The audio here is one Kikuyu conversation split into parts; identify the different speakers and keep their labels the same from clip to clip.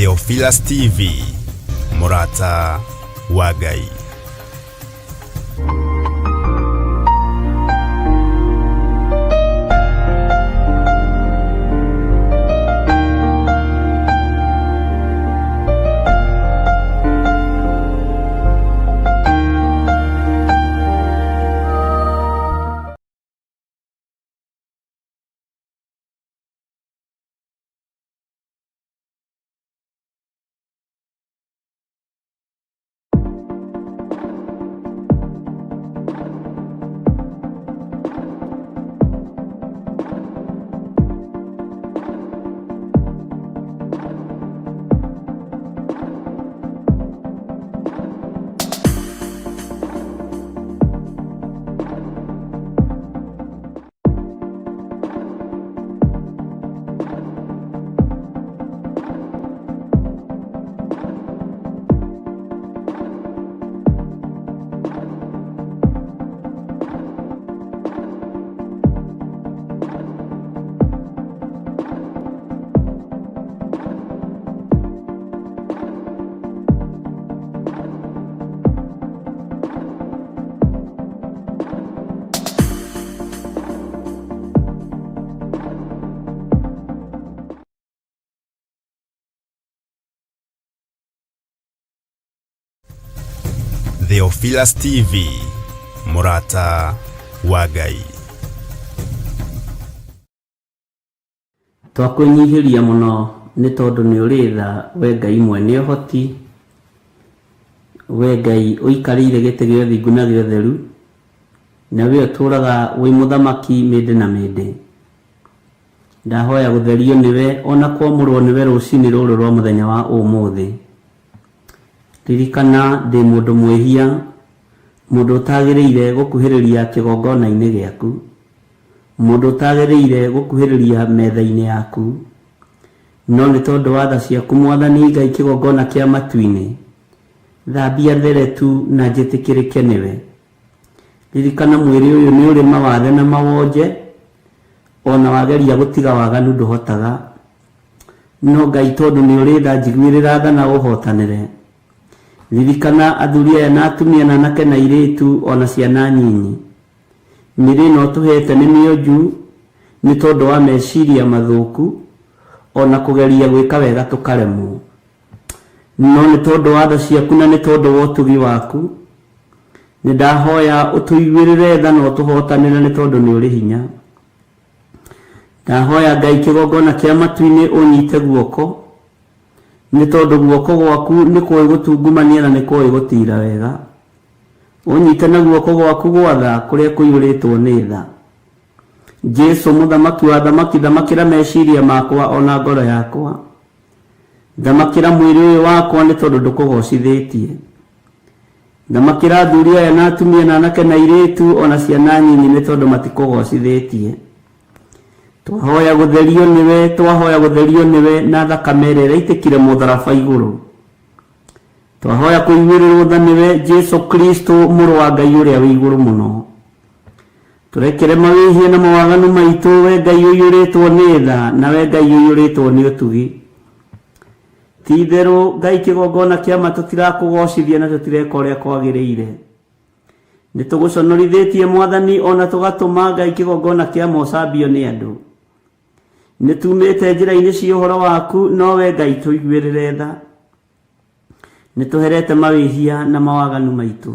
Speaker 1: Theophilus TV, mũrata wa Ngai. Theophilus TV, mũrata wa Ngai.
Speaker 2: Twakwĩnyihĩria mũno nĩ tondũ nĩ ũrĩ tha we Ngai mwene ũhoti, we Ngai ũikarĩire gĩtĩ gĩa ũthingu na gĩa ũtheru, na we ũtũũraga wĩ mũthamaki mĩndĩ na mĩndĩ. Ndahoya gũtherio nĩwe ona kwamũrwo nĩwe rũcinĩ rũrũ rwa mũthenya wa ũmũthĩ. Ririkana ndĩ mũndũ mwĩhia, mũndũ ũtagĩrĩire gũkuhĩrĩria kĩgongona-inĩ gĩaku. Mũndũ ũtagĩrĩire gũkuhĩrĩria metha-inĩ yaku. No nĩ tondũ wa tha ciaku Mwathani Ngai kĩgongona kĩa matu-inĩ, thambia there tu na njĩtĩkĩrĩke nĩwe. Ririkana mwĩrĩ ũyũ nĩ ũrĩ mawathe na mawonje, o na wageria gũtiga waganu ndũhotaga. No Ngai tondũ nĩ ũrĩ tha njiguĩrĩra tha na ũhotanĩre. Ririkana athuri aya na atumia na anake na airĩtu o na ciana nyinyi. Mĩrĩ ĩno ũtũhete nĩ mĩonju nĩ tondũ wa meciria mathũku o na kũgeria gwĩka wega tũkaremwo. No nĩ tondũ wa tha ciaku na nĩ tondũ wa ũtugi waku, nĩ ndahoya ũtũiguĩrĩre tha na ũtũhotanĩre nĩ tondũ nĩ ũrĩ hinya. Ndahoya Ngai kĩgongona kĩa matu-inĩ ũnyite guoko, nĩ tondũ guoko gwaku nĩ kũĩ gũtungumania na nĩ kũĩ gũtiira wega. Ũnyite na guoko gwaku gwa tha kũrĩa kũiyũrĩtwo nĩ tha. Jesu mũthamaki wa athamaki thamakĩra meciria makwa ona ngoro yakwa. Thamakĩra mwĩrĩ ũyũ wakwa nĩ tondũ ndũkũgocithĩtie. Thamakĩra athuri aya na atumia na anake na airĩtu ona ciana nyinyi nĩ tondũ matikũgocithĩtie. Twahoya gũtherio nĩwe, twahoya gũtherio nĩwe na thakame ĩrĩa ĩraitĩkire mũtharaba igũrũ. Twahoya kũiguĩrĩrwo tha nĩwe Jesu Kristo mũrũ wa Ngai ũrĩa wĩ igũrũ mũno. Tũrekere mawĩhia na mawaganu maitũ we Ngai ũiyũrĩtwo nĩ tha na we Ngai ũiyũrĩtwo nĩ ũtugi. Ti itherũ Ngai kĩgongona kĩa ma tũtirakũgocithia na tũtireka ũrĩa kwagĩrĩire. Nĩ tũgũconorithĩtie Mwathani ona tũgatũma Ngai kĩgongona kĩa ma ũcambio nĩ andũ. Nĩ tumĩte njĩra-inĩ cia ũhoro waku, no we Ngai tũiguĩrĩre tha. Nĩ tũherete mawĩhia na mawaganu maitũ.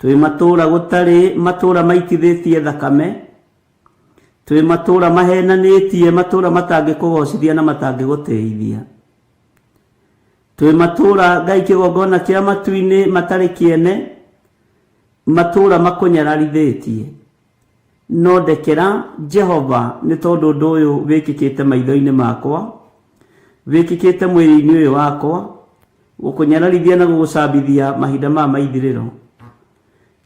Speaker 2: Twĩ matũũra gũtarĩ matũũra maitithĩtie thakame. Twĩ matũũra mahenanĩtie, matũũra matangĩkũgocithia na matangĩgũtĩithia. Twĩ matũũra Ngai kĩgongona kĩa matu-inĩ matarĩ kĩene, matũũra makũnyararithĩtie. No ndekera, Jehova, nĩ tondũ ũndũ ũyũ wĩkĩkĩte maitho-inĩ makwa, wĩkĩkĩte mwĩrĩ-inĩ ũyũ wakwa, gũkũnyararithia na gũgũcambithia mahinda maya ma ithirĩro.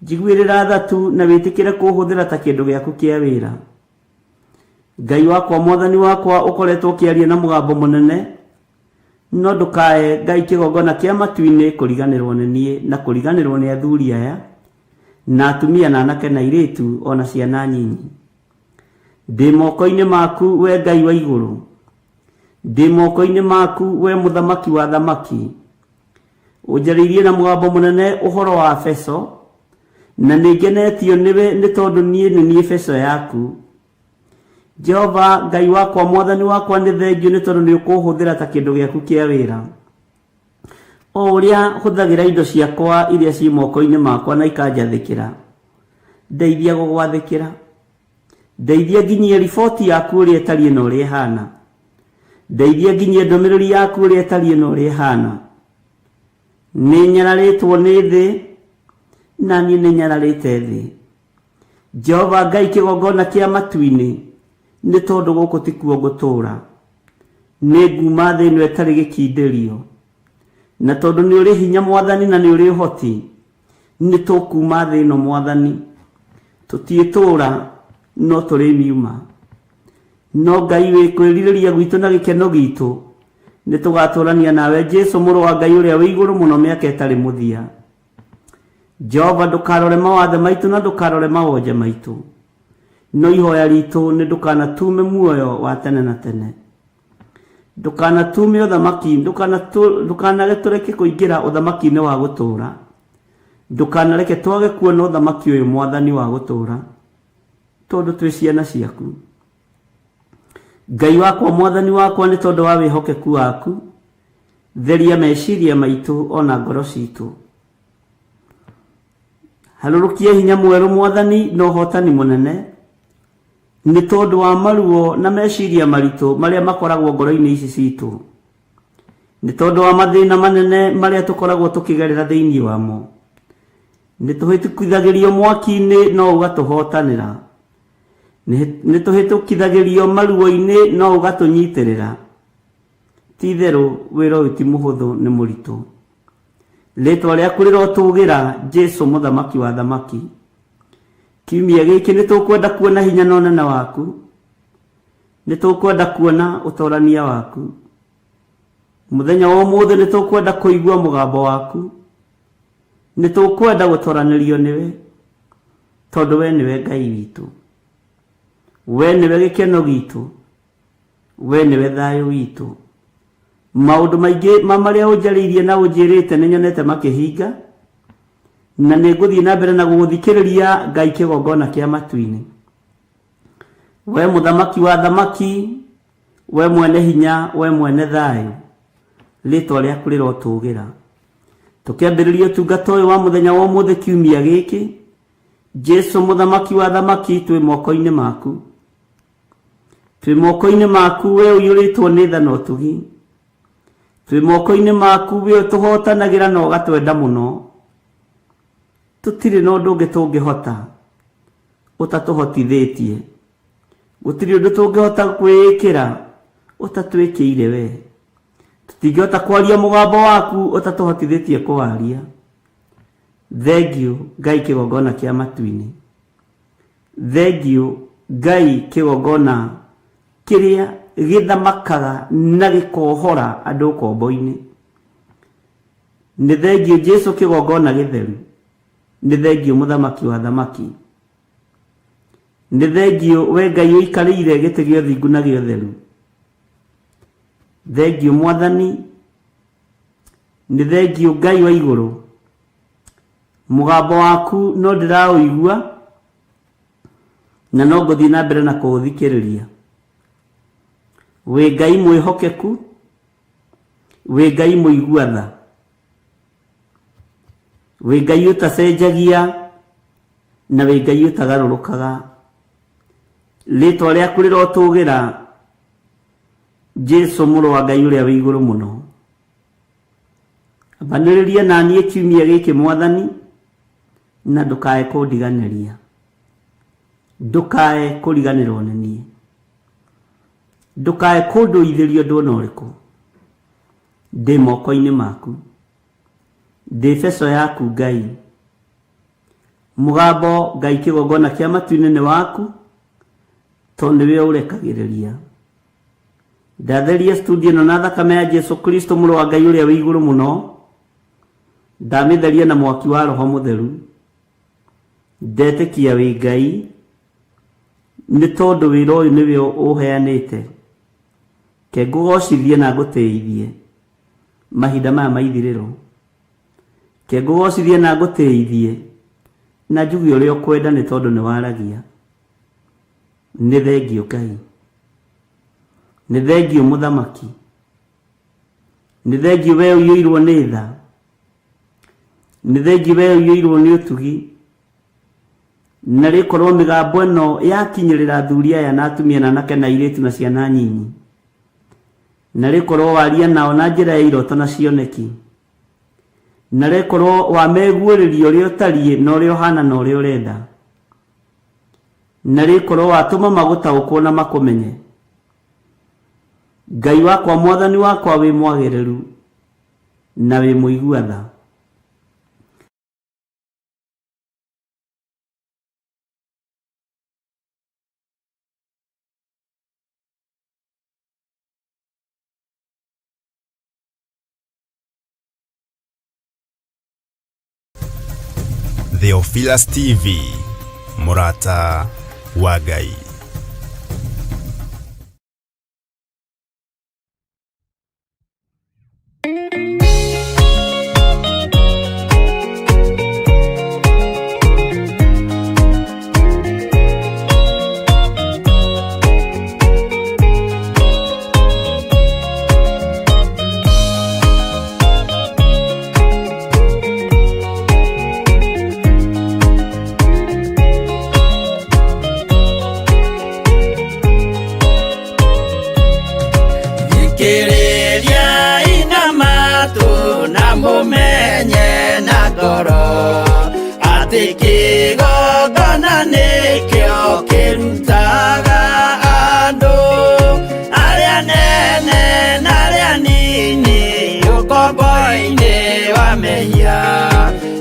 Speaker 2: Njiguĩrĩra tha tu na wĩtĩkĩre kũũhũthĩra ta kĩndũ gĩaku kĩa wĩra. Ngai wakwa, Mwathani wakwa, ũkoretwo ũkĩaria na mũgambo mũnene, no ndũkae Ngai kĩgongona kĩa matu-inĩ kũriganĩrwo nĩ niĩ na kũriganĩrwo nĩ athuri aya na atumia na anake na airĩtu o na ciana nyinyi. Ndĩ moko-inĩ maku we Ngai wa igũrũ. Ndĩ moko-inĩ maku we mũthamaki wa thamaki. Ũnjarĩirie na mũgambo mũnene ũhoro wa beco, na nĩ ngenetio nĩwe nĩ tondũ niĩ nĩ niĩ beco yaku. Jehova Ngai wakwa, mwathani wakwa, nĩ thengiũ nĩ tondũ nĩ ũkũhũthĩra ta kĩndũ gĩaku kĩa wĩra. O ũrĩa hũthagĩra indo ciakwa iria ciĩ moko-inĩ makwa na ikanjathĩkĩra, ndeithia gũgwathĩkĩra. Ndeithia nginyie riboti yaku ũrĩa ĩtariĩ na ũrĩa ĩhana. Ndeithia nginyie ndũmĩrĩri yaku ũrĩa ĩtariĩ na ũrĩa ĩhana. Nĩ nyararĩtwo nĩ thĩ, na niĩ nĩ nyararĩte thĩ. Jehova Ngai kĩgongona kĩa matu-inĩ, nĩ tondũ gũkũ tikuo ngũtũũra. Nĩ nguuma thĩ ĩno ĩtarĩ gĩkindĩrio. Na tondũ nĩ ũrĩ hinya Mwathani na nĩ ũrĩ ũhoti, nĩ tũkuuma thĩ ĩno Mwathani. Tũtiĩtũũra, no tũrĩmiuma. No Ngai wĩ kwĩrirĩria gwitũ na gĩkeno gitũ, nĩ tũgatũrania nawe Jesu mũrũ wa Ngai ũrĩa wĩ igũrũ mũno mĩaka ĩtarĩ mũthia. Jehova ndũkarore mawathe maitũ na ndũkarore mawonje maitũ. No ihoya ritũ nĩ ndũkanatume muoyo wa tene na tene. Ndũkanatume ũthamaki, ndũkanareke tũreke kũingĩra ũthamaki-inĩ wa gũtũũra. Ndũkanareke twage kuona ũthamaki ũyũ Mwathani wa gũtũũra, tondũ twĩ ciana ciaku. Ngai wakwa, Mwathani wakwa, nĩ tondũ wa wĩhokeku waku, theria meciria maitũ ona ngoro citũ. Harũrũkia hinya mwerũ Mwathani na ũhotani mũnene, nĩ tondũ wa maruo na meciria maritũ marĩa makoragwo ngoro-inĩ ici citũ, nĩ tondũ wa mathĩna manene marĩa tũkoragwo tũkĩgerera thĩinĩ wamo. Nĩ tũhĩtũkithagĩrio mwaki-inĩ no ũgatũhotanĩra, nĩ tũhĩtũkithagĩrio maruo-inĩ no ũgatũnyitĩrĩra. Ti itherũ wĩra ũyũ ti mũhũthũ, nĩ mũritũ. Rĩtwa rĩaku rĩrotũgĩra, Jesu mũthamaki wa thamaki. Kiumia gĩkĩ nĩ tũkwenda kuona hinya na ũnene waku, nĩ tũkwenda kuona ũtorania waku. Mũthenya wa ũmũthĩ nĩ tũkwenda kũigua mũgambo waku, nĩ tũkwenda gũtoranĩrio nĩwe, tondũ we nĩwe Ngai witũ, we nĩwe gĩkeno gitũ, we nĩwe thayũ witũ. Maũndũ maingĩ ma marĩa ũnjarĩirie na ũnjĩrĩte nĩ nyonete makĩhinga, na nĩ ngũthiĩ na mbere na gũgũthikĩrĩria Ngai kĩgongona kĩa matu-inĩ. We mũthamaki wa thamaki, we mwene hinya, we mwene thayũ, rĩtwa rĩaku rĩrotũgĩra. Tũkĩambĩrĩria ũtungata ũyũ wa mũthenya wa ũmũthĩ kiumia gĩkĩ, Jesu mũthamaki wa thamaki, twĩ moko-inĩ maku. Twĩ moko-inĩ maku we ũiyũrĩtwo nĩ tha na ũtugi. Twĩ moko-inĩ maku we ũtũhotanagĩra na ũgatwenda mũno. Tũtirĩ na ũndũ ũngĩ tũngĩhota ũtatũhotithĩtie. Gũtirĩ ũndũ tũngĩhota kwĩĩkĩra ũtatwĩkĩire we. Tũtingĩhota kwaria mũgambo waku ũtatũhotithĩtie kũwaria. Thengiũ Ngai kĩgongona kĩa matu-inĩ. Thengiũ Ngai kĩgongona kĩrĩa gĩthamakaga na gĩkohora andũ ũkombo-inĩ. Nĩ thengiũ Jesu kĩgongona gĩtheru. Nĩ thengiũ mũthamaki wa thamaki. Nĩ thengiũ we Ngai ũikarĩire gĩtĩ gĩa ũthingu na gĩa ũtheru. Thengiũ Mwathani. Nĩ thengiũ Ngai wa igũrũ. Mũgambo waku no ndĩraũigua na no ngũthiĩ na mbere na kũũthikĩrĩria. Wĩ Ngai mwĩhokeku, wĩ Ngai mũigua tha, wĩ Ngai ũtacenjagia na wĩ Ngai ũtagarũrũkaga. Rĩtwa rĩaku rĩrotũgĩra, Jesu mũrũ wa Ngai ũrĩa wĩ igũrũ mũno. Ambanĩrĩria na niĩ kiumia gĩkĩ Mwathani, na ndũkae kũndiganĩria, ndũkae kũriganĩrwo nĩ niĩ, ndũkae kũndũithĩria ũndũ ona ũrĩkũ. Ndĩ moko-inĩ maku, ndĩ beco yaku Ngai. Mũgambo Ngai kĩgongona kĩa matu-inĩ nĩ waku, tondũ nĩwe ũrekagĩrĩria. Ndatheria studio ĩno na thakame ya Jesu Kristo mũrũ wa Ngai ũrĩa wĩ igũrũ mũno. Ndamĩtheria na mwaki wa Roho Mũtheru. Ndetĩkia wĩ Ngai nĩ tondũ wĩra ũyũ nĩwe ũheanĩte. Ke ngũgocithie na ngũtĩithie mahinda maya ma ithirĩro. Ke ngũgocithie na ngũtĩithie na njuge ũrĩa ũkwenda nĩ tondũ nĩ waragia. Nĩ thengiũ Ngai. Nĩ thengiũ Mũthamaki. Nĩ thengiũ we ũiyũirwo nĩ tha. Nĩ thengiũ we ũiyũirwo nĩ ũtugi. Na rĩkorwo mĩgambo ĩno yakinyĩrĩra athuri aya na atumia na anake na airĩtu na ciana nyinyi. Na rĩkorwo waria nao na njĩra ya iroto na cioneki. Na rĩkorwo wameguũrĩria ũrĩa ũtariĩ na ũrĩa ũhana na ũrĩa ũrenda. Na rĩkorwo watũma magũtaũkwo na makũmenye. Ngai wakwa mwathani wakwa wĩ mwagĩrĩru na wĩ mũigua tha.
Speaker 1: Theophilus TV, mũrata wa Ngai.
Speaker 3: Thikĩrĩriai na matũ na mũmenye na ngoro atĩ kĩgongona nĩkĩo kĩrutaga andũ arĩa nene na arĩa nini ũkombo-inĩ wa mehia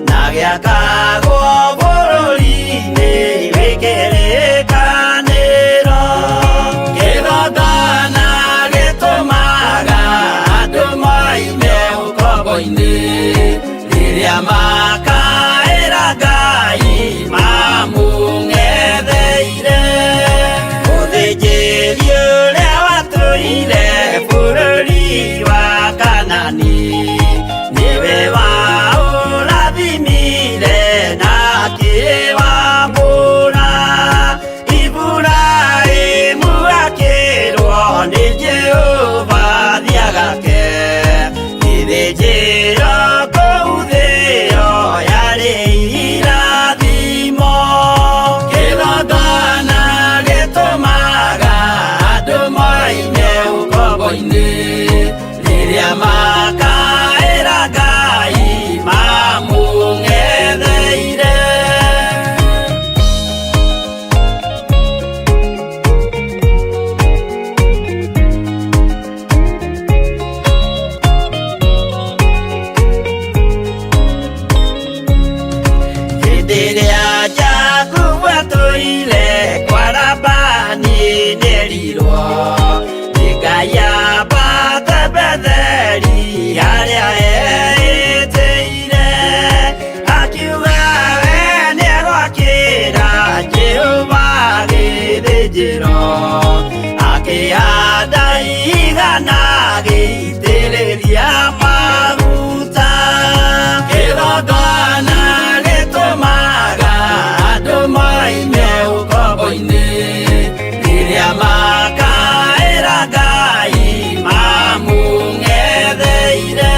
Speaker 3: na gĩakagwo bũrũri-inĩ wĩ kĩrĩkanĩro. Kĩgongona gĩtũmaga andũ moime ũkombo-inĩ rĩrĩa makaĩra Ngai mamũng'etheire. Mũthĩnjĩri ũrĩa watũire bũrũri wa Kanani nĩwe waũrathimire na akĩwambũra. Iburahĩmu akĩrwo nĩ Jehova thiagake gĩthĩnjĩro kũu thĩo yarĩ irathimo. Kĩgongona gĩtũmaga andũ moime ũkombo-inĩ rĩrĩa makaĩra Ngai mamũng'etheire. Hĩndĩ ĩrĩa Jakubu atũire kwa Labani nĩerirwo nĩ Ngai ambate Betheli harĩa eĩtĩire. Akiuga we nĩegwakĩra Jehova gĩthĩnjĩro, akĩhanda ihiga na agĩitĩrĩria maguta. Kĩgongona gĩtũmaga andũ moime ũkombo-inĩ rĩrĩa makaĩra Ngai mamũng'etheire.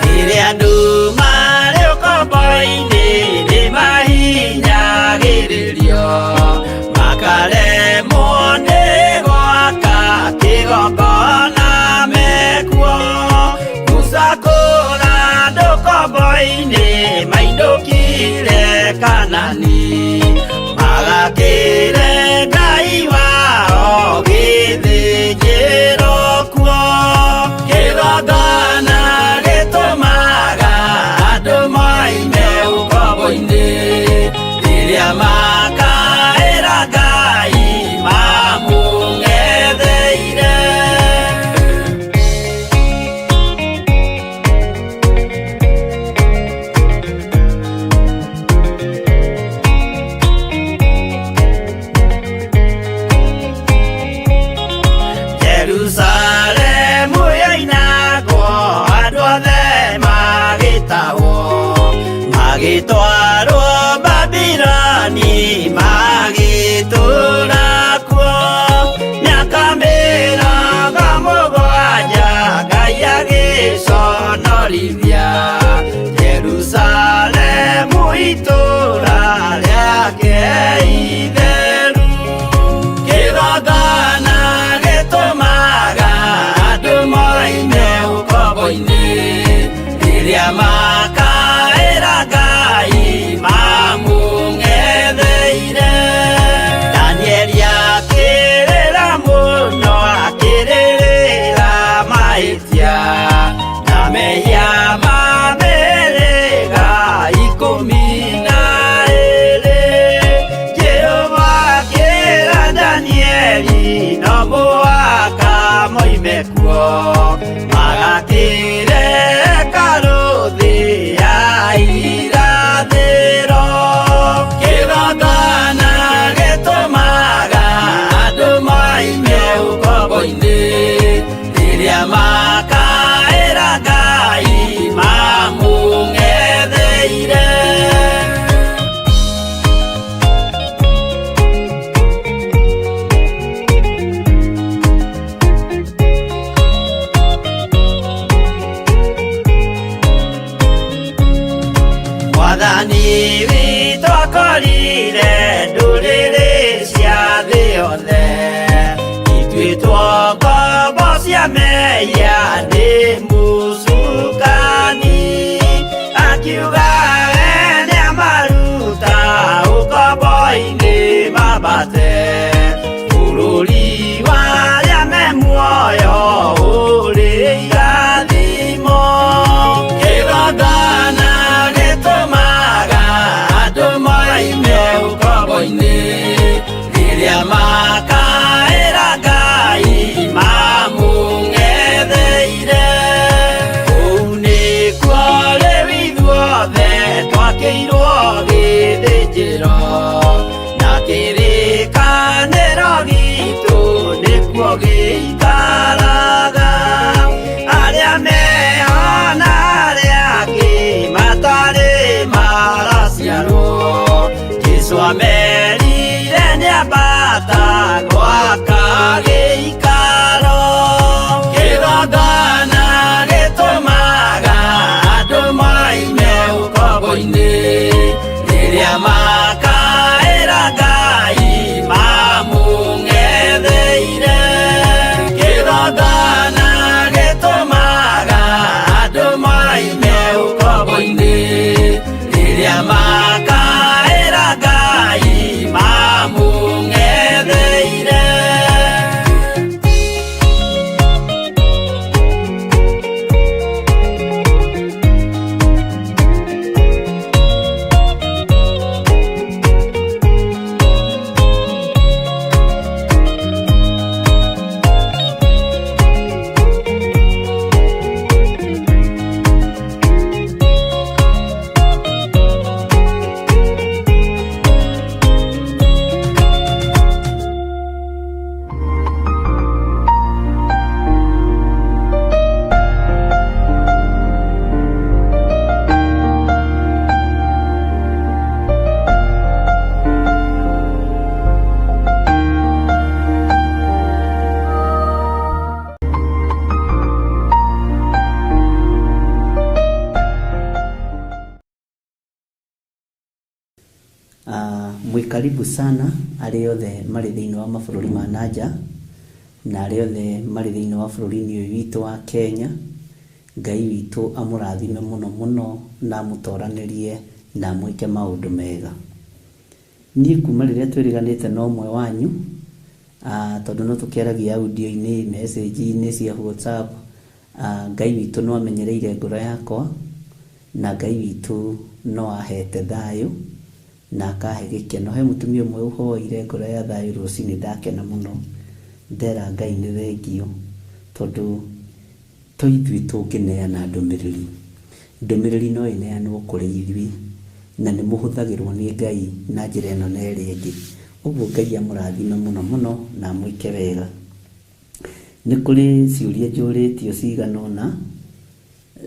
Speaker 3: Rĩrĩa andũ marĩ ũkombo-inĩ nĩmahinyagĩrĩrio makaremwo nĩ gwaka kĩgongona mekuo. kuo Magakire karuthi ya irathĩro Kĩgongona gĩtũmaga andũ moime ũkombo-inĩ Rĩrĩa makaĩra Ngai mamũng'etheire Mwathani witũ akorire ndũrĩrĩ cia thĩ yothe Ituĩtwo ngombo cia mehia nĩ mũcukani Akiuga we nĩamaruta ũkombo-inĩ mambate Bũrũri wa arĩa me muoyo ũrĩ irathimo Kĩgongona gĩtũmaga andũ moime ũkombo-inĩ Rĩrĩa makaĩra Ngai mamũng'etheire Kũu nĩkuo rĩu ithuothe twakĩirwo gĩthĩnjĩro Na kĩrĩkanĩro gitũ nĩkuo gĩikaraga Arĩa meho na arĩa angĩ matarĩ maraciarwo Jesũ amerire nĩambata gwaka gĩikaro Kĩgongona gĩtũmaga andũ moime ũkombo-inĩ Rĩrĩa makaĩra Ngai mamũng'etheire Kĩgongona gĩtũmaga andũ moime ũkombo-inĩ Rĩrĩa makaĩra Ngai mamũng'etheire
Speaker 2: Mwĩ karibu sana arĩa othe marĩ thĩinĩ wa mabũrũri ma nanja na arĩa othe marĩ thĩinĩ wa bũrũri-inĩ ũyũ witũ wa Kenya. Ngai witũ amũrathime mũno mũno na amũtoranĩrie na amwĩke maũndũ mega. Niĩ kuma rĩrĩa twĩrĩganĩte na ũmwe wanyu tondũ no tũkĩaragia audio-inĩ, message-inĩ cia WhatsApp, Ngai witũ no amenyereire ngoro yakwa na Ngai witũ no ahete thayũ na akahe gĩkeno. He mũtumia ũmwe ũhoire ngoro ya thayũ rũcinĩ ndakena mũno, ndera Ngai nĩ thengio tondũ to ithuĩ tũngĩneana ndũmĩrĩri. Ndũmĩrĩri no ĩneanwo kũrĩ ithuĩ na nĩ mũhũthagĩrwo nĩ Ngai na njĩra ĩno na ĩrĩa ĩngĩ. Ũguo Ngai amũrathime mũno mũno na amwĩke wega. Nĩ kũrĩ ciũria njũrĩtio cigana ũna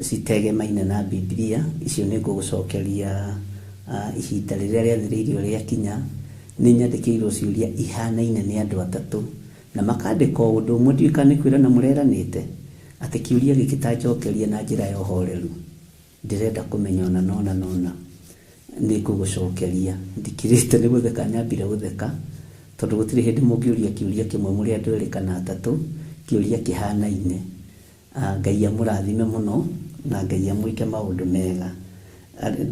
Speaker 2: citegemainie na Bibilia, icio nĩ ngũgũcokeria ihinda rĩrĩa rĩathĩrĩirio rĩakinya. Nĩ nyandĩkĩirwo ciũria ihanaine nĩ andũ atatũ na makandĩka o ũndũ ũmwe, ndiũĩ kana nĩ kwĩrana mũreranĩte atĩ kĩũria gĩkĩ ta njokeria na njĩra ya ũhoreru, ndĩrenda kũmenya ona nona nona nĩ ngũgũcokeria. Ndikirĩte nĩ gũtheka, nyambire gũtheka tondũ gũtirĩ hĩndĩ mũngĩũria kĩũria kĩmwe mũrĩ andũ erĩ kana atatũ kĩũria kĩhanaine. Ngai amũrathime mũno na Ngai amwĩke maũndũ mega.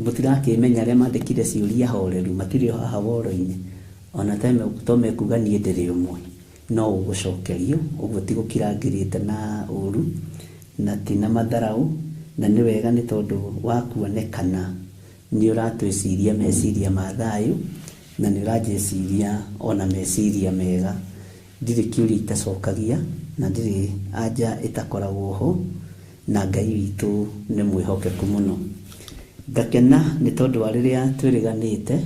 Speaker 2: Mũtirakĩmenya arĩa mandĩkire ciũria horeru matirĩ o haha woro-inĩ, ona to mekuga niĩ ndĩrĩ ũmwe, no ũgũcokerio. Ũguo ti gũkira ngirĩte na ũru na ti na matharau, na nĩ wega nĩ tondũ wa kuonekana nĩ ũratwĩciria meciria ma thayũ na nĩ ũranjĩciria ona meciria mega. Ndirĩ kĩũria itacokagia na ndirĩ anja ĩtakoragwo ho, na Ngai witũ nĩ mwĩhokeku mũno. Ngakena nĩ tondũ wa rĩrĩa twĩrĩganĩte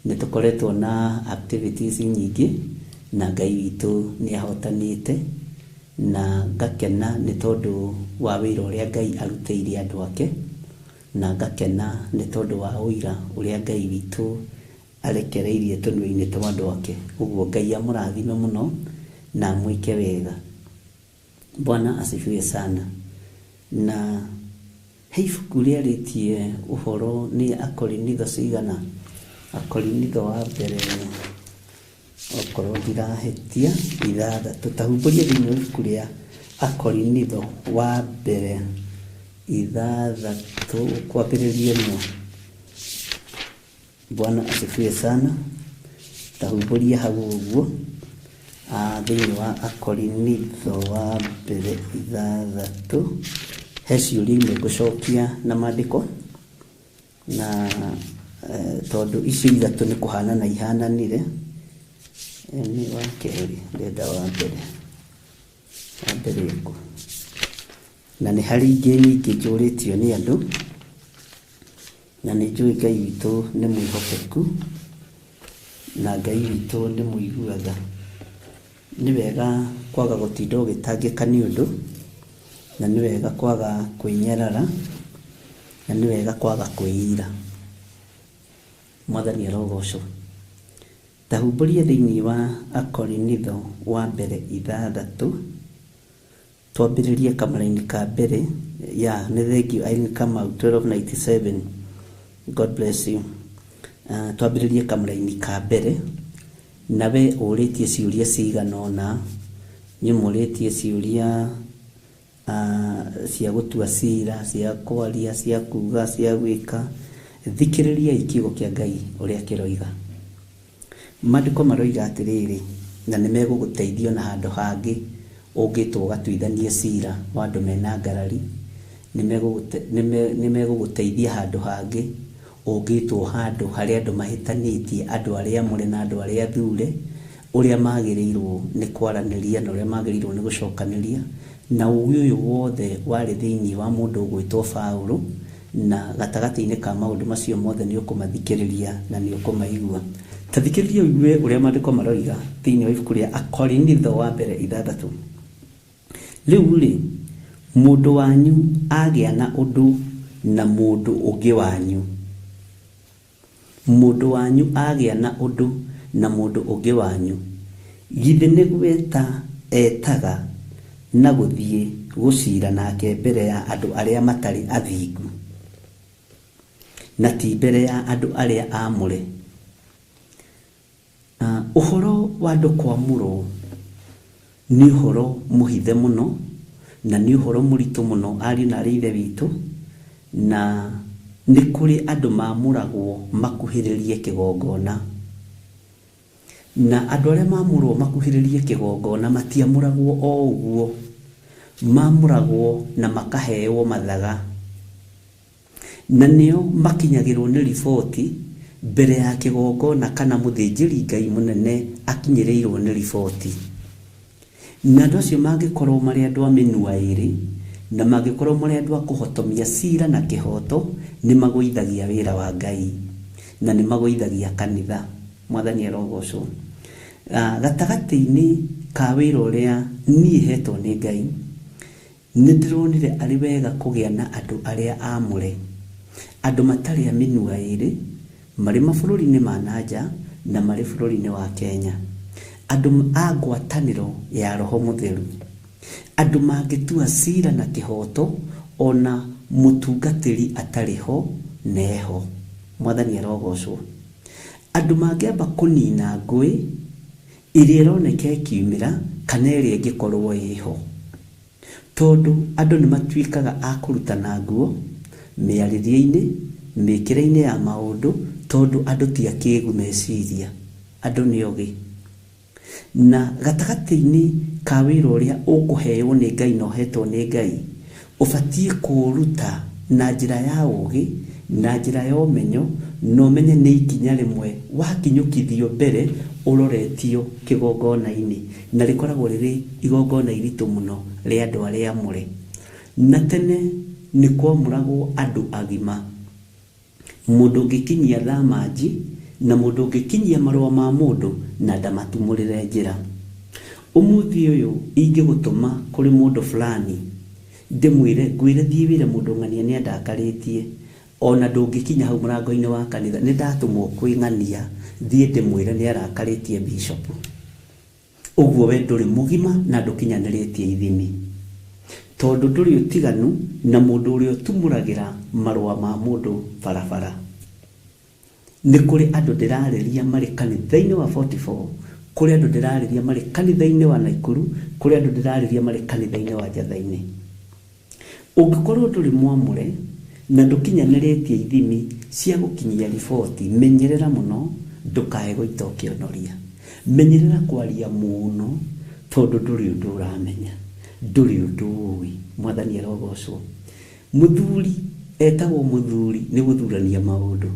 Speaker 2: nĩ tũkoretwo na activities nyingĩ na Ngai witũ nĩ ahotanĩte, na ngakena nĩ tondũ wa wĩra ũrĩa Ngai arutĩire andũ ake, na ngakena nĩ tondũ wa ũira ũrĩa Ngai witũ arekereirie tũnua-inĩ twa andũ ake. Ũguo Ngai amũrathime mũno na amwĩke wega. Bwana asifiwe sana. Na he ibuku rĩarĩtie ũhoro nĩ Akorinitho cigana? Akorinitho wa mbere okorwo ndirahĩtia 6. Ta humbũria thĩinĩ wa ibuku rĩa Akorinitho wa mbere 6 kwambĩrĩria 1. Bwana asifiwe sana. Ta humbũria hau ũguo thĩinĩ wa Akorinitho wa mbere 6 he ciũria imwe ngũcokia na maandĩko, na tondũ icio ithatũ nĩ kũhanana ihananire. Nĩ wa kerĩ ndĩrenda wa mbere, wa mbere ĩkũ, na nĩ harĩ ingĩ nyingĩ njũrĩtio nĩ andũ, na nĩ njũĩ Ngai witũ nĩ mwĩhokeku na Ngai witũ nĩ mũiguaga. Nĩ wega kwaga gũtinda ũgĩtangĩka nĩ ũndũ, na nĩ wega kwaga kwĩnyarara, na nĩ wega kwaga kwĩira. Mwathani arogocwo. Ta humbũria thĩinĩ wa Akorinitho wa mbere 6 twambĩrĩrie kamũraini ka mbere ya nĩ thank you Irene Kamau 1297, God bless you. Twambĩrĩrie kamũraini ka mbere, na we ũrĩtie ciũria cigana ũna, nyũmũrĩtie ciũria cia gũtua cira, cia kwaria, cia kuga, cia gwĩka. Thikĩrĩriai kiugo kĩa Ngai ũrĩa kĩroiga. Maandĩko maroiga atĩrĩrĩ, na nĩ megũgũteithia na handũ hangĩ ũngĩtwo ũgatuithanie cira wa andũ mena ngarari, nĩ megũgũteithia handũ hangĩ ũngĩtwo handũ harĩa andũ mahĩtanĩtie, andũ arĩa amũre na andũ arĩa athure, ũrĩa magĩrĩirwo nĩ kwaranĩria na ũrĩa magĩrĩirwo nĩ gũcokanĩria. Na ũgĩ ũyũ wothe warĩ thĩinĩ wa mũndũ ũgwĩtwo Paũlũ, na gatagatĩ-inĩ ka maũndũ macio mothe nĩ ũkũmathikĩrĩria na nĩ ũkũmaigua. Ta thikĩrĩria ũigue ũrĩa maandĩko maroiga thĩinĩ wa ibuku rĩa Akorinitho wa mbere 6. Rĩu rĩ, mũndũ wanyu agĩa na ũndũ na mũndũ ũngĩ wanyu, mũndũ wanyu agĩa na ũndũ na mũndũ ũngĩ wanyu, githĩ nĩ gweta etaga na gũthiĩ gũcira nake mbere ya andũ arĩa matarĩ athingu, na ti mbere ya andũ arĩa aamũre? Ũhoro wa andũ kwamũrwo nĩ ũhoro mũhithe mũno, na nĩ ũhoro mũritũ mũno, ariũ na aarĩ a Ithe witũ, na nĩ kũrĩ andũ mamũragwo makuhĩrĩrie kĩgongona. Na andũ arĩa mamũrwo makuhĩrĩrie kĩgongona matiamũragwo o ũguo, mamũragwo na makaheo mathaga, na nĩo makinyagĩrwo nĩ riboti mbere ya kĩgongona kana mũthĩnjĩri Ngai mũnene akinyĩrĩirwo nĩ riboti. Na andũ acio mangĩkorwo marĩ andũ a mĩnua ĩrĩ, na mangĩkorwo marĩ andũ a kũhotomia cira na kĩhoto, nĩ magũithagia wĩra wa Ngai na nĩ magũithagia kanitha. Mwathani arogocwo. Gatagatĩ-inĩ ka wĩra ũrĩa niĩ hetwo nĩ Ngai, nĩ ndĩronire arĩ wega kũgĩa na andũ arĩa aamũre, andũ matarĩ a mĩnua ĩrĩ, marĩ mabũrũri-inĩ ma nanja na marĩ bũrũri-inĩ wa Kenya, andũ a ngwatanĩro ya Roho Mũtheru, andũ mangĩtua cira na kĩhoto ona mũtungatĩri atarĩ ho neho. Mwathani arogocwo. Andũ mangĩamba kũnina ngũĩ ĩrĩa ĩroneka ĩkiumĩra kana ĩrĩa ĩngĩkorwo ĩho, tondũ andũ nĩ matuĩkaga a kũrutana nguo mĩarĩrie-inĩ, mĩkĩre-inĩ ya maũndũ, tondũ andũ ti akĩgu meciria, andũ nĩ ogĩ. Na gatagatĩ-inĩ ka wĩra ũrĩa ũkũheo nĩ Ngai na ũhetwo nĩ Ngai, ũbatiĩ kũũruta na njĩra ya ũgĩ, na njĩra ya ũmenyo, na ũmenye nĩ ikinya rĩmwe wakinyũkithio mbere ũroretio kĩgongona-inĩ, na rĩkoragwo rĩrĩ igongona iritũ mũno rĩa andũ arĩa amũre. Na tene nĩ kwamũragwo andũ agima, mũndũ ũngĩkinyia thamanji na mũndũ ũngĩkinyia marũa ma mũndũ na ndamatumũrĩre njĩra. Ũmũthĩ ũyũ ingĩgũtũma kũrĩ mũndũ fulani ndĩmwĩre ngwĩre thiĩ wĩre mũndũ ng'ania nĩ andakarĩtie, ona ndũngĩkinya hau mũrango-inĩ wa kanitha, nĩ ndatũmwo kwĩ ng'ania thiĩ ndĩmwĩre nĩ arakarĩtie bishop. Ũguo we ndũrĩ mũgima na ndũkinyanĩrĩtie ithimi, tondũ ndũrĩ ũtiganu na mũndũ ũrĩa ũtumũragĩra marũa ma mũndũ barabara. Nĩ kũrĩ andũ ndĩrarĩria marĩ kanitha-inĩ wa 44, kũrĩ andũ ndĩrarĩria marĩ kanitha-inĩ wa Naikuru, kũrĩ andũ ndĩrarĩria marĩ kanitha-inĩ wa Njatha-inĩ. Ũngĩkorwo ndũrĩ mwamũre na ndũkinyanĩrĩtie ithimi cia gũkinyia riboti, menyerera mũno ndũkae gũita ũkĩonoria. Menyerera kwaria mũno tondũ ndũrĩ ũndũ ũramenya, ndũrĩ ũndũ ũĩ. Mwathani arogocwo. Mũthuri etagwo mũthuri nĩ gũthurania maũndũ.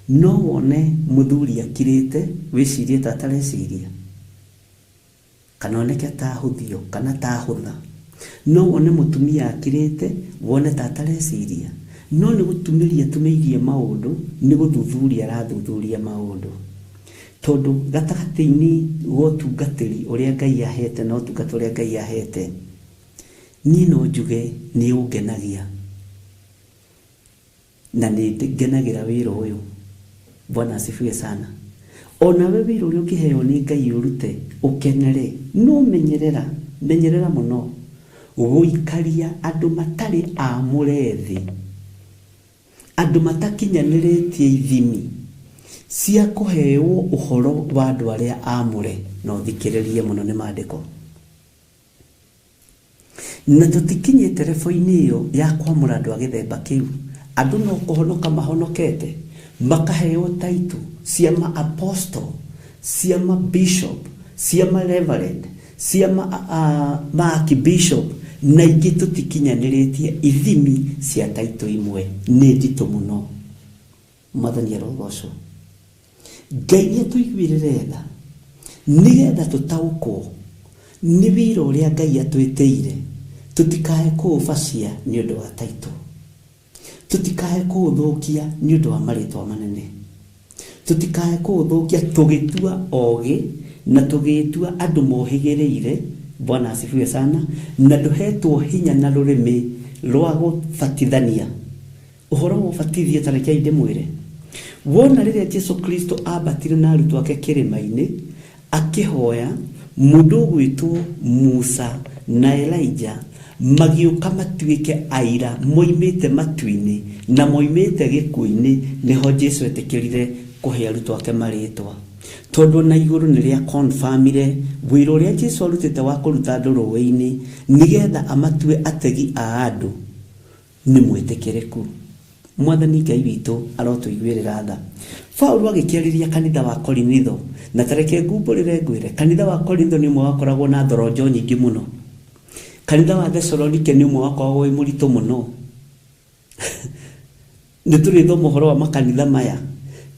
Speaker 2: No wone mũthuri akirĩte wĩcirie ta atareciria, kana oneke ta ahũthio kana ta ahũtha. No wone mũtumia akirĩte wone ta atareciria, no nĩ gũtumĩria tumĩirie maũndũ, nĩ gũthuthuria arathuthuria maũndũ. Tondũ gatagatĩ-inĩ ga ũtungatĩri ũrĩa Ngai ahete na ũtungata ũrĩa Ngai ahete, niĩ no njuge nĩ ũngenagia na nĩ ngenagĩra wĩra ũyũ. Bwana asifiwe sana. Onawe wĩra ũrĩa ũngĩheo nĩ Ngai ũrute ũkenere, no menyerera, menyerera mũno gũikaria andũ matarĩ amũre thĩ, andũ matakinyanĩrĩtie ithimi cia kũheo ũhoro wa andũ arĩa amũre. Na ũthikĩrĩrie mũno nĩ maandĩko. Na tũtikinyĩte rebo-inĩ ĩyo ya kwamũra andũ a gĩthemba kĩu. Andũ no kũhonoka mahonokete, makaheo taitũ cia ma apostle, cia ma bishop, cia ma reverend, cia ma archbishop, na ingĩ tũtikinyanĩrĩtie ithimi cia taitũ imwe nĩ nditũ mũno. Mwathani arogocwo. Ngai nĩ atũiguĩrĩre tha nĩgetha tũtaũkwo nĩ wĩra ũrĩa Ngai atwĩtĩire, tũtikae kũũbacia nĩ ũndũ wa taitũ, tũtikae kũũthũkia nĩ ũndũ wa marĩtwa manene, tũtikae kũũthũkia tũgĩtua ogĩ na tũgĩtua andũ mohĩgĩrĩire. Bwana asifiwe sana. Na ndũhetwo hinya na rũrĩmĩ rwa gũbatithania. Ũhoro wa ũbatithio ta rekei ndĩmwĩre, wona rĩrĩa Jesu Kristo ambatire na arutwo ake kĩrĩma-inĩ akĩhoya, mũndũ ũgwĩtwo Musa na Elijah magĩũka matuĩke aira moimĩte matu-inĩ na moimĩte gĩkuũ-inĩ, nĩho Jesu etĩkĩrire kũhe arutwo ake marĩtwa. Tondũ na igũrũ nĩ rĩa confirmire wĩra ũrĩa Jesu arutĩte wa kũruta andũ rũĩ-inĩ nĩgetha amatue ategi a andũ nĩ mwĩtĩkĩrĩku. Mwathani Ngai witũ arotũiguĩrĩra tha. Paulo agĩkĩarĩria kanitha wa Korinitho, na tareke ngumbũrĩre ngwĩre, kanitha wa Korinitho nĩ ũmwe wakoragwo na thoronjo nyingĩ mũno. Kanitha wa Thesalonike nĩ ũmwe wakoragwo wĩ mũritũ mũno. Nĩ tũrĩthoma ũhoro wa makanitha maya.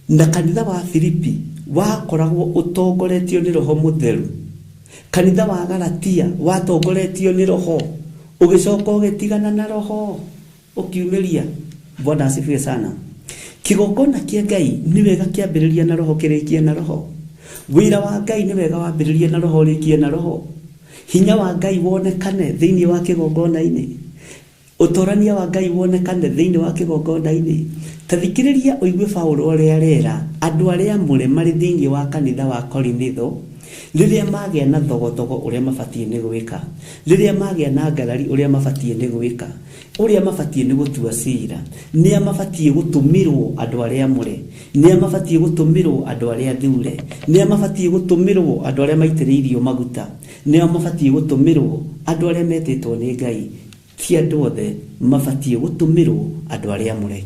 Speaker 2: Na kanitha wa Filipi wakoragwo ũtongoretio nĩ Roho Mũtheru. Kanitha wa Galatia watongoretio nĩ Roho, ũgĩcoka ũgĩtigana na Roho ũkiumĩria. Bwana asifiwe sana. Kĩgongona kĩa Ngai nĩ wega kĩambĩrĩria na Roho kĩrĩkie na Roho. Wĩra wa Ngai nĩ wega wambĩrĩrie na Roho ũrĩkie na Roho. Hinya wa Ngai wonekane thĩinĩ wa kĩgongona-inĩ. Ũtorania wa Ngai wonekane thĩinĩ wa kĩgongona-inĩ. Ta thikĩrĩria ũigue Paulo ũrĩa arera andũ arĩa amũre marĩ thĩinĩ wa kanitha wa Korinitho, rĩrĩa magĩa na thogothogo ũrĩa mabatiĩ nĩ gwĩka, rĩrĩa magĩa na ngarari ũrĩa mabatiĩ nĩ gwĩka, ũrĩa mabatiĩ nĩ gũtua cira, nĩa mabatiĩ gũtũmĩrwo andũ arĩa amũre, nĩa mabatiĩ gũtũmĩrwo andũ arĩa athure, nĩa mabatiĩ gũtũmĩrwo andũ arĩa maitĩrĩirio maguta, nĩa mabatiĩ gũtũmĩrwo andũ arĩa metĩtwo nĩ Ngai. Ti andũ othe mabatiĩ gũtũmĩrwo andũ arĩa amũre.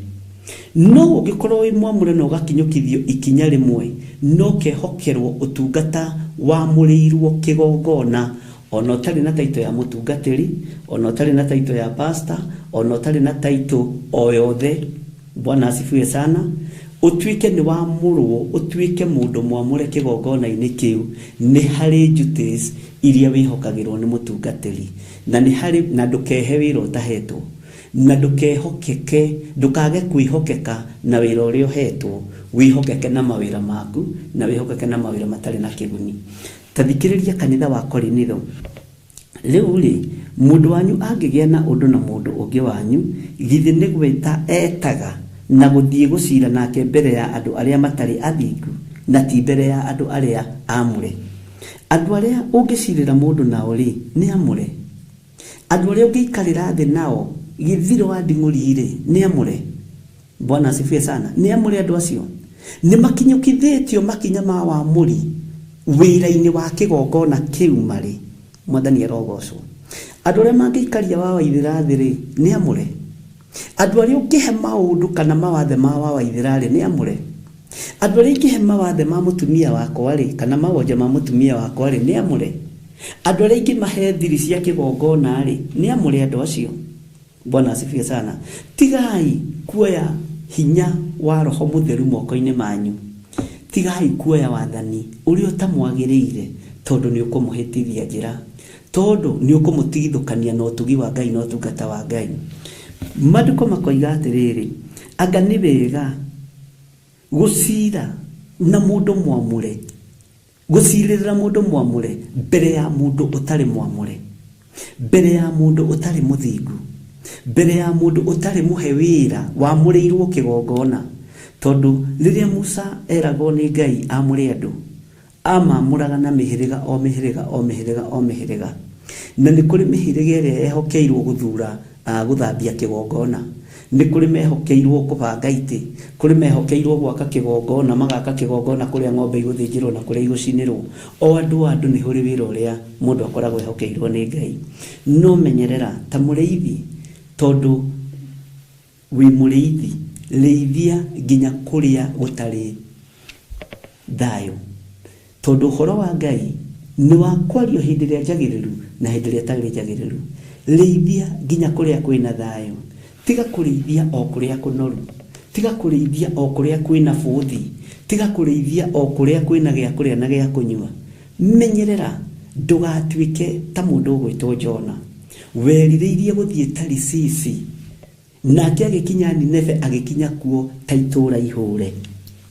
Speaker 2: No ũngĩkorwo wĩ mwamũre na ũgakinyũkithio ikinya rĩmwe, no kehokerwo ũtungata wamũrĩirwo kĩgongona, ona ũtarĩ na taito ya mũtungatĩri, ona ũtarĩ na taito ya pastor, ona ũtarĩ na taito o yothe. Bwana asifiwe sana. Ũtuĩke nĩ wamũrwo, ũtuĩke mũndũ mwamũre kĩgongona-inĩ kĩu, nĩ harĩ duties iria wĩhokagĩrwo nĩ mũtungatĩri, na nĩ harĩ na ndũkehe wĩra ũtahetwo, na ndũkehokeke, ndũkage kwĩhokeka na wĩra ũrĩa ũhetwo, wĩhokeke na mawĩra maku, na wĩhokeke na mawĩra matarĩ na kĩguni. Ta thikĩrĩria kanitha wa Korinitho. Rĩu rĩ, mũndũ wanyu angĩgĩa na ũndũ na mũndũ ũngĩ wanyu, githĩ nĩ gwĩta etaga na gũthiĩ gũcira nake mbere ya andũ arĩa matarĩ athingu, na ti mbere ya andũ arĩa amũre? Andũ arĩa ũngĩcirĩra mũndũ nao rĩ, nĩ amũre. Andũ arĩa ũngĩikarĩra thĩ nao gĩthiro wa nding'ũri rĩ, nĩ amũre. Bwana asifiwe sana. Nĩ amũre andũ acio. Nĩ makinyũkithĩtio makinya ma wamũri wĩra-inĩ wa kĩgongona kĩu marĩ. Mwathani arogocwo. Andũ arĩa mangĩikaria wa Waithĩra thĩ rĩ, nĩ amũre. Andũ arĩa ũngĩhe maũndũ kana mawathe ma wa Waithĩra rĩ, nĩ amũre. Andũ arĩa ingĩhe mawathe ma mũtumia wakwa rĩ, kana mawonje ma mũtumia wakwa rĩ, nĩ amũre. Andũ arĩa ingĩmahe thiri cia kĩgongona rĩ, nĩ amũre andũ acio. Bwana asifiwe sana. Tigai kuoya hinya wa Roho Mũtheru moko-inĩ manyu. Tigai kuoya wathani ũrĩa ũtamwagĩrĩire, tondũ nĩ ũkũmũhĩtithia njĩra, tondũ nĩ ũkũmũtigithũkania na ũtugi wa Ngai na ũtungata wa Ngai. Maandĩko makoiga atĩrĩrĩ, anga nĩ wega gũcira na mũndũ mwamũre, gũcirĩrĩra mũndũ mwamũre mbere ya mũndũ ũtarĩ mwamũre, mbere ya mũndũ ũtarĩ mũthingu, mbere ya mũndũ ũtarĩ mũhe wĩra wamũrĩirwo kĩgongona. Tondũ rĩrĩa Musa eragwo nĩ Ngai amũre andũ, amamũraga na mĩhĩrĩga o mĩhĩrĩga o mĩhĩrĩga o mĩhĩrĩga. Na nĩ kũrĩ mĩhĩrĩga ĩrĩa yehokeirwo gũthura gũthambia kĩgongona, nĩ kũrĩ mehokeirwo kũbanga itĩ, kũrĩ mehokeirwo gwaka kĩgongona, magaka kĩgongona kũrĩa ng'ombe igũthĩnjĩrwo na kũrĩa igũcinĩrwo. O andũ o andũ nĩ hũrĩ wĩra ũrĩa mũndũ akoragwo ehokeirwo nĩ Ngai. No menyerera ta mũrĩithi, tondũ wĩ mũrĩithi, rĩithia nginya kũrĩa gũtarĩ thayũ, tondũ ũhoro wa Ngai nĩ wa kwario hĩndĩ ĩrĩa njagĩrĩru na hĩndĩ ĩrĩa ĩtarĩ njagĩrĩru. Rĩithia nginya kũrĩa kwĩna thayũ. Tiga kũrĩithia o kũrĩa kũnoru, tiga kũrĩithia o kũrĩa kwĩna bũthi, tiga kũrĩithia o kũrĩa kwĩna gĩa kũrĩa na gĩa kũnyua. Menyerera ndũgatuĩke ta mũndũ ũgwĩtwo Jona, werirĩirie gũthiĩ Tarisisi, nake agĩkinya Nineve, agĩkinya kuo ta itũũra ihũre.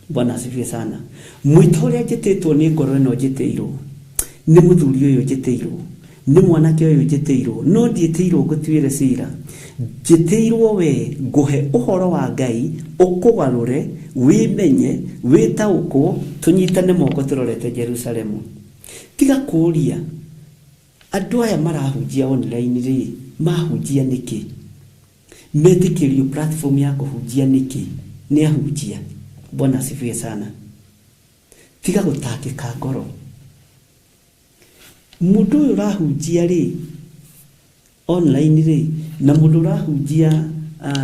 Speaker 2: Bwana asifiwe sana. Mwĩto ũrĩa njĩtĩtwo nĩ ngoro ĩno njĩtĩirwo, nĩ mũthuri ũyũ njĩtĩirwo, nĩ mwanake ũyũ njĩtĩirwo, no ndiĩtĩirwo ngũtuĩre cira. Njĩtĩirwo we ngũhe ũhoro wa Ngai ũkũgarũre, wĩmenye, wĩtaũkwo, tũnyitane moko tũrorete Jerusalemu. Tiga kũũria andũ aya marahunjia online rĩ, mahunjia nĩkĩ? Metĩkĩrio platform ya kũhunjia nĩkĩ? Nĩ ahunjia. Bwana asifiwe sana. Tiga gũtangĩka ngoro. Mũndũ ũyũ ũrahunjia rĩ online rĩ, na mũndũ ũrahunjia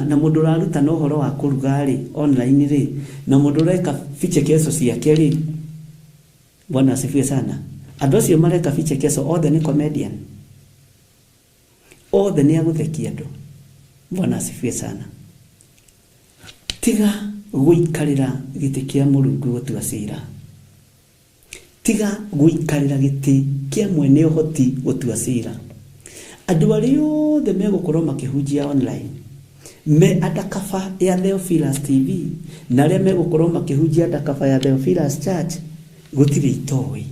Speaker 2: na mũndũ ũrarutana ũhoro wa kũruga rĩ online rĩ, na mũndũ ũreka vichekeso ciake rĩ, Bwana asifiwe sana. Andũ acio mareka vichekeso othe nĩ comedian, othe nĩ agũthekia andũ. Bwana asifiwe sana. Tiga gũikarĩra gĩtĩ kĩa Mũrungu gũtua cira. Tiga gũikarĩra gĩtĩ kĩa mwene ũhoti gũtua cira. Andũ arĩa othe megũkorwo makĩhunjia online me undercover ya Theophilus TV, na arĩa megũkorwo makĩhunjia undercover ya Theophilus Church, gũtirĩ itoĩ,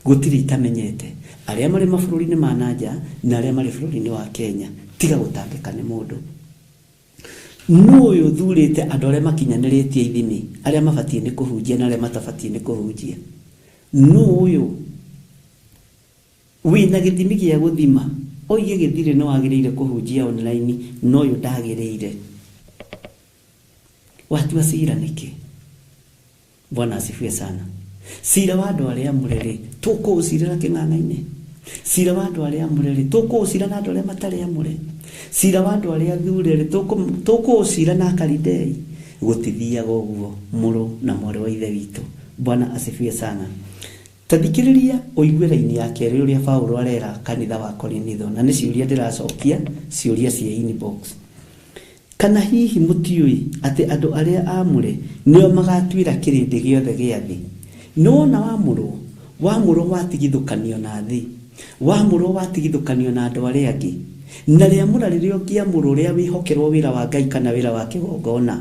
Speaker 2: gũtirĩ itamenyete. Arĩa marĩ mabũrũri-inĩ ma nanja na arĩa marĩ bũrũri-inĩ wa Kenya, tiga gũtangĩka nĩ mũndũ. Nũ ũyũ ũthurĩte andũ arĩa makinyanĩrĩtie ithimi, arĩa mabatiĩ nĩ kũhunjia na arĩa matabatiĩ nĩ kũhunjia? Nũ ũyũ wĩna gĩthimi gĩa gũthima oige gĩthirĩ no agĩrĩire kũhunjia online, no ũyũ ndagĩrĩire? Watua cira nĩkĩ? Bwana asifiwe sana. Cira wa andũ arĩa amũre rĩ, tũkũũcirĩra kĩng'ang'a-inĩ? Cira wa andũ arĩa amũre rĩ, tũkũũcira na andũ arĩa matarĩ amũre? Cira wa andũ arĩa athure rĩ, tũkũũcira na Akalidei? Gũtithiaga ũguo, mũrũ na mwarĩ wa Ithe witũ. Bwana asifiwe sana. Ta thikĩrĩria ũigue raini ya kerĩ ũrĩa Paulo arera kanitha wa Korinitho, na nĩ ciũria ndĩracokia, ciũria cia inbox. Kana hihi mũtiũĩ atĩ andũ arĩa aamũre nĩo magatuĩra kĩrĩndĩ gĩothe gĩa thĩ? Nĩwona wamũrwo, wamũrwo watigithũkanio na thĩ, wamũrwo watigithũkanio na andũ arĩa angĩ. Na rĩamũra rĩrĩa ũngĩamũrwo rĩa wĩhokerwo wĩra wa Ngai kana wĩra wa kĩgongona,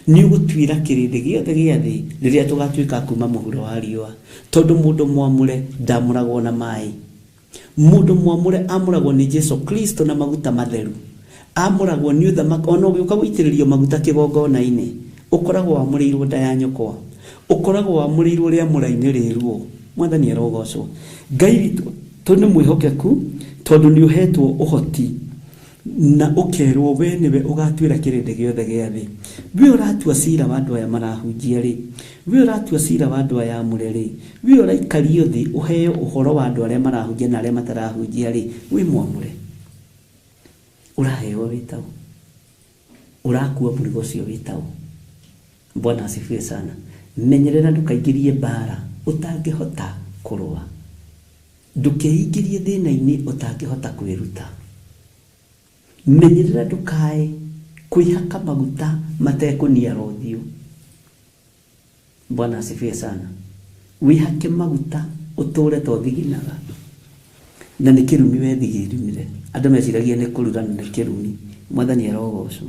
Speaker 2: nĩ ũgũtuĩra kĩrĩndĩ gĩothe gĩa thĩ rĩrĩa tũgatuĩka a kuma mũhuro wa riũa. Tondũ mũndũ mwamũre ndamũragwo na maĩ. Mũndũ mwamũre amũragwo nĩ Jesu Kristo na maguta matheru. Amũragwo nĩ ũthamaki, ona ũgĩũka gũitĩrĩrio maguta kĩgongona-inĩ, ũkoragwo wamũrĩirwo nda ya nyũkwa, ũkoragwo wamũrĩirwo rĩamũra-inĩ rĩruo. Mwathani arogocwo. Ngai witũ nĩ mwĩhokeku, tondũ nĩ ũhetwo ũhoti na ũkerwo we nĩwe ũgatuĩra kĩrĩndĩ gĩothe gĩa thĩ. We ũratua cira wa andũ aya marahunjia rĩ, we ũratua cira wa andũ aya amũre rĩ, we ũraikario thĩ ũheo ũhoro wa andũ arĩa marahunjia na arĩa matarahunjia rĩ, wĩ mwamũre. Ũraheo wĩtao, ũrakua mũrigo ũcio wĩtao. Bwana asifiwe sana. Menyerera ndũkaingĩrie mbara ũtangĩhota kũrũa, ndũkeingĩrie thĩna-inĩ ũtangĩhota kwĩruta. Menyerera ndũkae kwĩhaka maguta matekũniara ũthiũ. Bwana asifiwe sana. Wĩhake maguta ũtũre ta ũthiginaga, na nĩ kĩrumi wethigĩrumire. Andũ meciragia nĩ kũrura na nĩ kĩrumi. Mwathani arogocwo.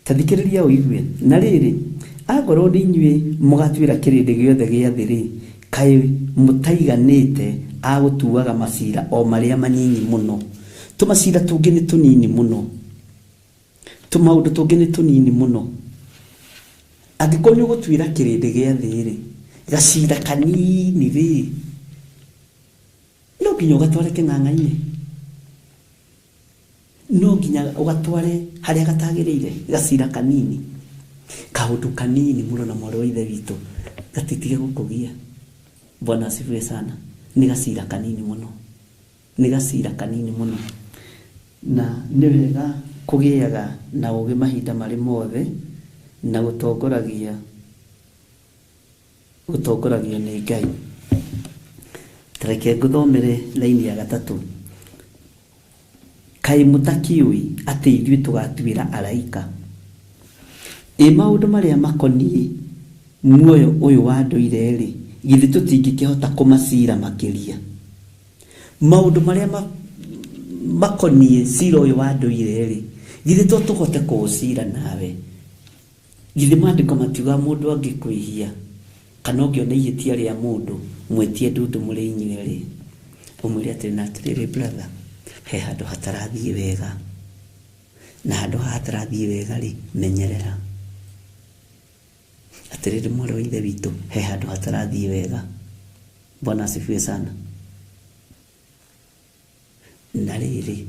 Speaker 2: Ta thikĩrĩria ũigue. Na rĩrĩ, angorwo nĩ inyuĩ mũgatuĩra kĩrĩndĩ gĩothe gĩa thĩ rĩ, kaĩ mũtaiganĩte a gũtuaga macira o marĩa manyinyi mũno. Tũmacira tũngĩ nĩ tũnini mũno, tũmaũndũ tũngĩ nĩ tũnini mũno. Angĩkorwo nĩ ũgũtuĩra kĩrĩndĩ gĩa thĩ rĩ, gacira kanini rĩ, no nginya ũgatware kĩng'ang'a-inĩ, no nginya ũgatware harĩa gatagĩrĩire. Gacira kanini, kaũndũ kanini mũno na mwarĩ wa ithe witũ gatitige gũkũgia. Bwana asifiwe sana. Nĩ gacira kanini mũno, nĩ gacira kanini mũno. Na nĩ wega kũgĩaga na ũgĩ mahinda marĩ mothe, na gũtongoragio nĩ Ngai. Ta reke ngũthomere laini ya gatatũ. Kaĩ mũtakĩũĩ atĩ ithuĩ tũgatuĩra araika? Ĩ maũndũ marĩa makoniĩ muoyo ũyũ wa ndũire rĩ, githĩ tũtingĩkĩhota kũmacira makĩria? Maũndũ marĩa makoniĩ cira ũyũ wa ndũire rĩ, githĩ to tũhote kũũcira nawe? Githĩ maandĩko matiugaga mũndũ angĩkwĩhia kana ũngĩona ihĩtia rĩa mũndũ, mwĩtie ndundu mũrĩ inyuĩ rĩ, ũmwĩre atĩrĩ na atĩrĩrĩ, brother, he handũ hatarathiĩ wega, na handũ haha hatarathiĩ wega rĩ, menyerera. Atĩrĩrĩ mwarĩ wa ithe witũ, he handũ hatarathiĩ wega. Bwana asifiwe sana. Na rĩrĩ,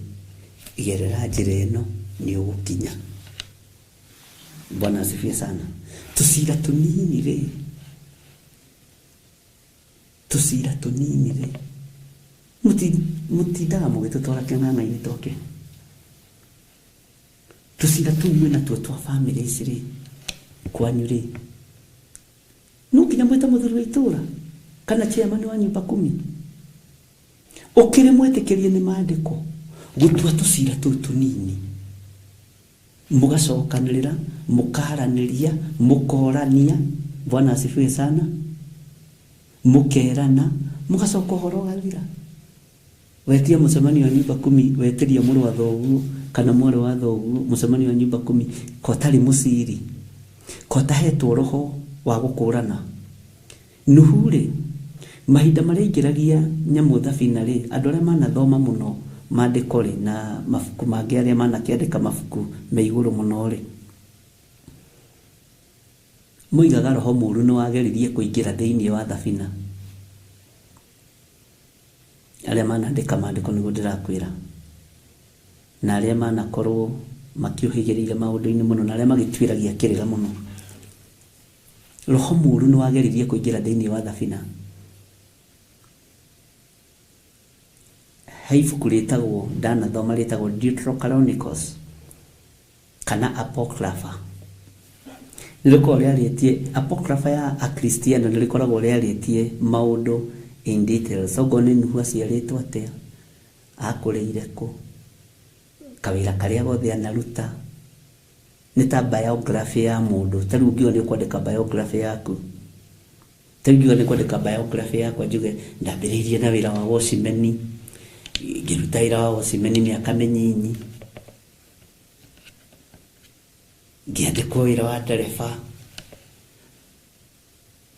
Speaker 2: gerera njĩra ĩno nĩ ũgũkinya. Bwana asifiwe sana. Tũcira tũnini rĩ, tũcira tũnini rĩ, mũtindaga mũgĩtũtwara kĩng'ang'a-inĩ twake. Tũcira tũu mwĩna tuo twa bamĩrĩ ici rĩ, kwanyu rĩ, no nginya mwĩte mũthuri wa itũra kana chairman wa nyumba kumi. Ũkĩrĩ mwĩtĩkĩrie nĩ maandĩko gũtua tũcira tũu tũnini, mũgacokanĩrĩra, mũkaranĩria, mũkorania. Bwana asifiwe sana. Mũkerana, mũgacoka ũhoro ũgathira. Wetia mũcemanio wa nyumba kumi, wetĩria mũrũ wa thoguo kana mwarĩ wa thoguo mũcemanio wa nyumba kumi, ko ũtarĩ mũciri, ko ũtahetwo roho wa gũkũrana. Nuhu rĩ, mahinda marĩa aingĩragia nyamũ thabina rĩ, andũ arĩa manathoma mũno maandĩko rĩ, na mabuku mangĩ arĩa manakĩandĩka mabuku me igũrũ mũno rĩ, moigaga roho mũũru nĩ wageririe kũingĩra thĩinĩ wa thabina. Arĩa manandĩka maandĩko nĩguo ndĩrakwĩra, na arĩa manakorwo makĩũhĩgĩrĩire maũndũ-inĩ mũno, na arĩa magĩtuĩragia kĩrĩra mũno, roho mũũru nĩ wageririe kũingĩra thĩinĩ wa thabina. He ibuku rĩtagwo ndanathoma rĩtagwo Deuterochronicles kana Apocrypha. Nĩ rĩkoragwo rĩarĩtie Apocrypha ya Akristiano, nĩ rĩkoragwo rĩarĩtie maũndũ in details. Okorwo nĩ Nuhu aciarĩtwo atĩa, akũrĩire kũ, kawĩra karĩa gothe anaruta, Nĩ ta biography ya mũndũ. Ta rĩu ũngiuga nĩ ũkwandĩka biography yaku, ta rĩu ngiuga nĩ kwandĩka biography yakwa, njuge ndambĩrĩirie na wĩra wa watchman, ngĩruta wĩra wa watchman mĩaka mĩnyinyi, ngĩandĩkwo wĩra wa ndereba,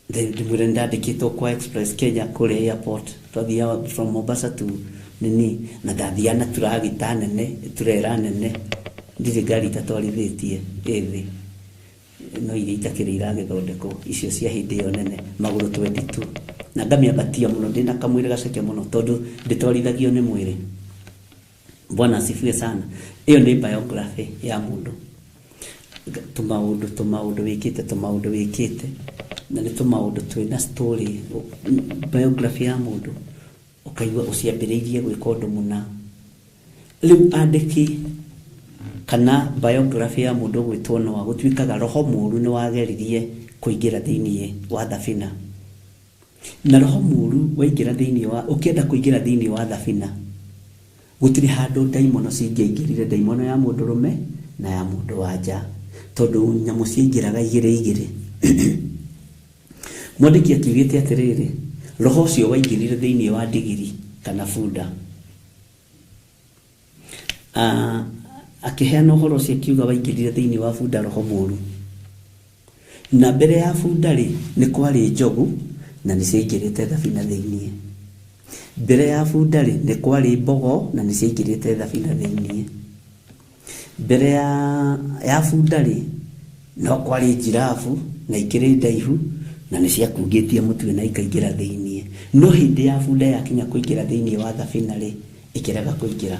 Speaker 2: ndĩmwĩre nĩndandĩkĩtwo kwa Express Kenya kũrĩa airport, twathiaga from Mombasa to nini, na ndathiaga na turagita nene, turera nene, ndirĩ ngari itatwarithĩtie ĩthĩ, no iria itakĩrĩ iragĩthondekwo, icio cia hĩndĩ ĩyo nene, magũrũ 22, na ngamĩambatia mũno, ndĩna kamwĩrĩ gaceke mũno, tondũ ndĩtwarithagio nĩ mwĩrĩ. Bwana asifiwe sana. Ĩyo nĩ biography ya mũndũ. Tũmaũndũ, tũmaũndũ wĩkĩte, tũmaũndũ wĩkĩte, na nĩ tũmaũndũ twĩna story, biography ya mũndũ, ũkaigua ũciambĩrĩirie gwĩka ũndũ mũna. Rĩu andĩki kana biography ya mũndũ ũgwĩtwo Noa, gũtuĩkaga roho mũũru nĩ wageririe kũingĩra thĩiniĩ wa thabina. Na roho mũũru waingĩra thĩiniĩ wa, ũkĩenda kũingĩra thĩiniĩ wa thabina, gũtirĩ handũ ndaimono cingĩaingĩrire, ndaimono ya mũndũrũme na ya mũndũ wa nja, tondũ nyamũ ciaingĩraga igĩrĩ igĩrĩ. Mwandĩki akiugĩte atĩrĩrĩ, roho ũcio waingĩrire thĩiniĩ wa ndigiri kana bunda. Akĩheana ũhoro ũcio akiuga waingĩrire thĩiniĩ wa bunda roho mũũru. Na mbere ya bunda rĩ, nĩ kwarĩ njogu na nĩ ciaingĩrĩte thabina thĩiniĩ. Mbere ya bunda rĩ, nĩ kwarĩ mbogo na nĩ ciaingĩrĩte thabina thĩiniĩ. Mbere ya bunda rĩ, no kwarĩ njirabu na ikĩrĩ ndaihu na nĩ ciakungĩtie mũtwe na ikaingĩra thĩiniĩ. No hĩndĩ ya bunda yakinya kũingĩra thĩiniĩ wa thabina rĩ, ĩkĩrega kũingĩra.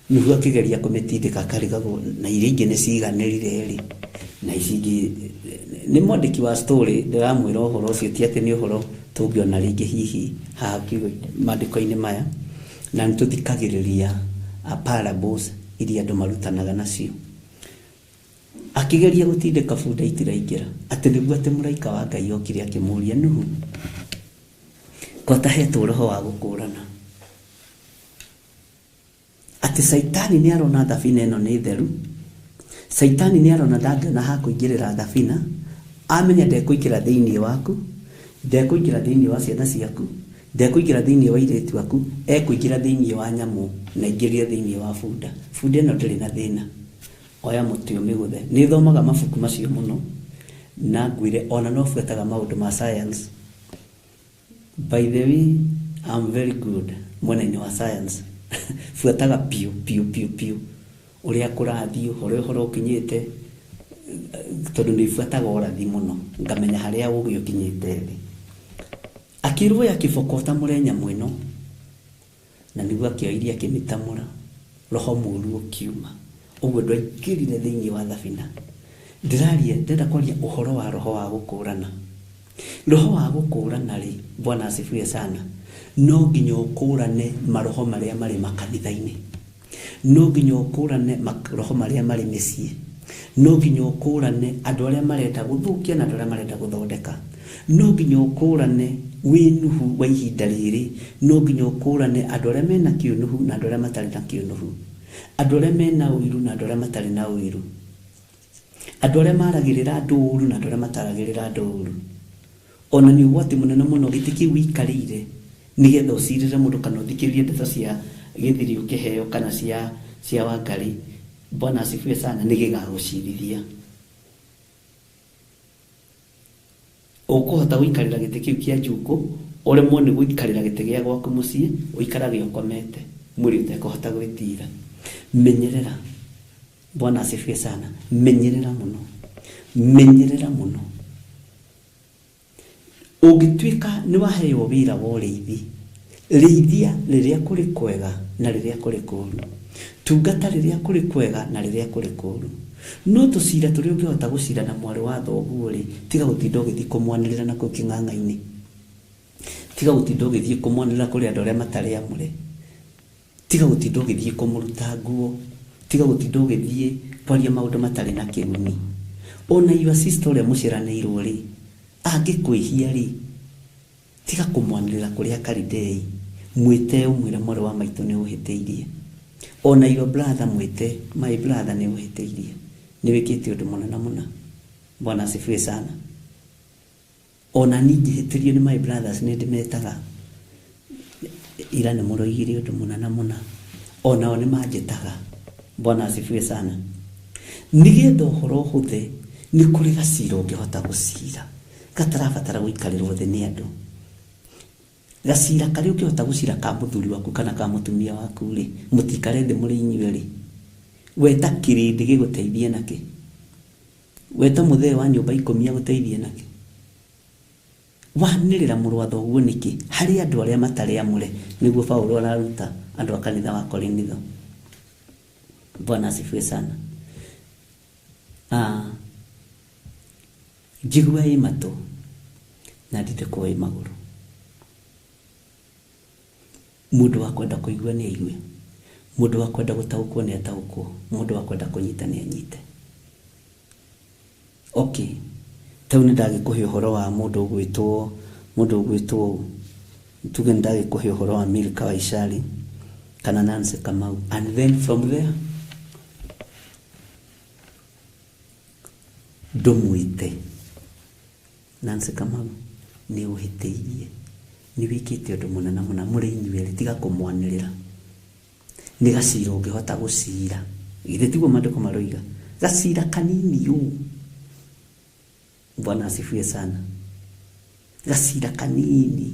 Speaker 2: Nuhu akĩgeria kũmĩtindĩka akarigagwo na iria ingĩ nĩ ciganĩrire rĩ, na ici ingĩ nĩ mwandĩki wa story ndĩramwĩra ũhoro ũcio, ti atĩ nĩ ũhoro tũngĩona rĩngĩ hihi haha maandĩko-inĩ maya, na nĩ tũthikagĩrĩria parables iria andũ marutanaga nacio. Akĩgeria gũtindĩka bunda itiraingĩra, atĩ nĩguo atĩ mũraika wa Ngai okire akĩmũũria, Nuhu, ko tahetwo roho wa gũkũrana? Atĩ Caitani nĩ arona thabina ĩno nĩ theru, Caitani nĩ arona ndangĩona ha kũingĩrĩra thabina, amenya ndekũingĩra thĩiniĩ waku, ndekũingĩra thĩiniĩ wa ciana ciaku, ndekũingĩra thĩiniĩ wa airĩtu aku, ekũingĩra thĩiniĩ wa nyamũ na aingĩrire thĩiniĩ wa bunda. Bunda ĩno ndĩrĩ na thĩna, oya mũtĩ ũmĩgũthe. Nĩ thomaga mabuku macio mũno na ngwĩre ona no buataga maũndũ ma science. By the way, I'm very good mwena-inĩ wa science. Buataga piũ piũ piũ piũ ũrĩa kũrathiĩ, ũrĩa ũhoro ũkinyĩte, tondũ nĩ buataga ũrathi mũno, ngamenya harĩa ũgĩ ũkinyĩte thĩ. Akĩrwo ya kĩboko ũtamũre nyamũ ĩno, na nĩguo akĩoirie akĩmĩtamũra, roho mũũru ũkiuma. Ũguo ndwaingĩrire thĩiniĩ wa thabina. Ndĩraria, ndĩrenda kwaria ũhoro wa roho wa gũkũrana. Roho wa gũkũrana rĩ, Bwana asifiwe sana, no nginya ũkũrane maroho marĩa marĩ makanitha-inĩ, no nginya ũkũrane maroho marĩa marĩ mĩciĩ, no nginya ũkũrane andũ arĩa marenda gũthũkia na andũ arĩa marenda gũthondeka, no nginya ũkũrane wĩ Nuhu wa ihinda rĩrĩ, no nginya ũkũrane andũ arĩa mena kĩũnũhu na andũ arĩa matarĩ na kĩũnũhu, andũ arĩa mena ũiru na andũ arĩa matarĩ na ũiru, andũ arĩa maragĩrĩra andũ ũru na andũ arĩa mataragĩrĩra andũ ũru. Ona nĩ ũgwati mũnene mũno gĩtĩ kĩu ũikarĩire nĩgetha ũcirĩre mũndũ kana ũthikĩrĩrie ndeto cia gĩthiri ũkĩheo kana cia Wangari. Bwana asifiwe sana, nĩ gĩgagũcirithia. Ũkũhota gũikarĩra gĩtĩ kĩu kĩa njukũ, ũremwo nĩ gũikarĩra gĩtĩ gĩa gwaku mũciĩ, ũikarage ũkomete, mwĩrĩ ũtekũhota gwĩtira. Menyerera. Bwana asifiwe sana. Menyerera mũno, menyerera mũno. Ũngĩtuĩka nĩ waheo wĩra wa ũrĩithi, rĩithia rĩrĩa kũrĩ kwega na rĩrĩa kũrĩ kũũru, tungata rĩrĩa kũrĩ kwega na rĩrĩa kũrĩ kũũru. No tũcira tũrĩa ũngĩhota gũcira na mwarĩ wa thoguo rĩ, tiga gũtinda ũgĩthiĩ kũmwanĩrĩra na kũu kĩng'ang'a-inĩ, tiga gũtinda ũgĩthiĩ kũmwanĩrĩra kũrĩ andũ arĩa matarĩ amũre, tiga gũtinda ũgĩthiĩ kũmũruta nguo, tiga gũtinda ũgĩthiĩ kwaria maũndũ matarĩ na kĩguni. Ona your sister ũrĩa mũciaranĩirwo rĩ, angĩkwĩhia rĩ, tiga kũmwanĩrĩra kũrĩ akaridei, mwĩte ũmwĩre mwarĩ wa maitũ nĩ ũhĩtĩirie. Ona your brother mwĩte, my brother nĩ ũhĩtĩirie, Nĩ wĩkĩte ũndũ mũnene mũno. Bwana asifiwe sana. Ona niĩ ingĩhĩtĩrio nĩ my brothers nĩ ndĩmetaga ira nĩ mũroigire ũndũ mũnene mũno, onao nĩ manjĩtaga. Bwana asifiwe sana. Nĩgetha ũhoro ũhũthe nĩ kũrĩ gacira ũngĩhota gũcira gatarabatara gũikarĩrwo thĩ nĩ andũ. Gacira karĩa ũngĩhota gũcira ka mũthuri waku kana ka mũtumia waku rĩ, mũtikare thĩ mũrĩ inyuĩ rĩ, weta kĩrĩndĩ gĩgũteithie nakĩ, weta mũthee wa nyũmba 10 agũteithie nakĩ, wanĩrĩra mũrũ wa thoguo nĩkĩ harĩ andũ arĩa matarĩ amũre. Nĩguo Paulo araruta andũ a kanitha wa Korinitho. Bwana asifiwe sana. Njigua ĩ matũ na ndindĩkwo ĩ magũrũ. Mũndũ wa kwenda kũigua nĩ aigue, mũndũ wa kwenda gũtaũkwo nĩ ataũkwo, mũndũ wa kwenda kũnyita nĩ anyite. Okay, tau nĩ ndagĩkũhe ũhoro wa mũndũ ũgwĩtwo tuge nĩ ndagĩkũhe ũhoro wa Milka Waicari kana Nancy Kamau, and then from there ndũmwĩte Nancy Kamau nĩ ũhĩtĩirie, nĩ wĩkĩte ũndũ mũnene mũno mũrĩ inyuĩ, tiga kũmwanĩrĩra. Nĩ gacira ũngĩhota gũcira, githĩ tiguo maandĩko maroiga, gacira kanini ũũ. Bwana asifiwe sana. Gacira kanini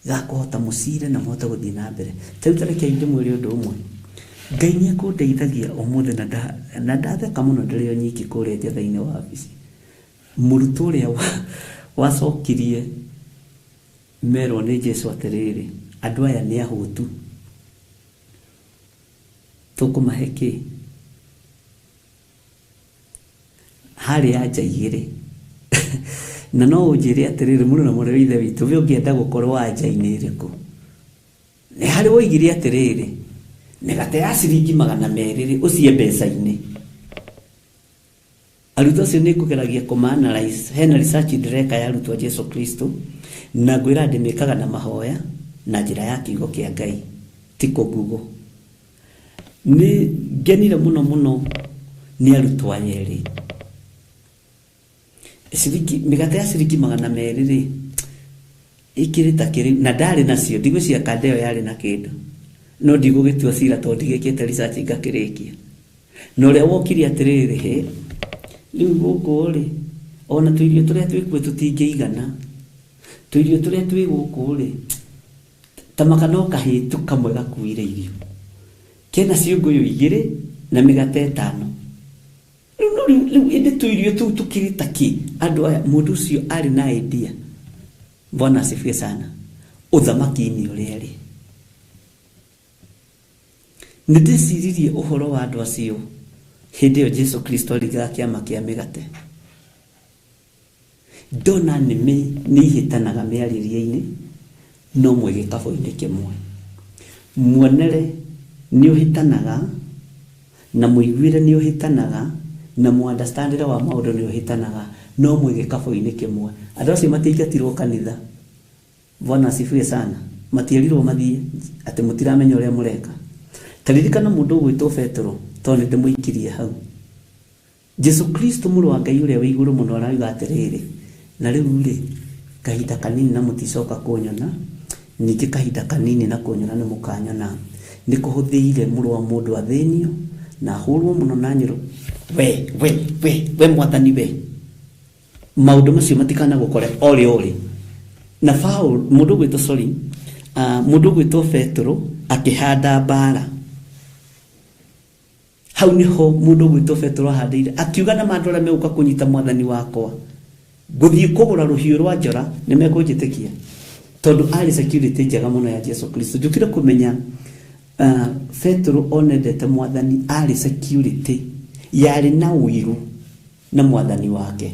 Speaker 2: gakũhota mũcire na mũhote gũthiĩ na mbere. Ta rĩu ta reke ndĩmwĩre ũndũ ũmwe, Ngai nĩ ekũndeithagia ũmũthĩ na ndatheka mũno ndĩrĩ o nyiki kũrĩa njetha-inĩ wa wabici. Mũrutwo ũrĩa wacokirie merwo nĩ Jesũ atĩrĩrĩ, andũ aya nĩ ahũtu, tũkũmahe kĩ? Harĩ anja igĩrĩ. Na no ũnjĩre atĩrĩrĩ, mũrũ na mwarĩ wa Ithe witũ, we ũngĩenda gũkorwo anja-inĩ ĩrĩkũ? Nĩ harĩ woigire atĩrĩrĩ, mĩgate ya ciringi 200 rĩ, ũcie mbeca-inĩ. Arutwo acio nĩ ngũgeragia kũma-analyze. Hena research ndĩreka ya arutwo a Jesu Kristo, na ngwĩra ndĩmĩkaga na mahoya na njĩra ya kiugo kĩa Ngai, ti kũ Google. Nĩ ngenire mũno mũno nĩ arutwo aya erĩ. Ciringi, mĩgate ya ciringi 200 rĩ, ĩkĩrĩ ta kĩrĩ, na ndarĩ nacio, ndigwĩciria kanda ĩyo yarĩ na kĩndũ, no ndigũgĩtua cira tondũ ndigĩkĩte research ngakĩrĩkia. Na ũrĩa wokire atĩrĩrĩ, hĩ, rĩu gũkũ rĩ, ona tũirio tũrĩa twĩkuo tũtingĩigana, tũirio tũrĩa twĩ gũkũ rĩ, ta maka no kahĩtu kamwe gakuire irio, kena ciũngũyũ 2 na mĩgate 5. Rĩu ĩndĩ tũirio tũu tũkĩrĩ ta kĩ? Andũ aya, mũndũ ũcio arĩ na idea. Bwana asifiwe sana. Ũthamaki-inĩ ũrĩa rĩ, nĩ ndĩciririe ũhoro wa andũ acio hĩndĩ ĩyo Jesu Kristo aringaga kĩama kĩa mĩgate. Ndona nĩmĩ nĩ ihĩtanaga mĩarĩrie-inĩ, no mwĩ gĩkabũ-inĩ kĩmwe. Muonere nĩ ũhĩtanaga, na mũiguĩre nĩ ũhĩtanaga, na mu-understandĩre wa maũndũ nĩ ũhĩtanaga, no mwĩ gĩkabũ-inĩ kĩmwe. Andũ acio matiaingatirwo kanitha. Bwana asifiwe sana. Matierirwo mathiĩ atĩ mũtiramenya ũrĩa mũreka. Ta ririkana mũndũ ũgwĩtwo Petero, tondũ nĩ ndĩmũikirie hau. Jesu Kristo mũrũ wa Ngai ũrĩa wĩ igũrũ mũno arauga atĩrĩrĩ, na rĩu rĩ, kahinda kanini na mũticoka kũnyona, ningĩ kahinda kanini na kũnyona nĩ mũkanyona. Nĩ kũhũthĩire mũrũ wa mũndũ athĩnio na ahũrwo mũno na nyũrũ. We, we, we, we mwathani we, maũndũ macio matikanagũkore orĩ orĩ. Na Paul, mũndũ ũgwĩtwo, sorry, mũndũ ũgwĩtwo Petero akĩhanda mbara. Hau nĩho mũndũ ũgwĩtwo Petero ahandĩire, akiuga na mandũ arĩa megũka kũnyita mwathani wakwa, ngũthiĩ kũgũra rũhiũ rwa njora, nĩ mekũnjĩtĩkia, tondũ arĩ security njega mũno ya Jesu Kristo. Njũkire kũmenya Petero onendete mwathani, arĩ security yarĩ na ũiru na mwathani wake.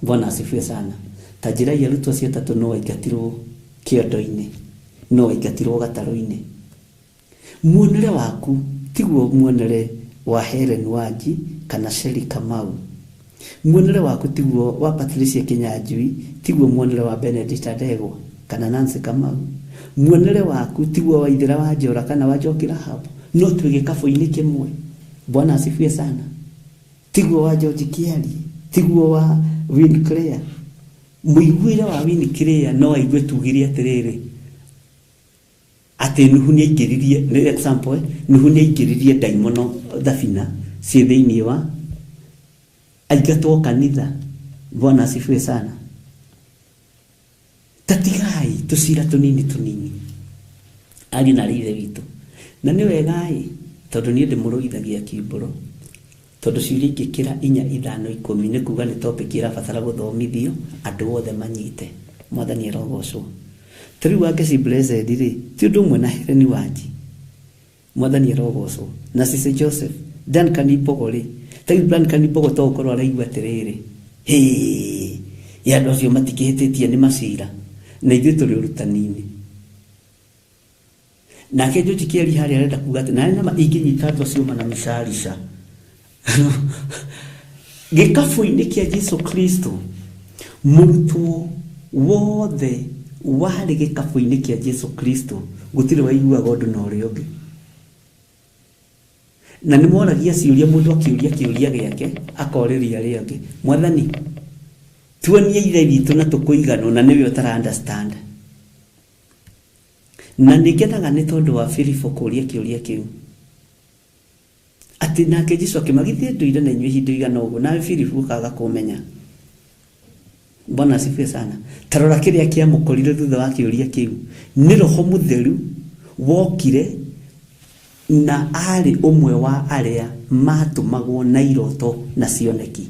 Speaker 2: Bwana asifiwe sana. Ta njĩra ya arutwo acio atatũ no aingatirwo kĩondo-inĩ, no aingatirwo gatarũ-inĩ. Muonere waku tiguo muonere wa Helen Wanji kana Sherry Kamau. Muonere waku tiguo wa Patricia Kinyanjui, tiguo muonere wa Benedicta Ndegwa kana Nancy Kamau. Muonere waku tiguo wa Ithira wa Njora kana wa Njoki Rahab, no twĩ gĩkabũ-inĩ kĩmwe. Bwana asifiwe sana. Tiguo wa George Kiarie, tiguo wa Win Clare. Mũiguĩre wa Win Clare no aigue tugire atĩrĩrĩ atĩ Nuhu nĩaingĩririe, nĩ example, Nuhu nĩaingĩririe ndaimono thabina ciĩ thĩinĩ wa aingatwo kanitha. Bwana asifiwe sana. Tatigai tũcira tũnini tũnini ari na ithe witũ. Na nĩ wega-ĩ, tondũ niĩ ndĩmũrũithagia kiumbũro, tondũ ciũria ingĩkĩra 4 5 10 nĩ kuga nĩ topic ĩrabatara gũthomithio andũ othe manyite. Mwathani arogocwo. Ta rĩu Wangeci Blessed rĩ, ti ũndũ ũmwe na Helen Wanji. Mwathani arogocwo. Na Cissy Joseph, Duncan Mbogo rĩ, ta rĩu Duncan Mbogo to gũkorwo araigua atĩrĩrĩ, hĩ, ya andũ acio matikĩhĩtĩtie nĩ macira, na ithuĩ tũrĩ ũrutani-inĩ. Nake George Kiarie harĩa arenda kuga atĩ nawe nama ingĩnyita andũ acio mana mĩcarica. Gĩkabũ-inĩ kĩa Jesu Kristo, mũrutwo wothe warĩ gĩkabũ-inĩ kĩa Jesu Kristo gũtirĩ waiguaga ũndũ na ũrĩa ũngĩ. Na nĩ moragia ciũria, mũndũ akĩũria kĩũria gĩake akorĩria arĩa angĩ, Mwathani tuonie ithe witũ na tũkũiganwo, na nĩwe ũtara understand. Na nĩngenaga nĩ tondũ wa Filipo kũũria kĩũria kĩu, atĩ nake Jesu akĩmagithia ndũire na inyuĩ ihinda igana ũguo, nawe Filipo ũkaga kũmenya. Bwana asifiwe sana. Tarora kĩrĩa kĩamũkorire thutha wa kĩũria kĩu, nĩ Roho Mũtheru wokire na arĩ ũmwe wa arĩa matũmagwo na iroto na cioneki.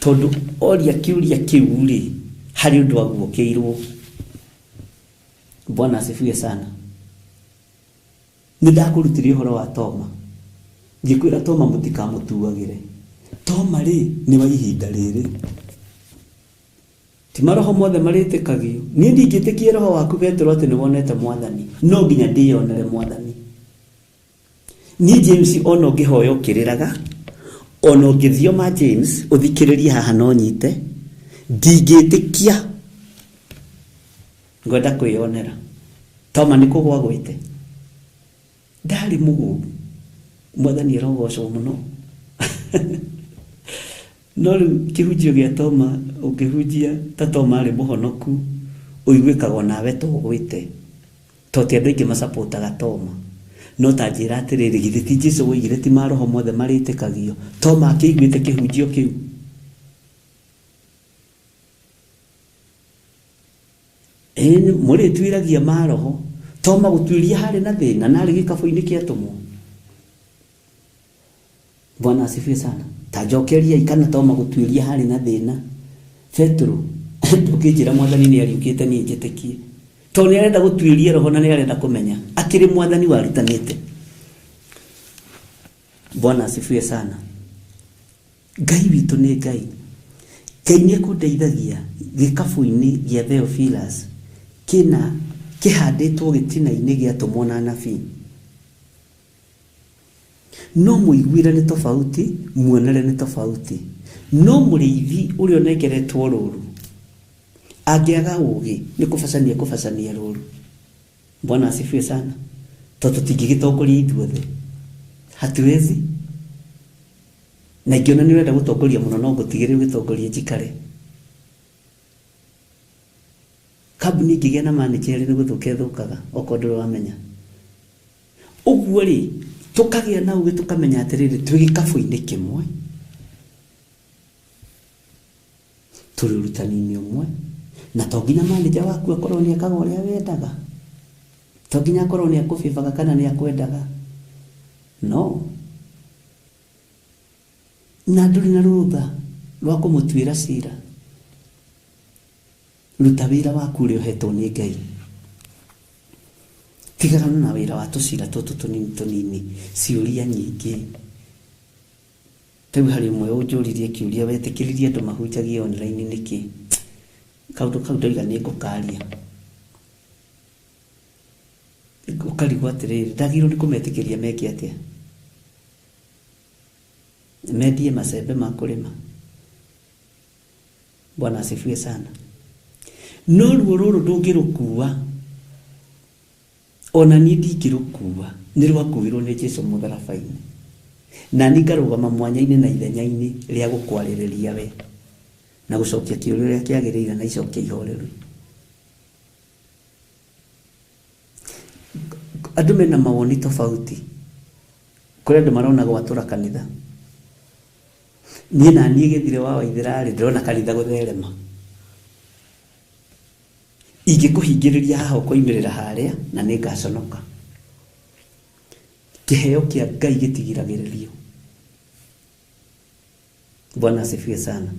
Speaker 2: Tondũ oria kĩũria kĩu rĩ, harĩ ũndũ aguũkĩirwo. Bwana asifiwe sana. Nĩ ndakũrutire ũhoro wa Toma, ngĩkwĩra Toma mũtikamũtuagĩre. Toma rĩ nĩ wa ihinda rĩrĩ, ti maroho mothe marĩtĩkagio. Niĩ ndingĩtĩkia roho waku Petero atĩ nĩwonete Mwathani, no nginya ndĩyonere Mwathani. Niĩ James ona ũngĩhoya ũkĩrĩraga, ona ũngĩthioma James ũthikĩrĩrie haha no nyite, ndingĩtĩkia, ngwenda kwĩyonera. Toma nĩ kũgwa gwĩte, ndarĩ mũgũu. Mwathani arogocwo mũno. No rĩu kĩhunjio gĩa Toma ũngĩhunjia ta Toma arĩ mũhonoku, ũiguĩkaga nawe to ũgwĩte, to ti andũ aingĩ macapotaga Toma. No ta njĩra atĩrĩrĩ, githĩ ti Jesu woigire ti maroho mothe marĩtĩkagio? Toma akĩiguĩte kĩhunjio kĩu. Ĩĩ, mũrĩtuĩragia maroho. Toma gũtuĩria harĩ na thĩna na arĩ gĩkabũ-inĩ kĩa atũmwo. Bwana asifiwe sana. Ta njokeria kana Toma gũtuĩria harĩ na thĩna. Petero ndũkĩnjĩra Mwathani nĩ ariũkĩte niĩ njĩtĩkie, tondũ nĩ arenda gũtuĩria roho na nĩ arenda kũmenya akĩrĩ Mwathani warutanĩte. Bwana asifiwe sana. Ngai witũ nĩ Ngai. Ngai nĩ ekũndeithagia gĩkabũ-inĩ gĩa Theophilus kĩna kĩhandĩtwo gĩtina-inĩ gĩa atũmwo na anabii. No mũiguĩre nĩ tofauti, muonere nĩ tofauti. No mũrĩithi ũrĩa ũnengeretwo rũũru angĩaga ũũgĩ nĩ kũbacania kũbacania rũũru. Bwana asifiwe sana. Tondũ tũtingĩgĩtongoria ithuothe, hatuwezi. Na ingĩona nĩ ũrenda gũtongoria mũno no ngũtigĩre ũgĩtongorie njikare. Kambuni ĩngĩgĩa na manager nĩ gũthũka ĩthũkaga, okorwo ndũrĩ wamenya. Ũguo rĩ, tũkagĩa na ũũgĩ tũkamenya atĩrĩrĩ, twĩ gĩkabũ-inĩ kĩmwe, tũrĩ ũrutani-inĩ ũmwe, na to nginya manager waku akorwo nĩ ekaga ũrĩa wendaga, to nginya akorwo nĩ akũbĩbaga kana nĩ akwendaga. No na ndũrĩ na rũtha rwa kũmũtuĩra cira. Ruta wĩra waku ũrĩa ũhetwo nĩ Ngai. Tigana na wĩra wa tũcira tũtũ tũnini tũnini, ciũria nyingĩ. Rĩu harĩ ũmwe ũnjũririe kĩũria, wetĩkĩririe andũ mahunjagie online nĩkĩ? Kaũndũ kau ndoiga nĩ ngũkaria. Ũkarigwo atĩrĩrĩ, ndagĩrĩirwo nĩ kũmetĩkĩria meke atĩa? Mendie macembe ma kũrĩma. Bwana asifiwe sana. No ruo rũrũ ndũngĩrũkua Ona niĩ ndingĩrũkua, nĩ rwakuirwo nĩ Jesu mũtharaba-inĩ. Na niĩ ngarũgama mwanya-inĩ na ithenya-inĩ rĩa gũkwarĩrĩria we na gũcokia kĩũria ũrĩa kĩagĩrĩire na icokia ihoreru. Andũ mena mawoni tofauti. Kũrĩ andũ marona gwatũra kanitha. Niĩ na niĩ gĩthire wa Waithĩra-rĩ, ndĩrona kanitha gũtherema. Ingĩkũhingĩrĩria haha ũkoimĩrĩra harĩa na nĩ ngaconoka. Kĩheo kĩa Ngai gĩtigiragĩrĩrio. Bwana asifiwe sana.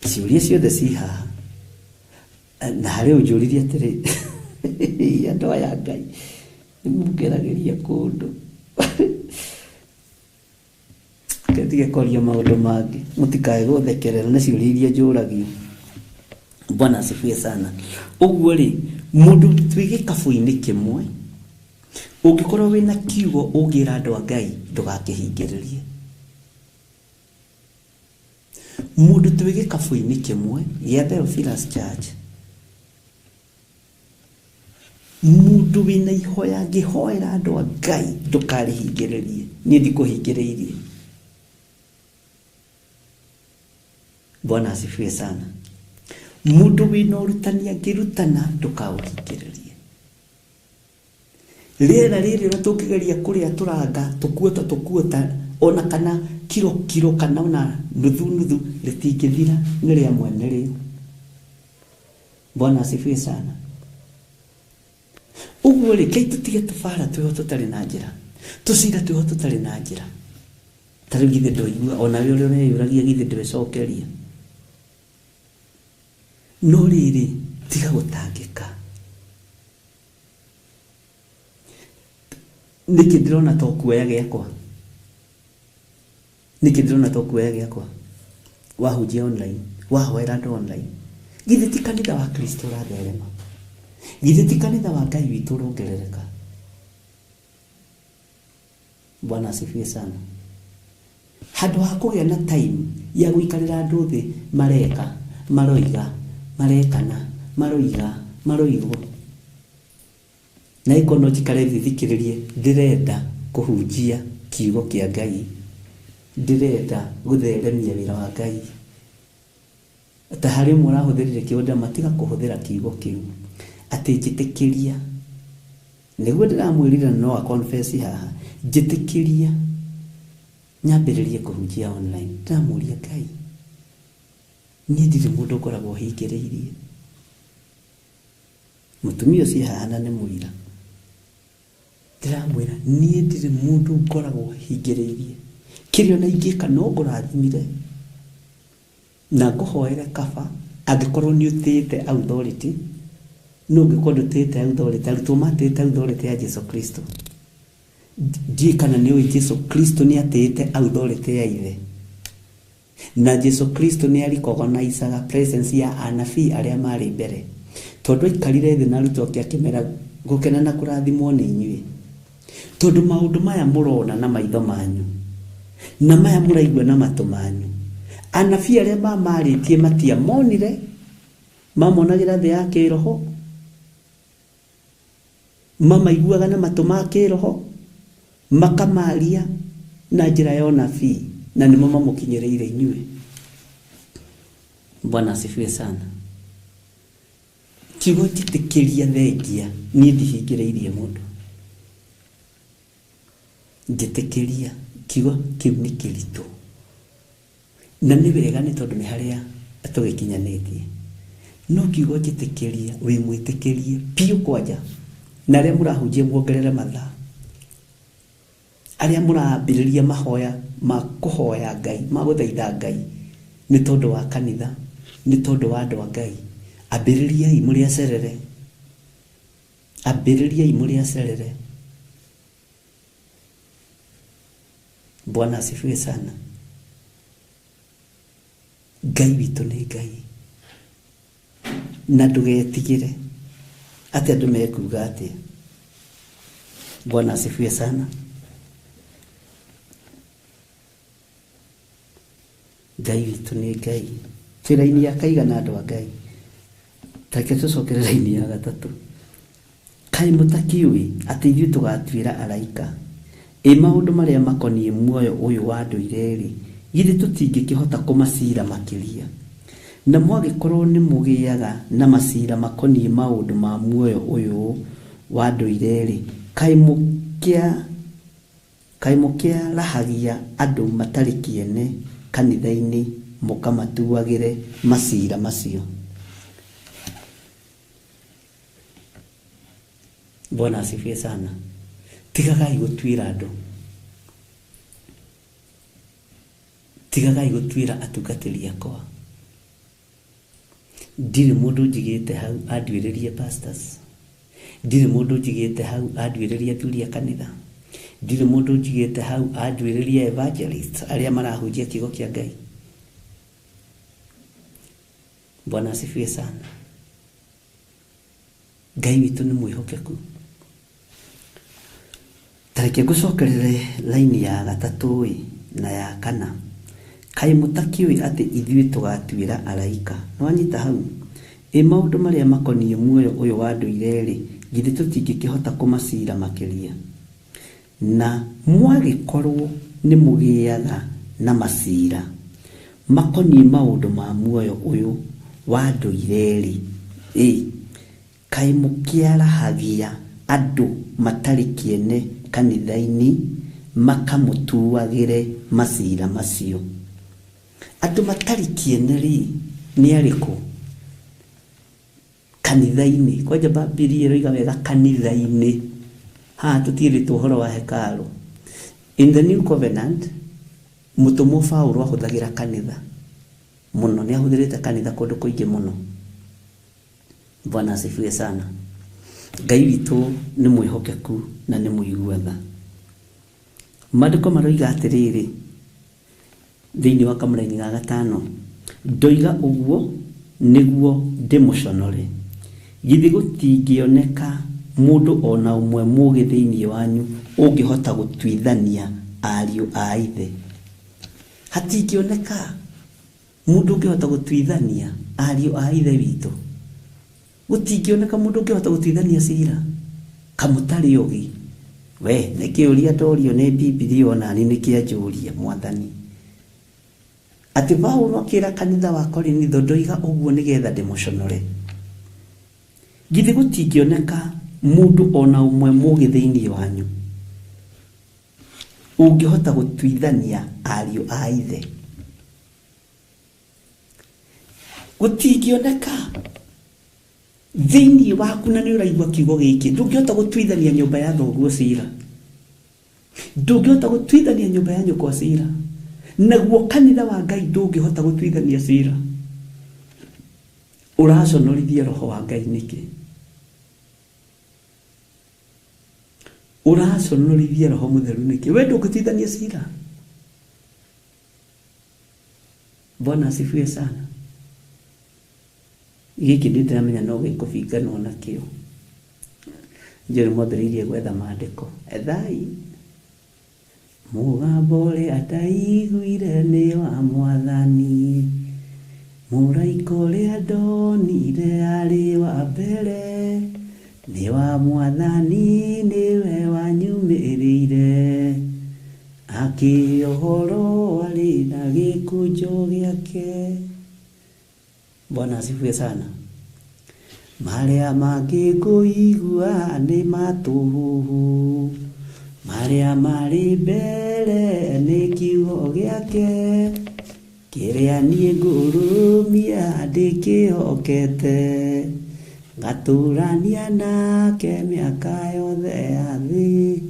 Speaker 2: Ciũria ciothe ci haha. Na harĩ ũnjũririe atĩrĩ, andũ aya Ngai nĩ mũngeragĩria kũndũ. Ndige kwaria maũndũ mangĩ, mũtikae gũthekerera nĩ ciũria iria njũragio. Bwana asifiwe sana. Ũguo rĩ, mũndũ twĩ gĩkabũ-inĩ kĩmwe, ũngĩkorwo wĩna kiugo ũngĩra andũ a Ngai, ndũgakĩhingĩrĩrie. Mũndũ twĩ gĩkabũ-inĩ kĩmwe gĩa Theophilus Church, mũndũ wĩna ihoya angĩhoera andũ a Ngai, ndũkarĩhingĩrĩrie. Niĩ ndikũhingĩrĩirie. Bwana asifiwe sana. Mũndũ wĩna ũrutani angĩrutana, ndũkaũhingĩrĩrie. Rĩera rĩrĩ ũrĩa tũngĩgeria kũrĩa tũranga, tũkuota tũkuota, ona kana kiro kiro kana ona nuthu nuthu, rĩtingĩthira, nĩ rĩa mwene rĩo. Bwana asifiwe sana. Ũguo rĩ, kei tũtige tũbara twĩho tũtarĩ na njĩra, tũcira twĩho tũtarĩ na njĩra. Ta rĩu githĩ ndwaigua, ona we ũrĩa ũreyũragia githĩ ndwecokeria. No rĩrĩ, tiga gũtangĩka. Nĩkĩ ndĩrona to kuoya gĩakwa? Nĩkĩ ndĩrona to kuoya gĩakwa? Wahunjia online, wahoera andũ online. Githĩ ti kanitha wa Kristo ũratherema? Githĩ ti kanitha wa Ngai witũ ũrongerereka? Bwana asifiwe sana. Handũ ha kũgĩa na time ya gũikarĩra andũ thĩ mareka, maroiga, marekana, maroiga, maroigwo. Na ĩkorwo no njikare thĩ thikĩrĩrie, ndĩrenda kũhunjia kiugo kĩa Ngai, ndĩrenda gũtheremia wĩra wa Ngai. Ta harĩ ũmwe ũrahũthĩrire kiugo, ndĩramatiga kũhũthĩra kiugo kĩu, atĩ njĩtĩkĩria. Nĩguo ndĩramwĩrire no a confess haha, njĩtĩkĩria nyambĩrĩrie kũhunjia online. Ndĩramũria Ngai, niĩ ndirĩ mũndũ ngoragwo hingĩrĩirie. Mũtumia ũcio haha na nĩ mũira. Ndĩramwĩra niĩ ndirĩ mũndũ ngoragwo hingĩrĩirie. Kĩrĩa ona ingĩka no ngũrathimire na ngũhoere kaba, angĩkorwo nĩ ũtĩĩte authority. No ũngĩkorwo ndũtĩĩte authority, arutwo matĩĩte authority ya Jesu Kristo. Ndiũĩ kana nĩ ũĩ Jesu Kristo nĩ atĩĩte authority ya ithe. Na Jesu Kristo nĩ aricognicaga presence ya anabii arĩa marĩ mbere. Tondũ aikarire thĩ na arutwo ake akĩmera gũkena na kũrathimwo nĩ inyuĩ. Tondũ maũndũ maya mũrona na maitho manyu, na maya mũraigua na matũ manyu, anabii arĩa mamarĩtie matiamonire, mamonagĩra thĩ ya kĩroho, mamaiguaga na matũ ma kĩroho, makamaria na njĩra ya ũnabii, na nĩmo mamũkinyĩrĩire inyuĩ. Bwana asifiwe sana. Kiugo njĩtĩkĩria thengia, niĩ ndihingĩrĩirie mũndũ. Njĩtĩkĩria, kiugo kĩu nĩ kĩritũ. Na nĩ wega nĩ tondũ nĩ harĩa tũgĩkinyanĩtie. No kiugo njĩtĩkĩria, wĩ mwĩtĩkĩrie biũ kwanja. Na arĩa mũrahunjia muongerere mathaa. Arĩa mũrambĩrĩria mahoya ma kũhoya Ngai, ma gũthaitha Ngai, nĩ tondũ wa kanitha, nĩ tondũ wa andũ a Ngai. Ambĩrĩriai mũrĩ acerere. Ambĩrĩriai mũrĩ acerere. Bwana asifiwe sana. Ngai witũ nĩ Ngai. Na ndũgetigĩre atĩ andũ mekuga atĩa. Bwana asifiwe sana. Ngai witũ nĩ Ngai. Twĩ raini ya kaigana andũ a Ngai. Tareke tũcokere raini ya gatatũ. Kaĩ mũtakĩũĩ atĩ ithuĩ tũgatuĩra araika? Ĩ maũndũ marĩa makoniĩ muoyo ũyũ wa ndũire-rĩ, githĩ tũtingĩkĩhota kũmaciira makĩria? Na mwagĩkorwo nĩ mũgĩaga na maciira makoniĩ maũndũ ma muoyo ũyũ wa ndũire-rĩ, kaĩ mũkĩarahagia andũ matarĩ kĩene kanitha-inĩ mũkamatuagĩre maciira macio? Bwana asifiwe sana. Tigagai gũtuĩra andũ, tigagai gũtuĩra atungatĩri akwa. Ndirĩ mũndũ njigĩte hau anduĩrĩrie pastors, ndirĩ mũndũ njigĩte hau anduĩrĩrie athuri a kanitha, ndirĩ mũndũ njigĩte hau anduĩrĩrie evangelists arĩa marahunjia kiugo kĩa Ngai. Bwana asifiwe sana. Ngai witũ nĩ mwĩhokeku. Tareke ngũcokerere laini ya gatatũ ĩ na ya kana. Kaĩ mũtakĩũĩ atĩ ithuĩ tũgatuĩra araika? Nĩwanyita hau? Ĩ maũndũ marĩa makoniĩ muoyo ũyũ wa ndũire-rĩ, githĩ tũtingĩkĩhota kũmaciira makĩria? Na mwagĩkorwo nĩ mũgĩaga na maciira makoniĩ maũndũ ma muoyo ũyũ wa ndũire-rĩ, ĩ kaĩ mũkĩarahagia andũ matarĩ kĩene kanitha-inĩ makamũtuagĩre maciira macio? Andũ matarĩ kĩene rĩ, nĩ arĩkũ? Kanitha-inĩ. Kwanja Bibilia ĩroiga wega kanitha-inĩ. Haha tũtiĩrĩtwo ũhoro wa hekarũ. In the new covenant, mũtũmwo Paũlũ ahũthagĩra kanitha mũno, nĩ ahũthĩrĩte kanitha kũndũ kũingĩ mũno. Bwana asifiwe sana. Ngai witũ nĩ mwĩhokeku na nĩ mũigua tha. Maandĩko maroiga atĩrĩrĩ thĩinĩ wa kamũraini ga gatano, ndoiga ũguo nĩguo ndĩmũconore. Githĩ gũtingĩoneka mũndũ ona ũmwe mũũgĩ thĩinĩ wanyu ũngĩhota gũtuithania ariũ a ithe? Hatingĩoneka mũndũ ũngĩhota gũtuithania ariũ a ithe witũ. Gũtingĩoneka mũndũ ũngĩhota gũtuithania cira kamũtarĩ ũgĩ. We nĩ kĩũria ndorio nĩ Bibilia onani nĩ kĩanjũria mwathani. Atĩ Paũlũ akĩra kanitha wa Korinitho ndoiga ũguo nĩgetha ndĩmũconore. Githĩ gũtingĩoneka mũndũ ona ũmwe mũũgĩ thĩinĩ wanyu ũngĩhota gũtuithania ariũ a ithe? Gũtingĩoneka thĩinĩ waku na nĩ ũraigua kiugo gĩkĩ, ndũngĩhota gũtuithania nyũmba ya thoguo cira, ndũngĩhota gũtuithania nyũmba ya nyũkwa cira, naguo kanitha wa Ngai ndũngĩhota gũtuithania cira. Ũraconorithia roho wa Ngai nĩkĩ? Ũraconorithia roho mũtheru nĩkĩ? We ndũngĩtuithania cira. Bwana asifiwe sana. Gĩkĩ nĩ ndĩramenya no gĩkũbinganwo nakĩo. Njũĩ mwambĩrĩirie gwetha maandĩko. Ethai mũgambo ũrĩa ndaiguire nĩ wa mwathani, mũraika ũrĩa ndonire arĩ wa mbere, nĩ wa mwathani nĩwe wanyumĩrĩire, akĩohorwo arĩ na gĩkũnjo gĩake. Bwana asifiwe sana. Marĩa mangĩkũigua nĩ matũhũhũ, marĩa marĩ mbere nĩ kiugo gĩake, kĩrĩa niĩ ngũrũmia ndĩkĩhokete, ngatũrania nake mĩaka yothe ya thĩ.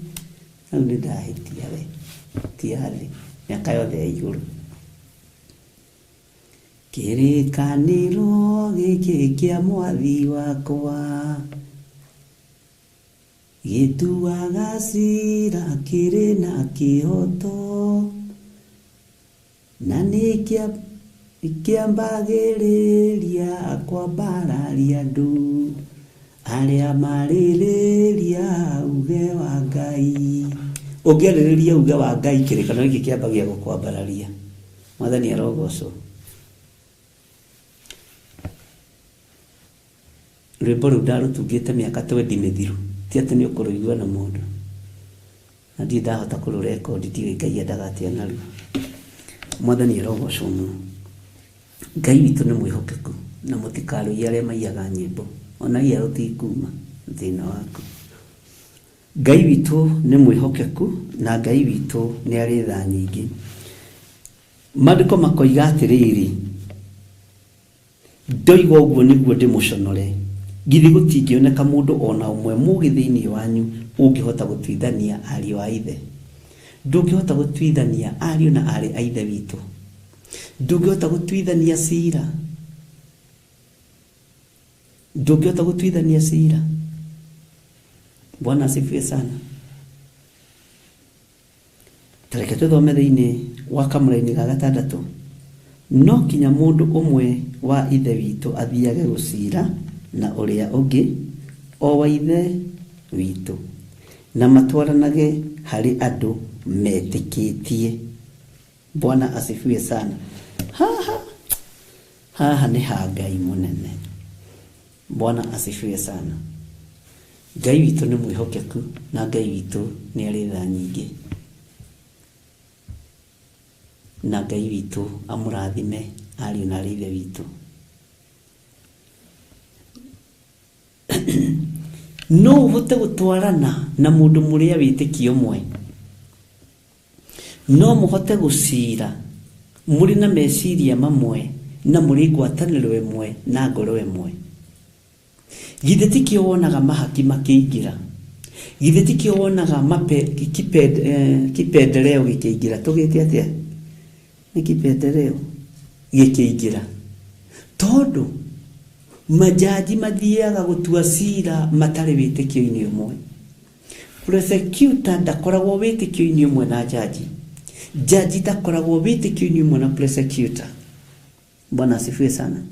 Speaker 2: Hau nĩ ndahĩtia we, ti ya thĩ, mĩaka yothe ya igũrũ. Kĩrĩkanĩro gĩkĩ kĩa mwathi wakwa gĩtuaga cira kĩrĩ na kĩhoto, na nĩ kĩambagĩrĩria kwambararia andũ arĩa marĩrĩria uge wa Ngai. Ũngĩarĩrĩria uge wa Ngai, kĩrĩkanĩro gĩkĩ kĩambagia gũkwambararia. Mwathani arogocwo. Rwĩmbo rũu ndarũtungĩte mĩaka 20 mĩthiru. Ti atĩ nĩ ũkũrũigua na mũndũ. Na ndirĩ ndahota kũrũrekondi, ndiũĩ Ngai endaga atĩa naruo. Mwathani arogocwo mũno. Ngai witũ nĩ mwĩhokeku na mũtikarũie arĩa maiyaga nyĩmbo. Ona iya rũtikuma thĩna waku. Ngai witũ nĩ mwĩhokeku na Ngai witũ nĩ arĩ tha nyingĩ. Maandĩko makoiga atĩrĩrĩ, ndoiga ũguo nĩguo ndĩmũconore, githĩ gũtingĩoneka mũndũ ona ũmwe mũũgĩ thĩinĩ wanyu ũngĩhota gũtuithania ariũ a ithe? Ndũngĩhota gũtuithania ariũ na aarĩ a ithe witũ. Ndũngĩhota gũtuithania cira. Ndũngĩhota gũtuithania cira. Bwana asifiwe sana. Tareke tũthome thĩinĩ wa kamũraini ga gatandatũ. No kinya mũndũ ũmwe wa ithe witũ athiage gũcira na ũrĩa ũngĩ o wa ithe witũ, na matwaranage harĩ andũ metĩkĩtie. Bwana asifiwe sana. Haha haha nĩ ha Ngai mũnene. Bwana asifiwe sana. Ngai witũ nĩ mwĩhokeku na Ngai witũ nĩ arĩ tha nyingĩ. Na Ngai witũ amũrathime ariũ na aarĩ ithe witũ. No ũhote gũtwarana na mũndũ mũrĩa wĩtĩkio ũmwe. No mũhote gũcira mũrĩ na meciria mamwe na mũrĩ ngwatanĩro ĩmwe na ngoro ĩmwe. Githĩ tikĩo wonaga mahaki makĩingĩra? Githĩ tikĩo wonaga kipendeleo gĩkĩingĩra? Tũgĩte atĩa? Nĩ kipendeleo gĩkĩingĩra. Tondũ majaji mathiaga gũtua cira matarĩ wĩtĩkio-inĩ ũmwe. Prosecutor ndakoragwo wĩtĩkio-inĩ ũmwe na jaji. Jaji ndakoragwo wĩtĩkio-inĩ ũmwe na prosecutor. Bwana asifiwe sana.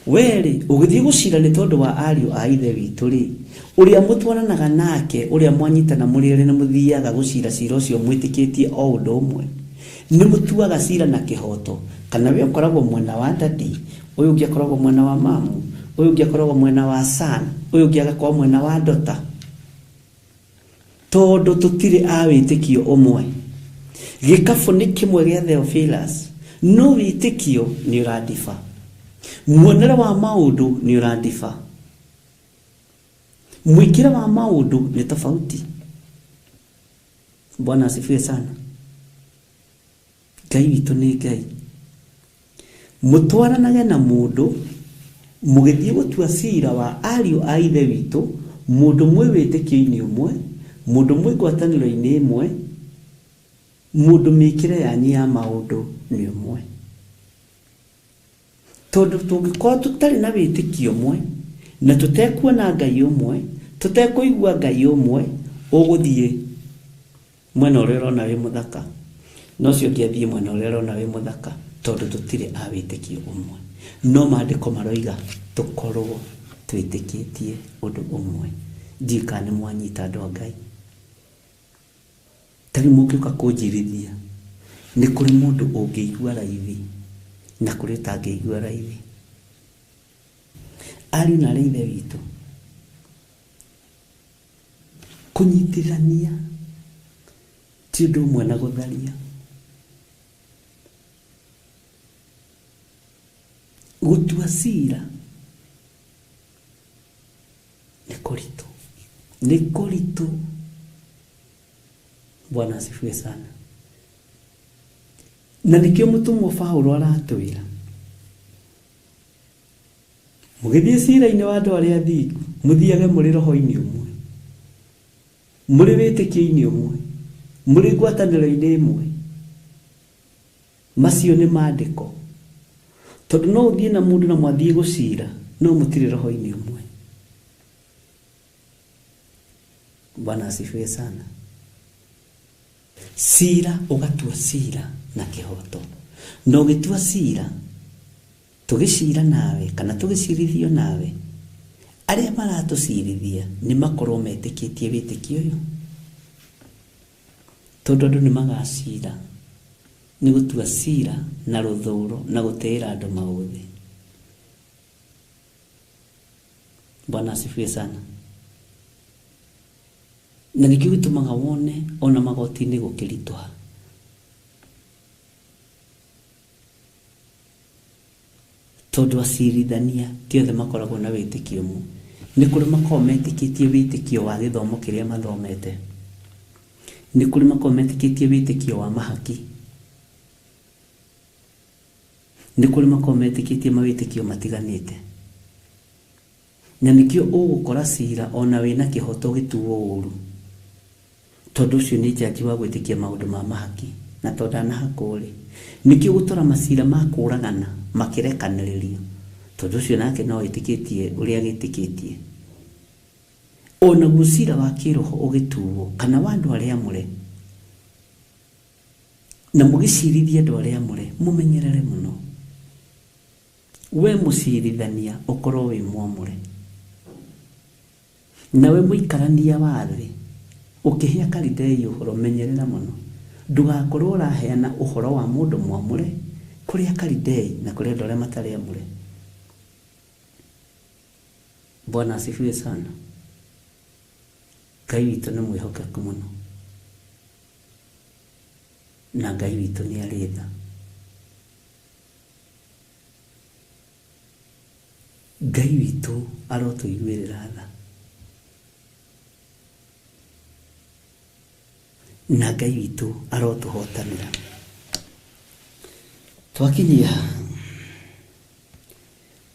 Speaker 2: Werĩ ũgĩthiĩ gũcira nĩ tondũ wa ariũ a ithe witũ rĩ, ũrĩa mũtwaranaga nake, ũrĩa mwanyitana mũrĩ erĩ nĩ mũthiaga gũcira cira ũcio mwĩtĩkĩtie o ũndũ ũmwe. Nĩ mũtuaga cira na kĩhoto, kana we ũkoragwo mwena wa daddy, ũyũ ũngĩ akoragwo mwena wa mamu, ũyũ ũngĩ akoragwo mwena wa son, ũyũ ũngĩ agakorwo mwena wa daughter. Tondũ tũtirĩ a wĩtĩkio ũmwe. Gĩkabũ nĩ kĩmwe gĩa Theophilus, no wĩtĩkio nĩ ũrandiba. Muonere wa maũndũ nĩ ũrandiba. Mwĩkĩre wa maũndũ nĩ tofauti. Bwana asifiwe sana. Ngai witũ nĩ Ngai. Mũtwaranage na mũndũ mũgĩthiĩ gũtua cira wa ariũ a ithe witũ, mũndũ mwĩ wĩtĩkio-inĩ ũmwe, mũndũ mwĩ ngwatanĩro-inĩ ĩmwe, mũndũ mĩkĩre yanyu ya maũndũ nĩ ũmwe. Tondũ tũngĩkorwo tũtarĩ na wĩtĩkio ũmwe, na tũtekuona Ngai ũmwe, tũtekũigua Ngai ũmwe, ũgũthiĩ mwena ũrĩa ũrona wĩ mũthaka, na ũcio ũngĩ athiĩ mwena ũrĩa ũrona wĩ mũthaka, tondũ tũtirĩ a wĩtĩkio ũmwe. No maandĩko maroiga tũkorwo twĩtĩkĩtie ũndũ ũmwe. Ndiũĩ kana nĩ mwanyita andũ a Ngai. Ta rĩu mũngĩũka kũnjirithia, nĩ kũrĩ mũndũ ũngĩigua raithi na kũrĩ ũtangĩigua raithi. Ariũ na aarĩ a ithe witũ, kũnyitithania ti ũndũ ũmwe na gũtharia. Gũtua cira nĩ kũritũ, nĩ kũritũ. Bwana asifiwe sana. Na nĩkĩo mũtũmwo Paũlũ aratwĩra, mũgĩthiĩ cira-inĩ wa andũ arĩa athingu, mũthiage mũrĩ roho-inĩ ũmwe, mũrĩ wĩtĩkio-inĩ ũmwe, mũrĩ ngwatanĩro-inĩ ĩmwe. Macio nĩ maandĩko. Tondũ no ũthiĩ na mũndũ na mwathiĩ gũcira, no mũtirĩ roho-inĩ ũmwe. Bwana asifiwe sana. Cira ũgatua cira na kĩhoto. Na ũgĩtua cira, tũgĩcira nawe kana tũgĩcirithio nawe, arĩa maratũcirithia nĩ makorwo metĩkĩtie wĩtĩkio ũyũ. Tondũ andũ nĩ magacira, nĩ gũtua cira na rũthũro na gũtĩĩra andũ maũthĩ. Bwana asifiwe sana. Na nĩkĩo gĩtũmaga wone ona magoti-inĩ gũkĩritũha. Tondũ acirithania ti othe makoragwo na wĩtĩkio ũmwe. Nĩ kũrĩ makoragwo metĩkĩtie wĩtĩkio wa gĩthomo kĩrĩa mathomete. Nĩ kũrĩ makoragwo metĩkĩtie wĩtĩkio wa mahaki. Nĩ kũrĩ makoragwo metĩkĩtie mawĩtĩkio matiganĩte. Na nĩkĩo ũgũkora cira ona wĩna kĩhoto gĩtuo ũru. Tondũ ũcio nĩ njanji wa gwĩtĩkia maũndũ ma mahaki na tondũ ndanahakwo rĩ. Nĩkĩo gũtora macira ma kũragana makĩrekanĩrĩrio. Tondũ ũcio nake no ĩtĩkĩtie ũrĩa agĩtĩkĩtie. Onaguo cira wa kĩroho ũgĩtuo kana wa andũ arĩa amũre na mũgĩcirithie andũ arĩa amũre mũmenyerere mũno. We mũcirithania ũkorwo wĩ mwamũre. Nawe mũikarania wa thĩ ũkĩhe Akalidei ũhoro menyerera mũno. Ndũgakorwo ũraheana ũhoro wa mũndũ mwamũre kũrĩ Akalidei na kũrĩ andũ arĩa matarĩ amũre. Bwana asifiwe sana. Ngai witũ nĩ mwĩhokeku mũno. Na Ngai witũ nĩ arĩ tha. Ngai witũ arotũiguĩrĩra tha. Na Ngai witũ arotũhotanĩra. Twakinyia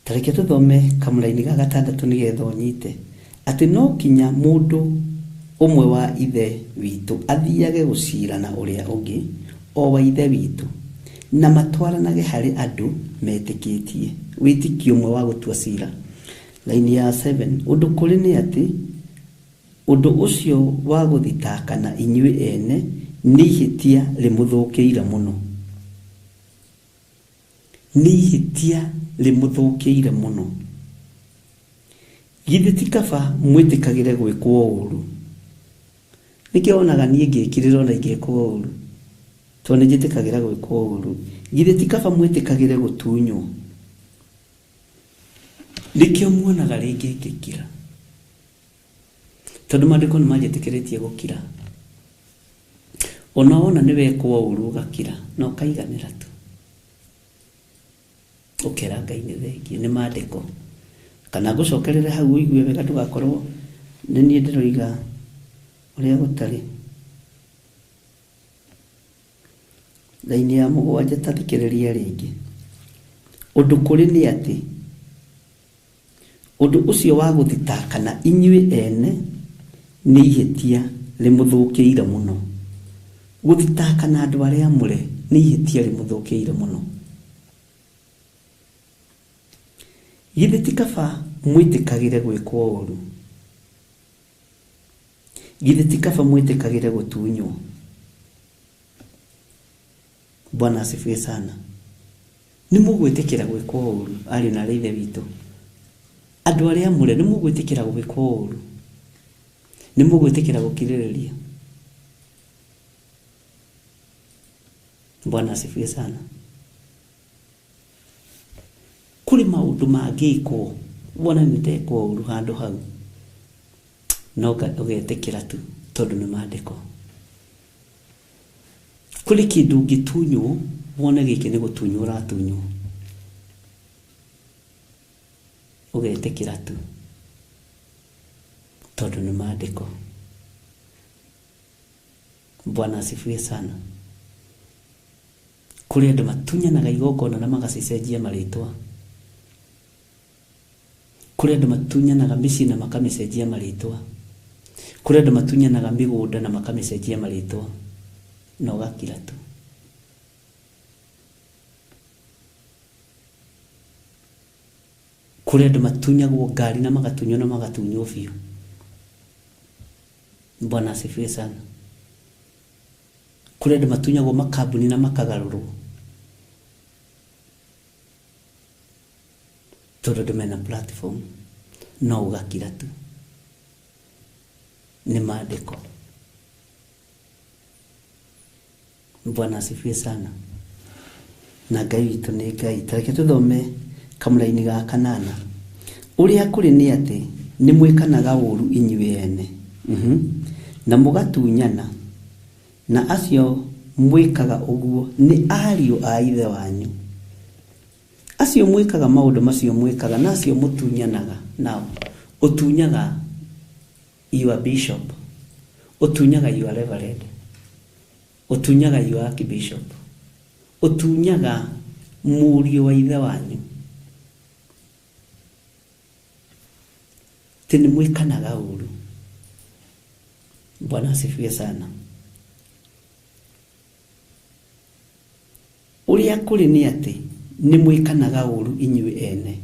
Speaker 2: ta reke tũthome kamũraini ga gatandatũ nĩgetha ũnyite atĩ no kinya mũndũ ũmwe wa ithe witũ athiage gũcira na ũrĩa ũngĩ o wa ithe witũ na matwaranage harĩ andũ metĩkĩtie wĩtĩkio ũmwe wa gũtua cira. Laini ya 7 ũndũ kũrĩ nĩ atĩ ũndũ ũcio wa gũthitakana inyuĩ ene nĩ ihĩtia rĩmũthũkĩire mũno. Nĩ ihĩtia rĩmũthũkĩire mũno. Githĩ ti kaba mwĩtĩkagĩre gwĩkwo ũũru? Nĩkĩo wonaga niĩ ngĩkirĩra ona ingĩkwo ũũru, tondũ nĩ njĩtĩkagĩra gwĩkwo ũũru. Githĩ ti kaba mwĩtĩkagĩre gũtunywo? Nĩkĩo muonaga rĩngĩ ngĩkira, tondũ maandĩko nĩ manjĩtĩkĩrĩtie gũkira. Ona wona nĩ wekwo ũũru ũgakira na ũkaiganĩra tu, ũkera Ngai nĩ thengiũ nĩ maandĩko. Kana ngũcokerere hau ũigue wega ndũgakorwo nĩ niĩ ndĩroiga ũrĩa gũtarĩ. Raini ya mũgwanja ta thikĩrĩria rĩngĩ. Ũndũ kũrĩ nĩ atĩ ũndũ ũcio wa gũthitakana inyuĩ ene nĩ ihĩtia rĩmũthũkĩire mũno. Gũthitakana andũ arĩa amũre nĩ ihĩtia rĩmũthũkĩire mũno. Githĩ ti kaba mwĩtĩkagĩre gwĩkwo ũũru? Githĩ ti kaba mwĩtĩkagĩre gũtunywo? Bwana asifiwe sana. Nĩ mũgwĩtĩkĩra gwĩkwo ũũru ariũ na aarĩ a Ithe witũ? Andũ arĩa amũre nĩ mũgwĩtĩkĩra gwĩkwo ũũru? Nĩ mũgwĩtĩkĩra gũkirĩrĩria? Bwana asifiwe sana. Kũrĩ maũndũ mangĩkwo wona nĩ ndekwo ũũru handũ hau no ũgetĩkĩra tu tondũ nĩ maandĩko. Kũrĩ kĩndũ ũngĩtunywo wone gĩkĩ nĩ gũtunywo ũratunywo, ũgetĩkĩra tu tondũ nĩ maandĩko. Bwana asifiwe sana. Kũrĩ andũ matunyanaga igongona na magacicenjia marĩtwa. Kũrĩ andũ matunyanaga mĩciĩ na makamĩcenjia marĩtwa. Kũrĩ andũ matunyanaga mĩgũnda na makamĩcenjia marĩtwa na ũgakira tu. Kũrĩ andũ matunyagwo ngari na magatunywo na magatunywo biũ. Bwana asifiwe sana. Kũrĩ andũ matunyagwo makambuni na makagarũrwo tondũ andũ mena platform no ũgakira tu nĩ maandĩko. Bwana asifiwe sana. Na Ngai witũ nĩ Ngai. Ta reke tũthome kamũraini ga kanana. Ũrĩa kũrĩ nĩ atĩ nĩ mwĩkanaga ũũru inyuĩ ene. Na mũgatunyana, na acio mwĩkaga ũguo nĩ ariũ a ithe wanyu. Acio mwĩkaga maũndũ macio mwĩkaga, na acio mũtunyanaga nao. Ũtunyaga your bishop, ũtunyaga your reverend, ũtunyaga your archbishop, ũtunyaga mũriũ wa ithe wanyu. Tĩ nĩ mwĩkanaga ũru. Bwana asifiwe sana. Ũrĩa kũrĩ nĩ atĩ nĩ mwĩkanaga ũru inyuĩ ene.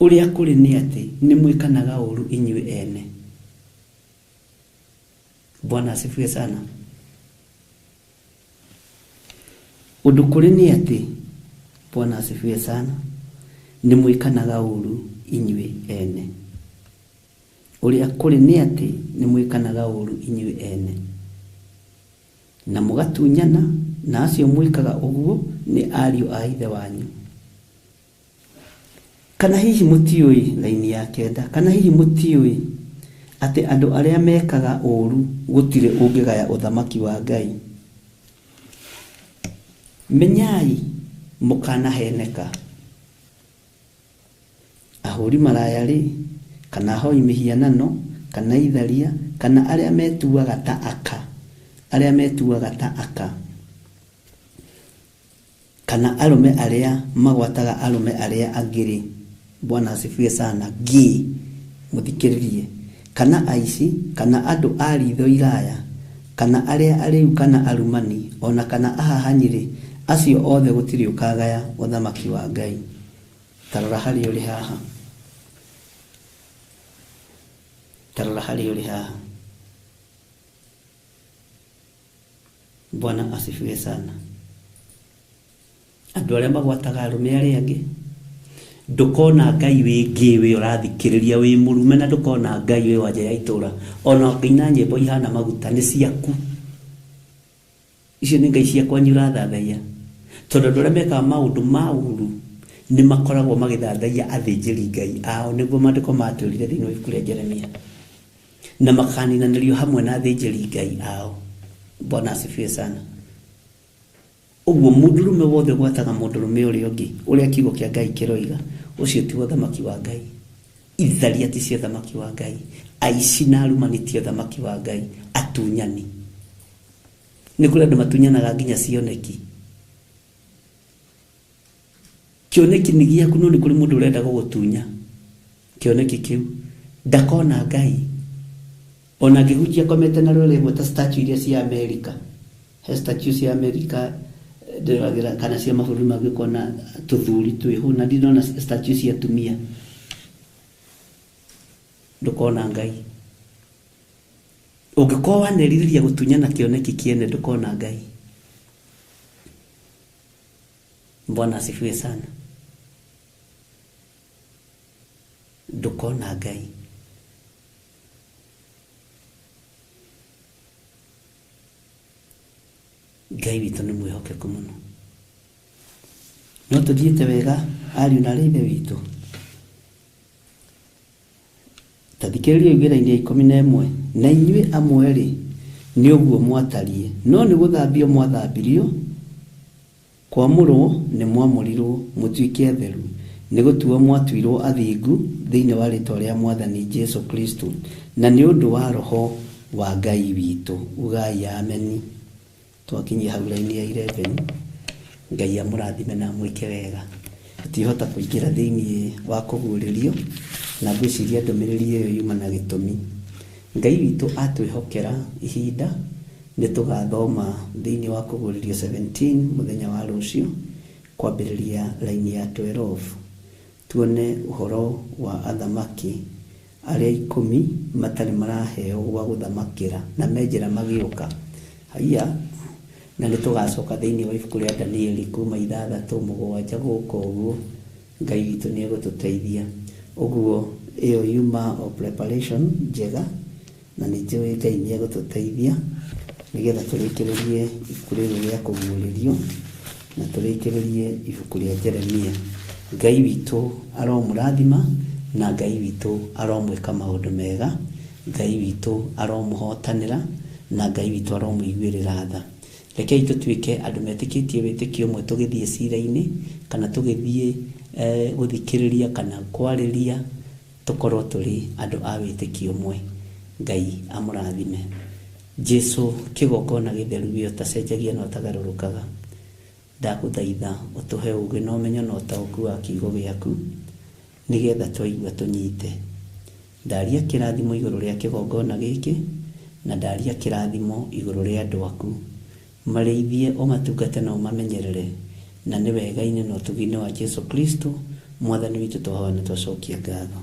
Speaker 2: Ũrĩa kũrĩ nĩ atĩ nĩ mwĩkanaga ũru inyuĩ ene. Bwana asifiwe sana. Ũndũ kũrĩ nĩ atĩ, Bwana asifiwe sana, nĩ mwĩkanaga ũru inyuĩ ene. Ũrĩa kũrĩ nĩ atĩ nĩ mwĩkanaga ũru inyuĩ ene. Na mũgatunyana, na acio mwĩkaga ũguo nĩ ariũ a ithe wanyu. Kana hihi mũtiũĩ, laini ya 9, kana hihi mũtiũĩ atĩ andũ arĩa mekaga ũru gũtirĩ ũngĩgaya ũthamaki wa Ngai. Menyai mũkanaheneka. Ahũri maraya rĩ, kana ahoi mĩhianano, kana itharia, kana arĩa metuaga ta aka, arĩa metuaga ta aka, kana arũme arĩa magwataga arũme arĩa angĩ rĩ. Bwana asifiwe sana. Ngĩ mũthikĩrĩrie. Kana aici, kana andũ a ritho iraya, kana arĩa arĩu, kana arumani, ona kana ahahanyi rĩ, acio othe gũtirĩ ũkagaya ũthamaki wa Ngai. Tarora harĩa ũrĩ haha. Tarora harĩa ũrĩ haha. Bwana asifiwe sana. Andũ arĩa magwataga arũme arĩa angĩ, ndũkona Ngai wĩ ngĩ wĩ ũrathikĩrĩria wĩ mũrume, na ndũkona Ngai wĩ wa nja ya itũra. Ona ũngĩina nyĩmbo ihana maguta nĩ ciaku. Icio nĩ Ngai cia kwanyu ũrathathaiya. Tondũ andũ arĩa mekaga maũndũ ma ũru nĩ makoragwo magĩthathaiya athĩnjĩri Ngai ao, nĩguo maandĩko matwĩrire thĩinĩ wa ibuku rĩa Jeremia, na makaninanĩrio hamwe na athĩnjĩri Ngai ao. Bwana asifiwe sana. Ũguo mũndũrũme wothe ũgwataga mũndũrũme ũrĩa ũngĩ, ũrĩa kiugo kĩa Ngai kĩroiga, ũcio ti ũthamaki wa Ngai. Itharia ti cio ũthamaki wa Ngai. Aici na arumani ti ũthamaki wa Ngai. Atunyani. Nĩ kũrĩ andũ matunyanaga nginya cioneki. Kĩoneki nĩ gĩaku, no nĩ kũrĩ mũndũ ũrenda gũgũtunya kĩoneki kĩu. Ndakona Ngai. Ona angĩhunjia akomete na rwere ĩmwe ta statue iria cia Amerika. He statue cia Amerika ndĩragĩra kana cia mabũrũri mangĩ ũkona tũthuri twĩho, na ndinona statue cia atumia. Ndũkona Ngai. Ũngĩkorwo wanerirĩria gũtunyana kĩoneki kĩene, ndũkona Ngai. Bwana asifiwe sana. Ndũkona Ngai. Ngai witũ nĩ mwĩhokeku mũno. No tũthiĩte wega ariũ na arĩ ithe witũ. Ta thikĩrĩria wĩra-inĩ ya 11. Na inyuĩ amwe rĩ, nĩ ũguo mwatariĩ, no nĩ gũthambio mwathambirio, kwamũrwo nĩ mwamũrirwo mũtuĩke atheru, nĩ gũtuo mwatuirwo athingu thĩinĩ wa rĩĩtwa rĩa Mwathani Jesu Kristo, na nĩ ũndũ wa Roho wa Ngai witũ. Ugai ameni. Twakinyia hau raini ya 11. Ngai amũrathime na amwĩke wega. Tũtihota kũingĩra thĩinĩ wa kũguũrĩrio, na ngwĩciria ndũmĩrĩri ĩyo yuma na gĩtũmi. Ngai witũ atwĩhokera ihinda, nĩ tũgathoma thĩinĩ wa kũguũrĩrio 17 mũthenya wa rũciũ, kwambĩrĩria raini ya 12. Tuone ũhoro wa athamaki arĩa 10 matarĩ maraheo gwa gũthamakĩra na menjera magĩũka. Haiya, na nĩ tũgacoka thĩinĩ wa ibuku rĩa Danieli kuma 6 7 gũka ũguo. Ngai witũ nĩ egũtũteithia. Ũguo ĩyo yuma o preparation njega, na nĩ njũĩ Ngai nĩ egũtũteithia nĩgetha tũrĩkĩrĩrie ibuku rĩrĩ rĩa kũguũrĩrio na tũrĩkĩrĩrie ibuku rĩa Jeremia. Ngai witũ aromũrathima na Ngai witũ aromwĩka maũndũ mega. Ngai witũ aromũhotanĩra na Ngai witũ aromũiguĩrĩra tha. Rekei tũtuĩke andũ metĩkĩtie wĩtĩkio ũmwe tũgĩthiĩ cira-inĩ kana tũgĩthiĩ gũthikĩrĩria kana kwarĩria, tũkorwo tũrĩ andũ a wĩtĩkio ũmwe. Ngai amũrathime. Jesu kĩgongona gĩtheru we ũtacenjagia na ũtagarũrũkaga, ndagũthaitha ũtũhe ũũgĩ na ũmenyo na ũtaũku wa kiugo gĩaku, nĩgetha twaigua tũnyite. Ndaria kĩrathimo igũrũ rĩa kĩgongona gĩkĩ, na ndaria kĩrathimo igũrũ rĩa andũ aku. Marĩithie, ũmatungate na ũmamenyerere, na nĩ wega-inĩ na ũtugi-inĩ wa Jesu Kristo Mwathani witũ twahoya na twacokia ngatho.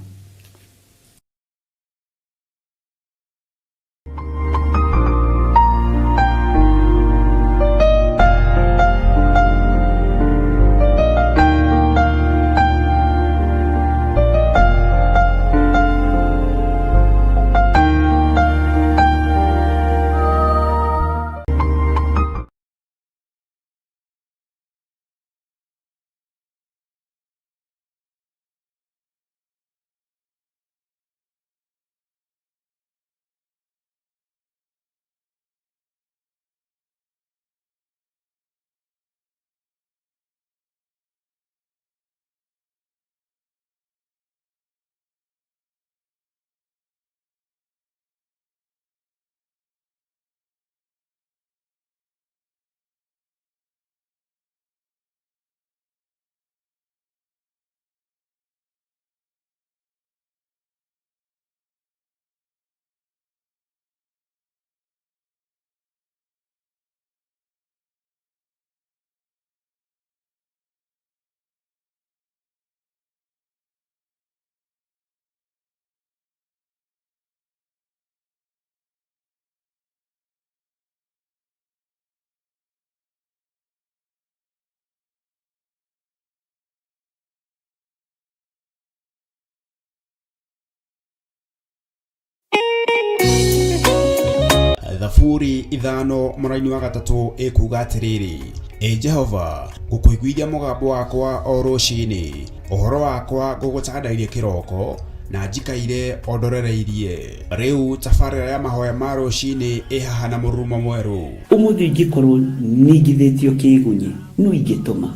Speaker 1: Thaburi 5 mũraini wa 3 ĩkuga atĩrĩrĩ, Ĩ Jehova, ngũkũiguithia mũgambo wakwa o rũcinĩ, ũhoro wakwa ngũgũtandairie kĩroko, na njikaire o ndorereirie. Rĩu tabarĩra ya mahoya ma rũcinĩ ĩ haha na mũrurumo mwerũ.
Speaker 2: Ũmũthĩ ingĩkorwo ningithĩtio kĩgunyi, no ingĩtũma,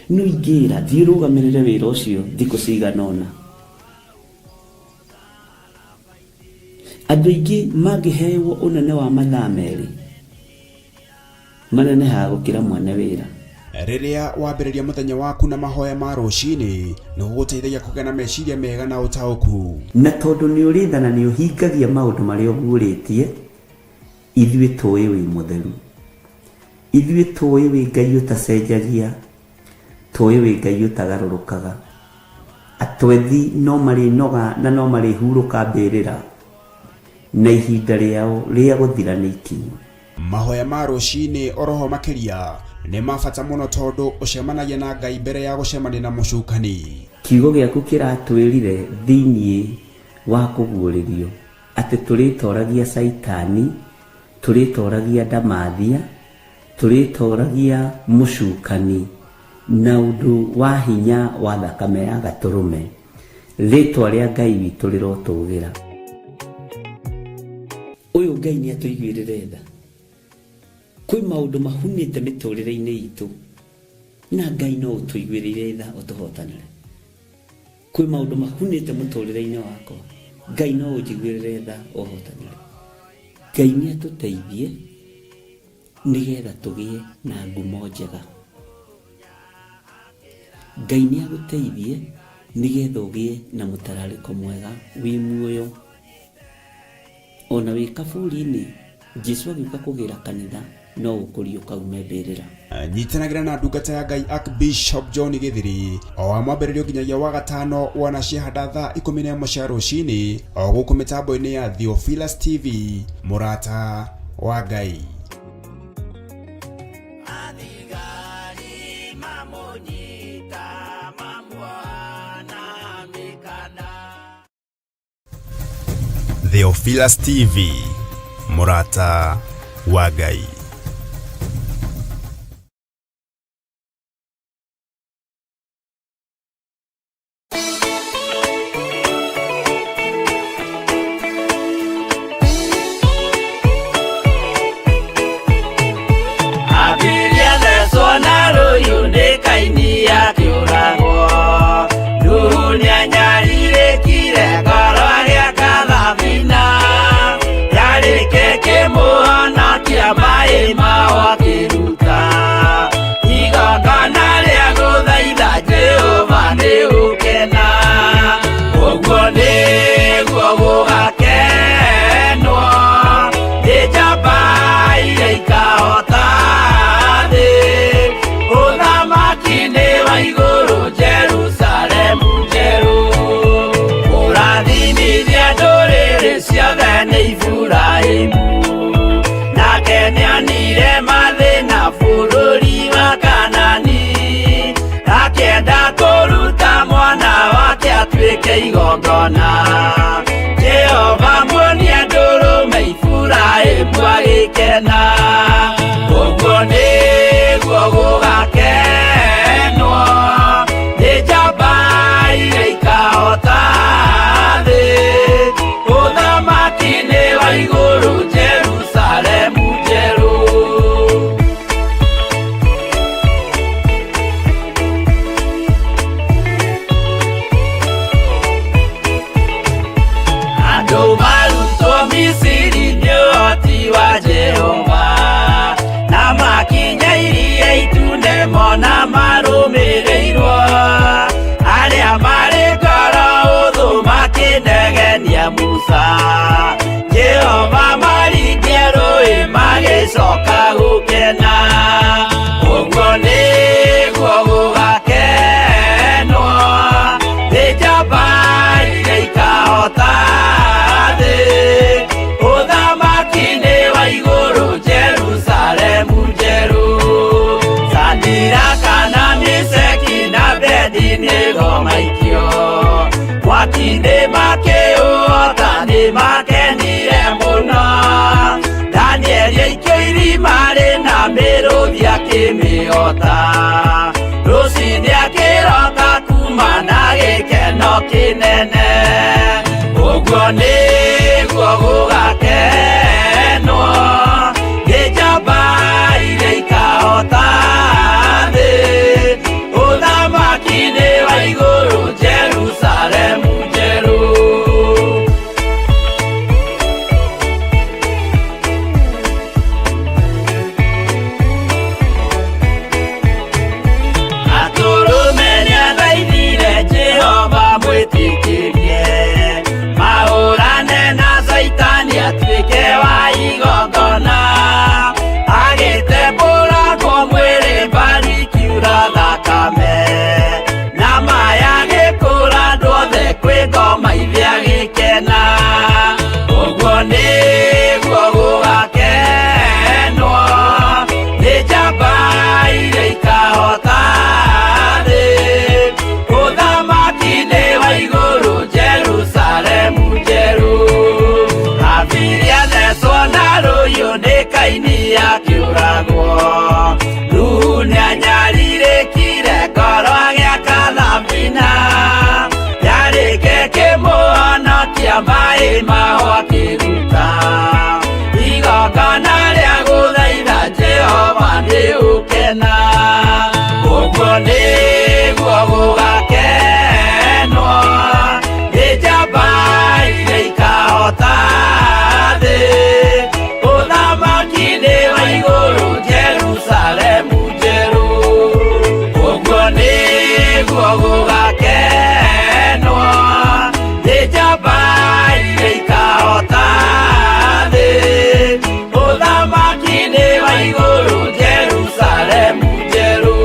Speaker 2: no ingĩra thiĩ ũrũgamĩrĩre wĩra ũcio thikũ cigana ũna. Andũ aingĩ mangĩhewo ũnene wa mathaa merĩ, manenehaga gũkĩra mwene wĩra.
Speaker 1: Rĩrĩa wambĩrĩria mũthenya waku na mahoya ma rũcinĩ, nĩ gũgũteithagia kũgĩa na meciria mega na ũtaũku.
Speaker 2: Na tondũ nĩ ũrĩ tha na nĩ ũhingagia maũndũ marĩa ũguũrĩtie, ithuĩ tũĩ wĩ mũtheru. Ithuĩ tũĩ wĩ Ngai ũtacenjagia, tũĩ wĩ Ngai ũtagarũrũkaga. Atwethi no marĩnoga na no marĩhurũka mbĩrĩra, na ihinda rĩao rĩa gũthira nĩ ikinyu.
Speaker 1: Mahoya ma rũcinĩ oroho makĩria nĩ ma bata mũno tondũ ũcemanagia na Ngai mbere ya gũcemania na mũcukani.
Speaker 2: Kiugo gĩaku kĩratwĩrire thĩiniĩ wa kũguũrĩrio atĩ tũrĩtoragia Caitani, tũrĩtoragia ndamathia, tũrĩtoragia mũcukani na ũndũ wa hinya wa thakame ya gatũrũme. Rĩtwa rĩa Ngai witũ rĩrotũgĩra. Ũyũ Ngai nĩ atũiguĩrĩre tha. Kwĩ maũndũ mahunĩte mĩtũrĩre-inĩ itũ, na Ngai no ũtũiguĩrĩire tha ũtũhotanĩre. Kwĩ maũndũ mahunĩte mũtũrĩre-inĩ wakwa, Ngai no ũnjiguĩrĩre tha ũhotanĩre. Ngai nĩ atũteithie nĩgetha tũgĩe na ngumo njega. Ngai nĩ agũteithie nĩgetha ũgĩe na mũtararĩko mwega wĩ muoyo. Ona wĩ kaburi-inĩ, Jesu agĩũka kũgĩra kanitha no ũkũriũka ume mbĩrĩra.
Speaker 1: Nyitanagĩra na ndungata ya Ngai Archbishop John Gĩthiri o wa mwambĩrĩrio nginyagia wa gatano wana ciahanda thaa 11 cia rũcinĩ o gũkũ mĩtambo-inĩ ya Theophilus TV, mũrata wa Ngai.
Speaker 3: Athigari mamũnyita mamuoha na mĩkanda.
Speaker 1: Theophilus TV, mũrata wa Ngai.
Speaker 3: Ciothe nĩ Iburahĩmu. Nake nĩonire mathĩna bũrũri wa Kanani, akĩenda kũruta mwana wake atuĩke igongona. Jehova muonie ndũrũme, Iburahĩmu agĩkena. Ũguo nĩguo gũgakenwo nĩ njamba iria ikahota thĩ, ũthamaki-inĩ wa igũrũ Jerusalemu njerũ. Andũ marutwo Misiri nĩ ũhoti wa Jehova, na makinya Iria Itune mona marũmĩrĩirwo. Arĩa marĩ ngoro hũthũ makĩnegenia Musa, Jehova maringie rũĩ magĩcoka gũkena. Ũguo nĩguo gũgakenwo nĩ njamba iria ikahota thĩ, ũthamaki-inĩ wa igũrũ Jerusalemu njerũ. Sadiraka na Meshaki na Abedinego maikio mwaki-inĩ makĩũhota, nĩ makenire mũno. Danieli aikio irima rĩna mĩrũthi akĩmĩhota, rũcinĩ akĩroka kuma na gĩkeno kĩnene. Ũguo nĩguo gũgakenwo nĩ njamba iria ikahota thĩ, ũthamaki-inĩ wa igũrũ Jerusalemu njerũ. Atũrũme nĩathaithire Jehova mwĩtĩkĩrie, mahũrane na Caitani atuĩke wa igongona. Agĩtembũrangwo mwĩrĩ mbari ikiura thakame, na maya agĩkũra andũ othe kwĩ ngoma ithe agĩkena. Ũguo nĩguo gũgakenwo nĩ njamba iria ikahota thĩ, ũthamaki-inĩ wa igũrũ Jerusalemu njerũ. Habili athecwo na rũhiũ nĩ Kaini akĩũragwo, Nuhu nĩanyarirĩkire ngoro agĩaka thabina, yarĩke kĩmũhonokia maĩ maho akĩruta igongona rĩa gũthaitha Jehova nĩ ũkena. Ũguo nĩguo gũgakenwo nĩ njamba iria ikahota thĩ, ũthamaki-inĩ wa igũrũ Jerusalemu njerũ. Ũguo nĩguo gũgakenwo nĩ njamba iria ikahota thĩ, ũthamaki-inĩ wa igũrũ Jerusalemu njerũ.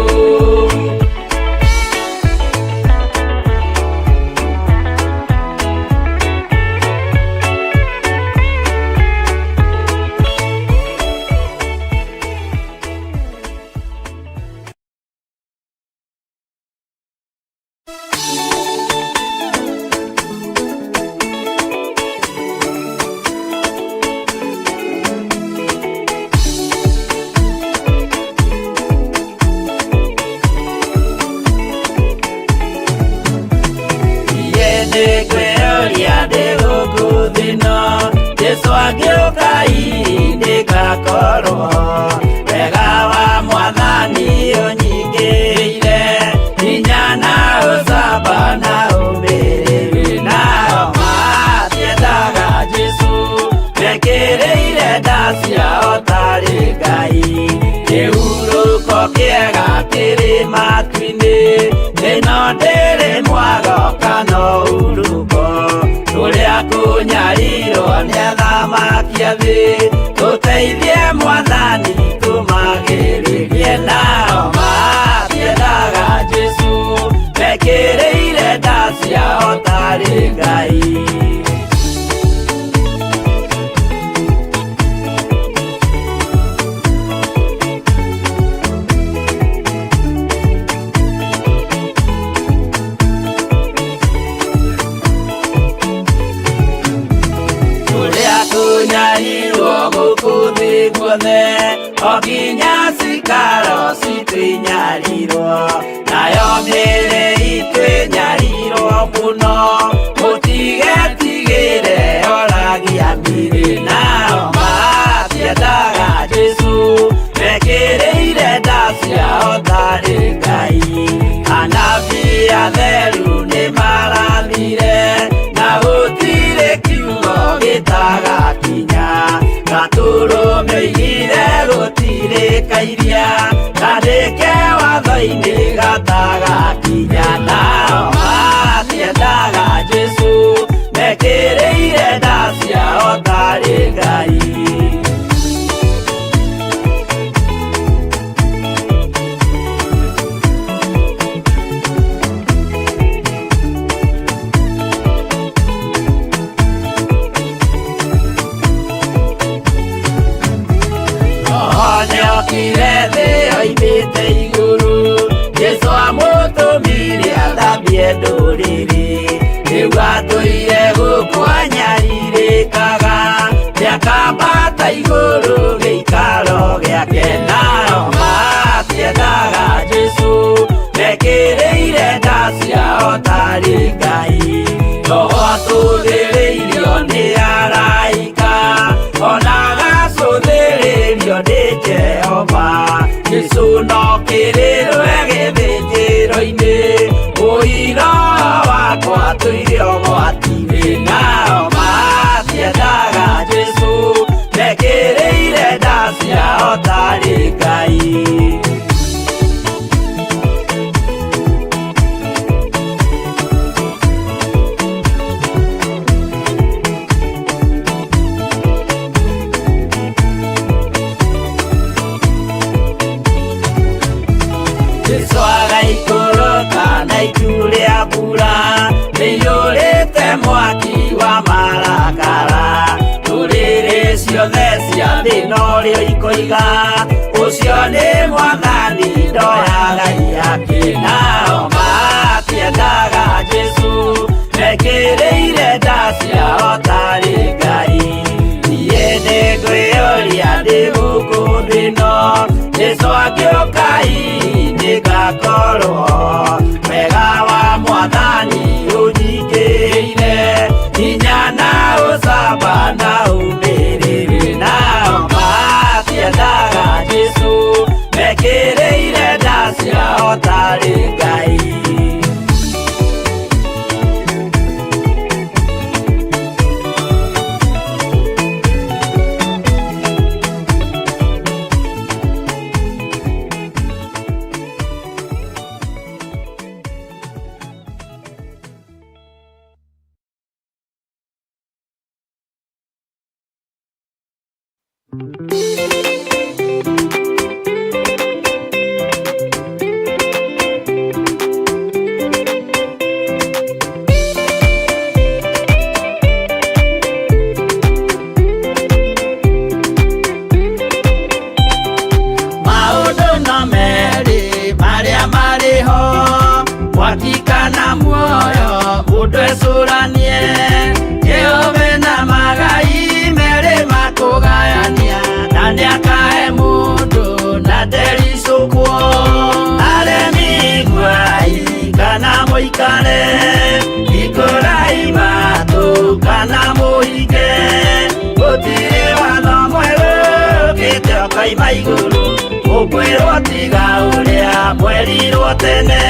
Speaker 3: Niĩ nĩngwĩyũria ndĩ gũkũ thĩ-ĩno, Jesũ angĩũka hihi ndĩgakorwo. Wega wa Mwathani ũnyingĩrĩire, hinya na ũcamba na ũmĩrĩru. Nao matiendaga Jesũ, mekĩrĩire nda ciao tarĩ Ngai. Kĩhurũko kĩega kĩrĩ matu-inĩ, ĩno ndĩrĩ mwago kana ũhurũko. Kũrĩa kũnyarirwo nĩ athamaki a thĩ, tũteithie Mwathani tũmagĩrĩrie. Nao matiendaga Jesũ, mekĩrĩire nda ciao tarĩ Ngai. Nĩoigire gũtirĩ kairia kandĩke watho-inĩ gatagakinya. Nao matiendaga Jesũ, mekĩrĩire nda ciao tarĩ Ngai. Nĩokire thĩ oimĩte igũrũ, Jesũ amũtũmire athambie ndũrĩrĩ. Rĩu atũire gũkũ anyarirĩkaga, nĩakambata igũrũ gĩikaro gĩake. Nao matiendaga Jesũ, mekĩrĩire nda ciao tarĩ Ngai. Roho atũthĩrĩirio nĩ araika, ona agacũthĩrĩrio nĩ Jehova. Jesũ no kĩrĩrwe gĩthĩnjĩro-inĩ, ũira wakwa tũire ũgwati-inĩ. Nao matiendaga Jesũ, mekĩrĩire nda ciao tarĩ Ngai. Jesũ agaikũrũka na itu rĩa mbura rĩiyũrĩte mwaki wa marakara. Ndũrĩrĩ ciothe cia thĩ norĩo ikoiga, ũcio nĩ Mwathani ndoyaga ihaki. Nao matiendaga Jesũ, mekĩrĩire nda ciao tarĩ Ngai. Niĩ nĩngwĩyũria ndĩ gũkũ thĩ ĩno, Jesũ angĩũka hihi nĩngakorwo. Wega wa Mwathani ũnyingĩrĩire, hinya na ũcamba na ũmĩrĩru. Nao matiendaga Jesũ, mekĩrĩire nda ciao tarĩ Ngai. Maũndũ no merĩ marĩa marĩ ho, mwaki kana muoyo, mũndũ ecũranie. Jehova na magai merĩ makũgayania, na nĩakahe mũndũ na ndericũkwo. Aremi iguai kana mũikare, hingũrai matũ kana mũhinge. Gũtirĩ watho mwerũ ũkĩte ũkoima igũrũ, ũkwĩrwo tiga ũrĩa mwerirwo tene.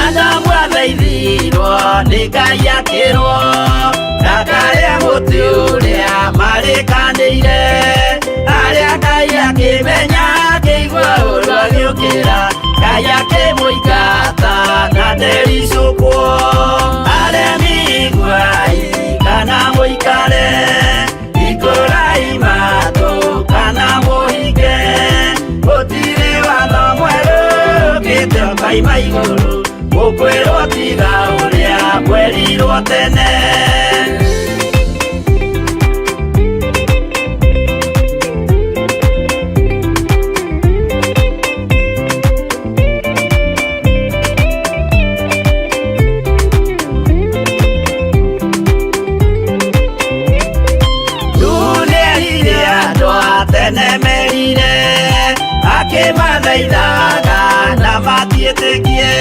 Speaker 3: Adamu athaithirwo nĩ Ngai akĩrwo ndakarĩe mũtĩ ũrĩa marĩkanĩire. Arĩa Ngai akĩmenya akĩigua ũru agĩũkĩra, Ngai akĩmũingata na ndericũkwo. Aremi iguai kana mũikare, hingũrai matũ kana mũhinge. Gũtirĩ watho mwerũ ũkĩte ũkoima igũrũ, ũkwĩrwo tiga ũrĩa mwerirwo tene. Nĩerire andũ a tene merire, akĩmathaithaga na matiĩtĩkie.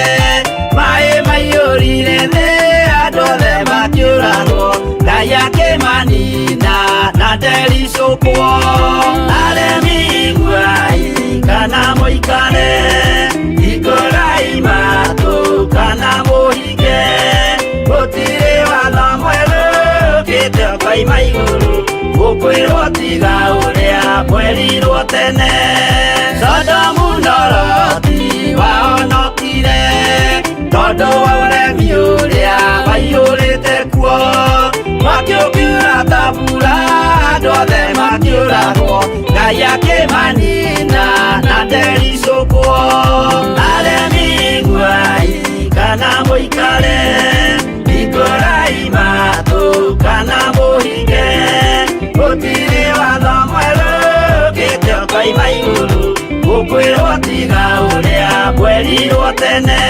Speaker 3: Maĩ maiyũrire thĩ, andũ othe makĩũragwo, Ngai akĩmanina na ndericũkwo. Aremi iguai kana mũikare, hingũrai matũ kana mũhinge. Gũtirĩ watho mwerũ ũkĩte ũkoima igũrũ, ũkwĩrwo tiga ũrĩa Mwerirwo tene Sodomu na Loti wahonokire tondũ wa ũremi ũrĩa waiyũrĩte kuo. Mwaki ũkiura ta mbura, andũ othe makĩũragwo, Ngai akĩmanina na ndericũkwo. Aremi iguai kana mũikare, hingũrai matũ kana mũhinge, gũtirĩ watho mwerũ ũkĩte ũkoima igũrũ, gũkwĩrwo tiga ũrĩa mwerirwo tene.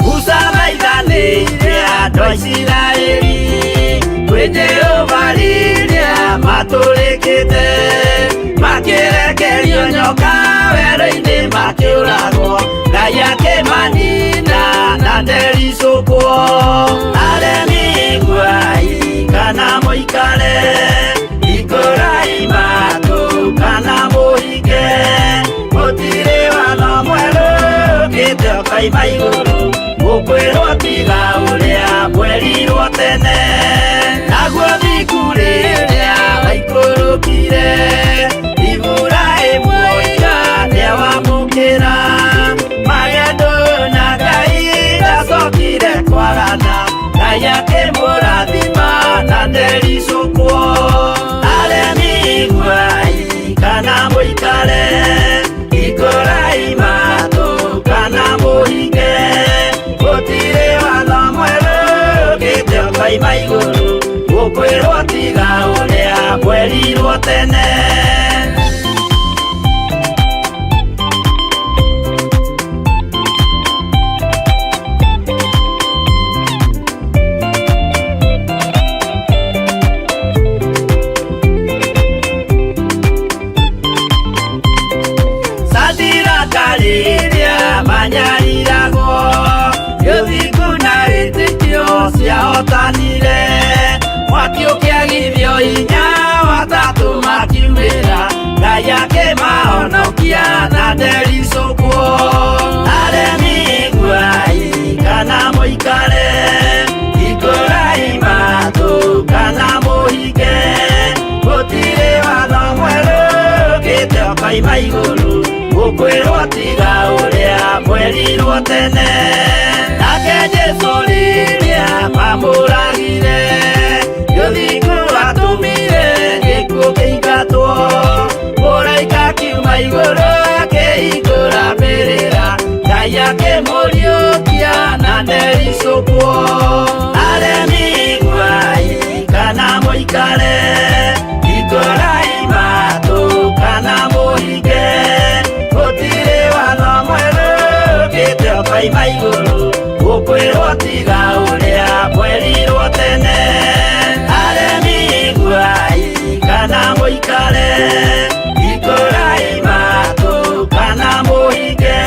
Speaker 3: Musa thaithanĩire andũ a Isiraeli kwĩ Jehova rĩrĩa matũrĩkĩte, makĩrekerio nyoka werũ-inĩ makĩũragwo, Ngai akĩmanina na ndericũkwo. Aremi iguai kana mũikare, hingũrai matũ kana mũhinge, gũtirĩ watho mwerũ ũkĩte ũkoima igũrũ, gũkwĩrwo tiga ũrĩa mwerirwo tene. Naguo thingu rĩrĩa waikũrũkire, Iburahĩmu oiga nĩawamũkĩra, magendo na Ngai ndacokire kwagana, Ngai akĩmũrathima na ndericũkwo. Aremi iguai kana mũikare, hingũrai matũ kana mũhinge, gũtirĩ watho mwerũ ũkĩte ũkoima igũrũ, gũkwĩrwo tiga ũrĩa mwerirwo tene. Sadiraka rĩrĩa manyariragwo, gĩthingu na wĩtĩkio ciahotanire, mwaki ũkĩagithio hinya watatũ makiumĩra, Ngai akĩmahonokia na ndericũkwo. Aremi iguai kana mũikare, hingũrai matũ kana mũhinge, gũtirĩ watho mwerũ ũkĩte ũkoima igũrũ, gũkwĩrwo tiga ũrĩa mwerirwo tene. Nake Jesũ rĩrĩa mamũragire, gĩthingu atũmire gĩkuũ kĩingatwo, mũraika akiuma igũrũ akĩhingũra mbĩrĩra, Ngai akĩmũriũkia na ndericũkwo. Aremi iguai kana mũikare, hingũrai matũ kana mũhinge, gũtirĩ watho mwerũ ũkĩte ũkoima igũrũ, gũkwĩrwo tiga ũrĩa mwerirwo tene. Aremi iguai kana mũikare, hingũrai matũ kana mũhinge,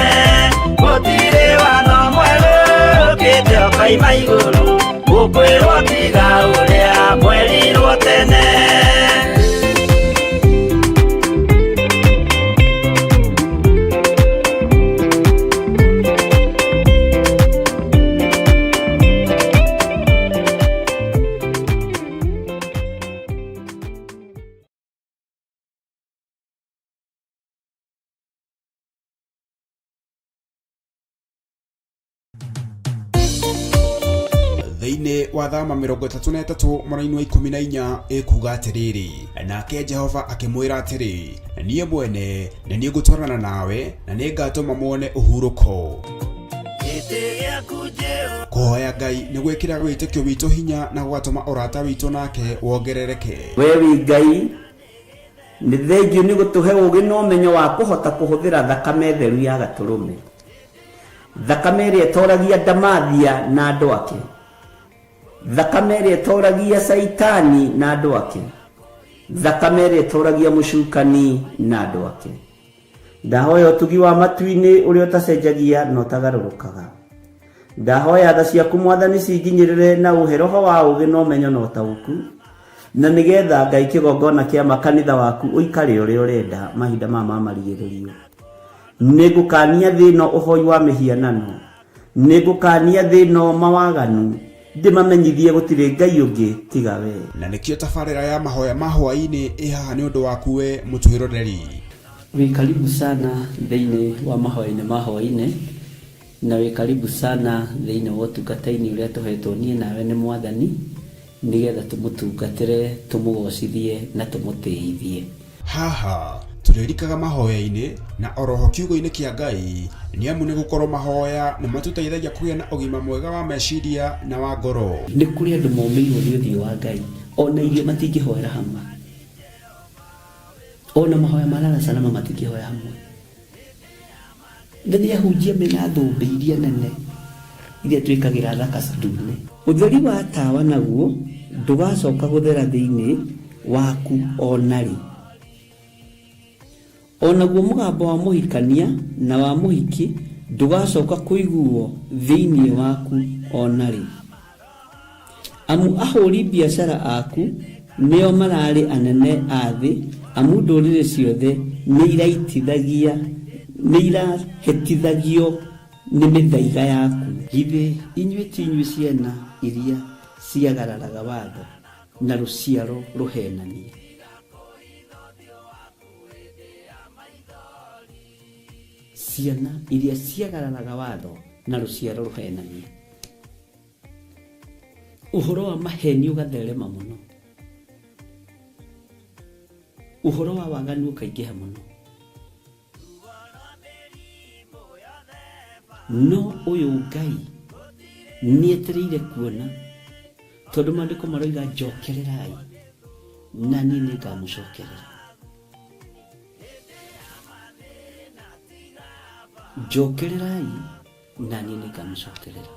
Speaker 3: gũtirĩ watho mwerũ ũkĩte ũkoima igũrũ, gũkwĩrwo tiga ũrĩa mwerirwo tene.
Speaker 1: Thĩinĩ wa thama 33 mũraini wa 14 ĩkuga atĩrĩrĩ, nake Jehova akĩmwĩra atĩrĩ, niĩ mwene nĩ niĩ ngũtwarana nawe na nĩ ngatũma muone ũhurũko.
Speaker 3: Gĩtĩ gĩaku Jehova
Speaker 1: Kũhoya Ngai nĩ gwĩkĩraga wĩtĩkio witũ hinya na gũgatũma ũrata witũ nake wongerereke.
Speaker 2: We wĩ Ngai, nĩ thengiũ nĩ gũtũhe ũũgĩ na ũmenyo wa kũhota kũhũthĩra thakame theru ya gatũrũme, thakame ĩrĩa ĩtoragia ndamathia na andũ ake, thakame ĩrĩa ĩtoragia caitani na andũ ake, thakame ĩrĩa ĩtoragia mũcukani na andũ ake. Ndahoya ũtugi wa matu-inĩ ũrĩa ũtacenjagia na ũtagarũrũkaga. Ndahoya tha ciaku Mwathani cinginyĩrĩre na ũhe roho wa ũũgĩ na ũmenyo na ũtaũku. Na nĩgetha Ngai kĩgongona kĩa ma kanitha waku ũikare ũrĩa ũrenda mahinda maya ma marigĩrĩrio. Nĩngũkania thĩ ĩno ũhoi wa mĩhianano, nĩngũkania thĩ ĩno mawaganu, ndĩmamenyithie gũtirĩ Ngai ũngĩ tiga we.
Speaker 1: Na nĩkĩo tabarĩra ya mahoya ma hwaĩ-inĩ ĩ haha nĩ ũndũ waku we mũtwĩroreri.
Speaker 2: Wĩ karibu sana thĩinĩ wa mahoya-inĩ ma hwaĩ-inĩ, na wĩ karibu sana thĩinĩ wa ũtungata-inĩ ũrĩa tũhetwo niĩ nawe nĩ Mwathani, nĩgetha tũmũtungatĩre, tũmũgocithie na tũmũtĩithie.
Speaker 1: Haha tũrĩrikaga mahoya-inĩ na oroho kiugo-inĩ kĩa Ngai, nĩ amu nĩ gũkorwo mahoya nĩ matũteithagia kũgĩa na ũgima mwega wa meciria na wa ngoro.
Speaker 2: Nĩ kũrĩ andũ momĩirwo nĩ ũthiũ wa Ngai, ona irio matingĩhoera hamwe, ona mahoya ma lala salama matingĩhoya hamwe. Na nĩ ahunjia mena thũmbĩ iria nene iria twĩkagĩra thaka ndune. Ũtheri wa tawa naguo ndũgacoka gũthera thĩinĩ waku o na rĩ. O naguo mũgambo wa mũhikania na wa mũhiki ndũgacoka kũiguo thĩinĩ waku o na rĩ. Amu ahũri biacara aku nĩo mararĩ anene a thĩ, amu ndũrĩrĩ ciothe nĩirahĩtithagio nĩ mĩthaiga yaku. Githĩ inyuĩ ti inyuĩ ciana iria ciagararaga watho, na rũciaro rũheenania? Ciana iria ciagararaga watho, na rũciaro rũheenania. Ũhoro wa maheni ũgatherema mũno, ũhoro wa waganu ũkaingĩha mũno. No ũyũ Ngai nĩetereire kuona, tondũ maandĩko maroiga njokererai na niĩ nĩngamũcokerera. Njokererai na niĩ nĩngamũcokerera.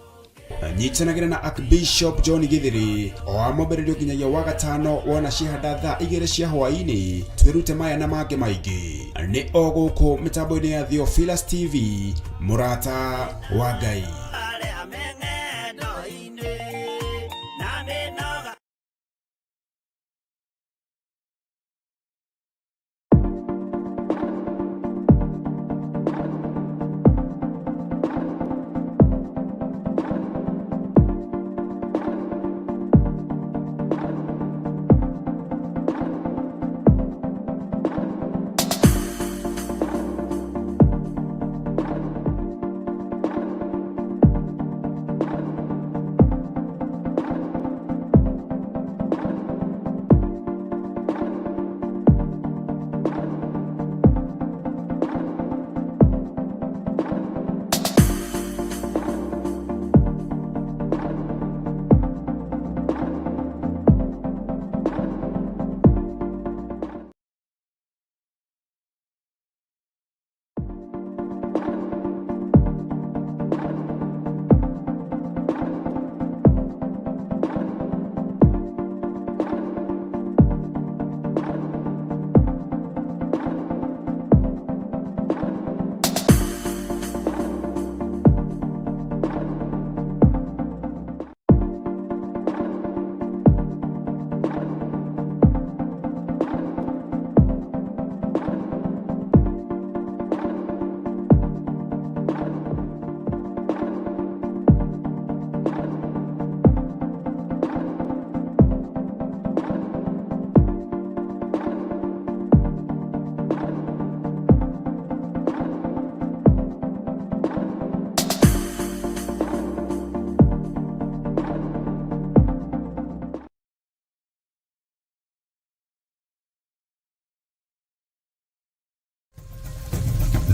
Speaker 1: Nyitanagĩra na Archbishop John Githiri o wa mwambĩrĩrio nginyagia wa gatano wona ciahanda thaa igĩrĩ cia hwaĩ-inĩ, twĩrute maya na mangĩ maingĩ nĩ o gũkũ mĩtambo-inĩ ya Theophilus TV, mũrata wa Ngai.
Speaker 3: Arĩa me ng'endo-inĩ na mĩnoga.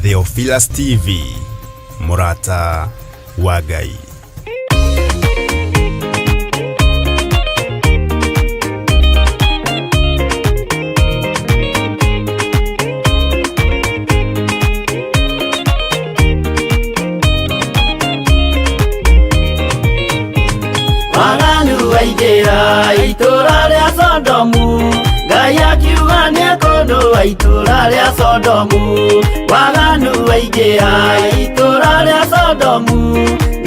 Speaker 1: Theophilus TV, mũrata wa Ngai.
Speaker 3: Waganu waingĩra itũra rĩa Sodomu, Ngai akiuga nĩekũnũa itũra rĩa Sodomu. Waganu waingĩra itũra rĩa Sodomu,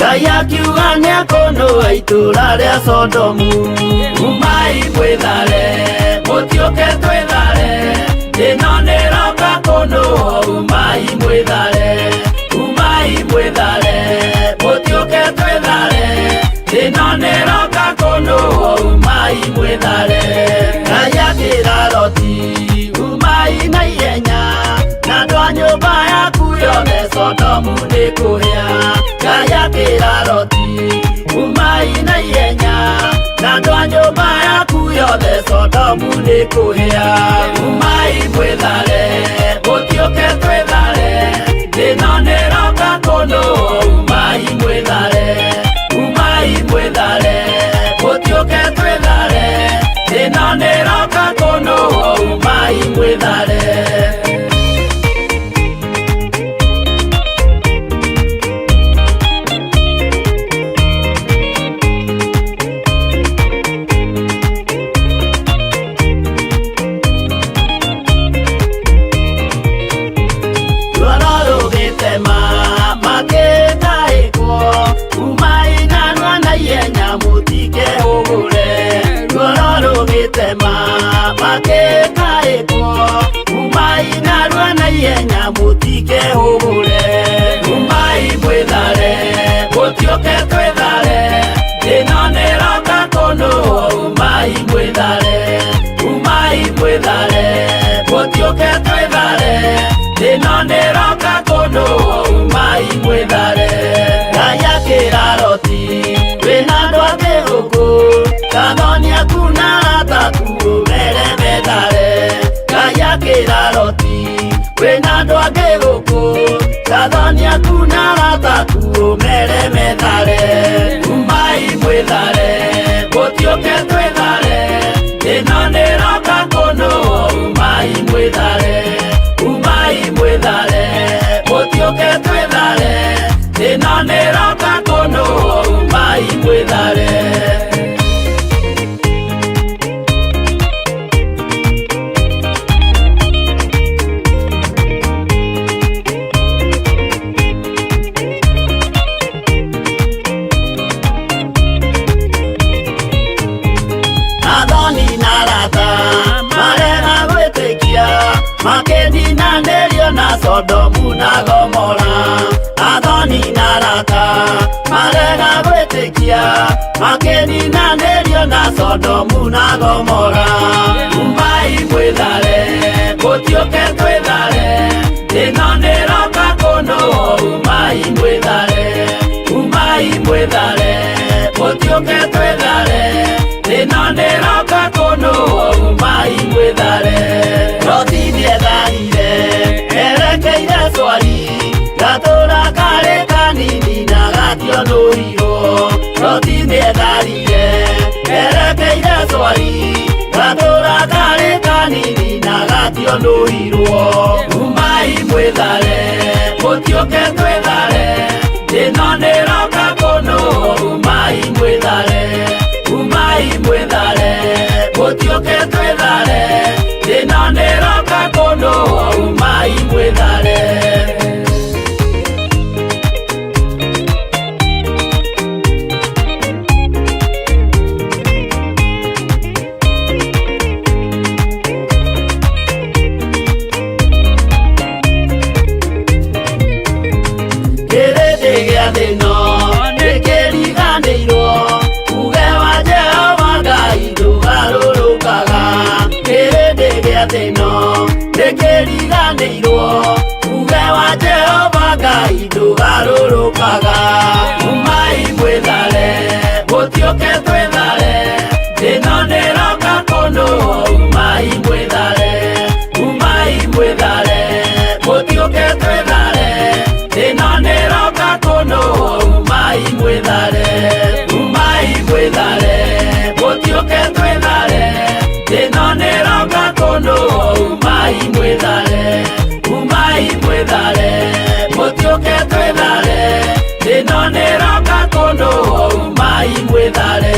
Speaker 3: Ngai akiuga nĩekũnũa itũũra rĩa Sodomu. Umai mwĩthare, mũtiũke twĩthare, ĩno nĩroka kũnũa. Umai mwĩthare, umai mwĩthare, mũtiũke twĩthare, ĩno nĩroka kũnũa. Umai mwĩthare. Ngai akĩra Loti, umai na ihenya, na andũ a nyũmba yaku yothe Sodomu nĩkũhĩa. Ngai akĩra Loti, umai na ihenya, na andũ a nyũmba yaku yothe Sodomu nĩkũhĩa. Umai mwĩthare, mũtiũke twĩthare, ĩno nĩroka kũnũa. Umai mwĩthare, umai mwĩthare, mũtiũke twĩthare, ĩno nĩroka kũnũa. Umai mwĩthare. Ruoro rũgĩtema makĩtahĩkwo, umai narua na ihenya mũtikehũgũre. Ruoro rũgĩtema makĩtahĩkwo, umai narua na ihenya mũtikehũgũre. Umai mwĩthare, mũtiũke twĩthare, ĩno nĩroka kũnũa. Umai mwĩthare, umai mwĩthare, mũtiũke twĩthare, ĩno nĩroka kũnũa. Umai mwĩthare. Ngai akĩra Loti, wĩna andũ angĩ gũkũ, kathoni aku na arata aku ũmere methare. Ngai akĩra Loti, wĩna andũ angĩ gũkũ, kathoni aku na arata aku ũmere methare. Umai mwĩthare, mũtiũke twĩthare, ĩno nĩroka kũnũa. Umai mwĩthare, umai mwĩthare, mũtiũke twĩthare, ĩno nĩroka kũnũa. Umai mwĩthare. Athoni na arata marega gwĩtĩkia, makĩninanĩrio na Sodomu na Gomora. Athoni na arata marega gwĩtĩkia, makĩninanĩrio na Sodomu na Gomora. Umai mwĩthare, mũtiũke twĩthare, ĩno nĩroka kũnũa. Umai mwĩthare, umai mwĩthare, mũtiũke twĩthare, ĩno nĩroka kũnũa. Umai mwĩthare. Loti nĩetharire erekeire Swari, gatũra karĩ kanini na gationũirwo. Loti nĩetharire erekeire Swari, gatũra karĩ kanini na gationũirwo. Umai mwĩthare, mũtiũke twĩthare, ĩno nĩroka kũnũa. Umai mwĩthare, umai mwĩthare, mũtiũke twĩthare, ĩno nĩroka kũnũa. Umai mwĩthare. Kĩrĩndĩ gĩa thĩ ĩno nĩkĩriganĩirwo, uge wa Jehova Ngai ndũgarũrũkaga. Kĩrĩndĩ gĩa thĩ ĩno nĩkĩriganĩirwo, uge wa Jehova Ngai ndũgarũrũkaga. Umai mwĩthare, mũtiũke twĩthare, ĩno nĩroka kũnũa. Umai mwĩthare, umai mwĩthare, mũtiũke twĩthare, ĩno nĩroka kũnũa. Umai mwĩthare, umai mwĩthare, mũtiũke twĩthare, ĩno nĩroka kũnũa. Umai mwĩthare, umai mwĩthare, mũtiũke twĩthare, ĩno nĩroka kũnũa. Umai mwĩthare.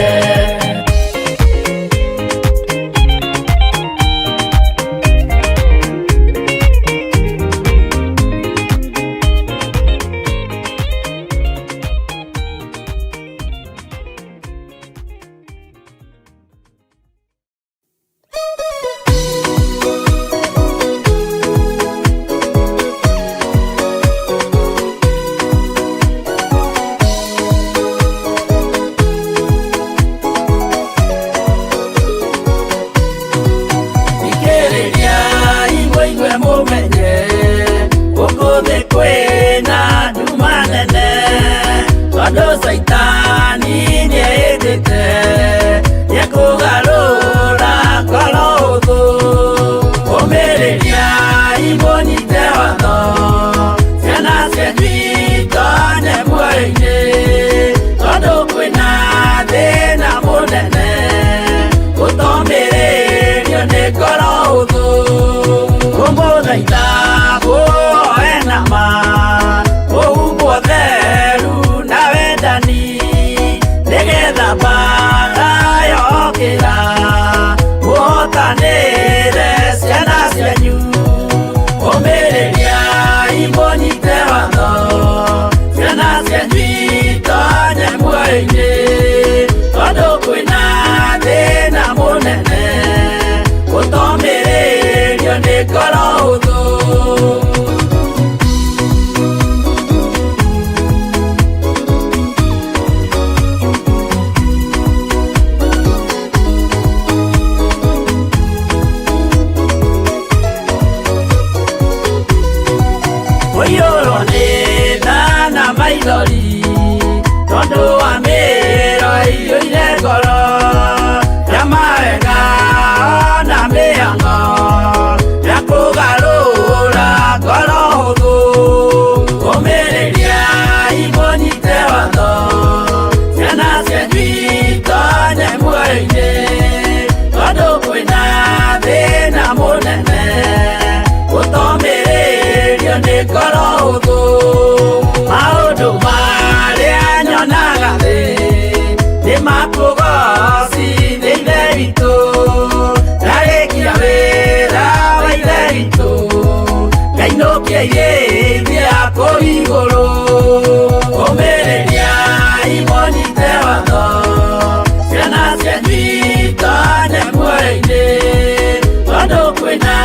Speaker 3: Kwĩna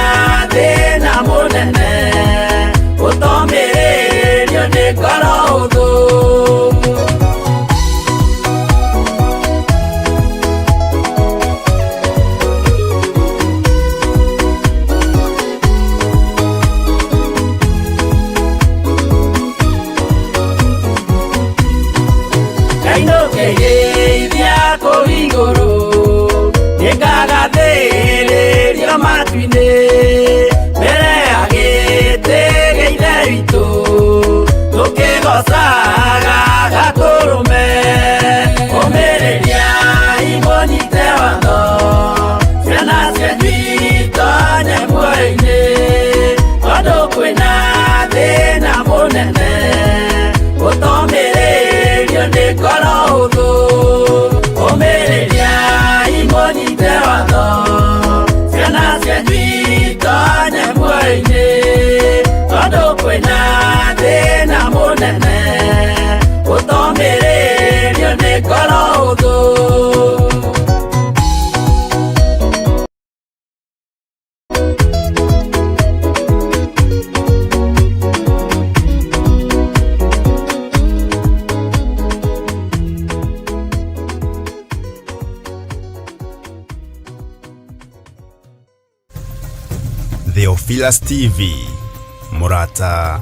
Speaker 3: thĩna mũnene ũtomĩrĩrio nĩ ngoro hũthũ. Ngainũkĩgeithia kũu igũrũ, nĩngagathĩrĩrio matu-inĩ, mbere ya gĩtĩ gĩa Ithe witũ, tũkĩgoocaga Gatũrũme. Ũmĩrĩriai mũnyite watho, ciana cianyu itonye muoyo-inĩ, tondũ kwĩna thĩna mũnene ũtomĩrĩrio nĩ ngoro hũthũ. Ũmĩrĩriai mũnyite watho, ciana cianyu itonye muoyo-inĩ, tondũ kwĩna thĩna mũnene ũtomĩrĩrio nĩ ngoro hũthũ.
Speaker 1: Theophilus TV, mũrata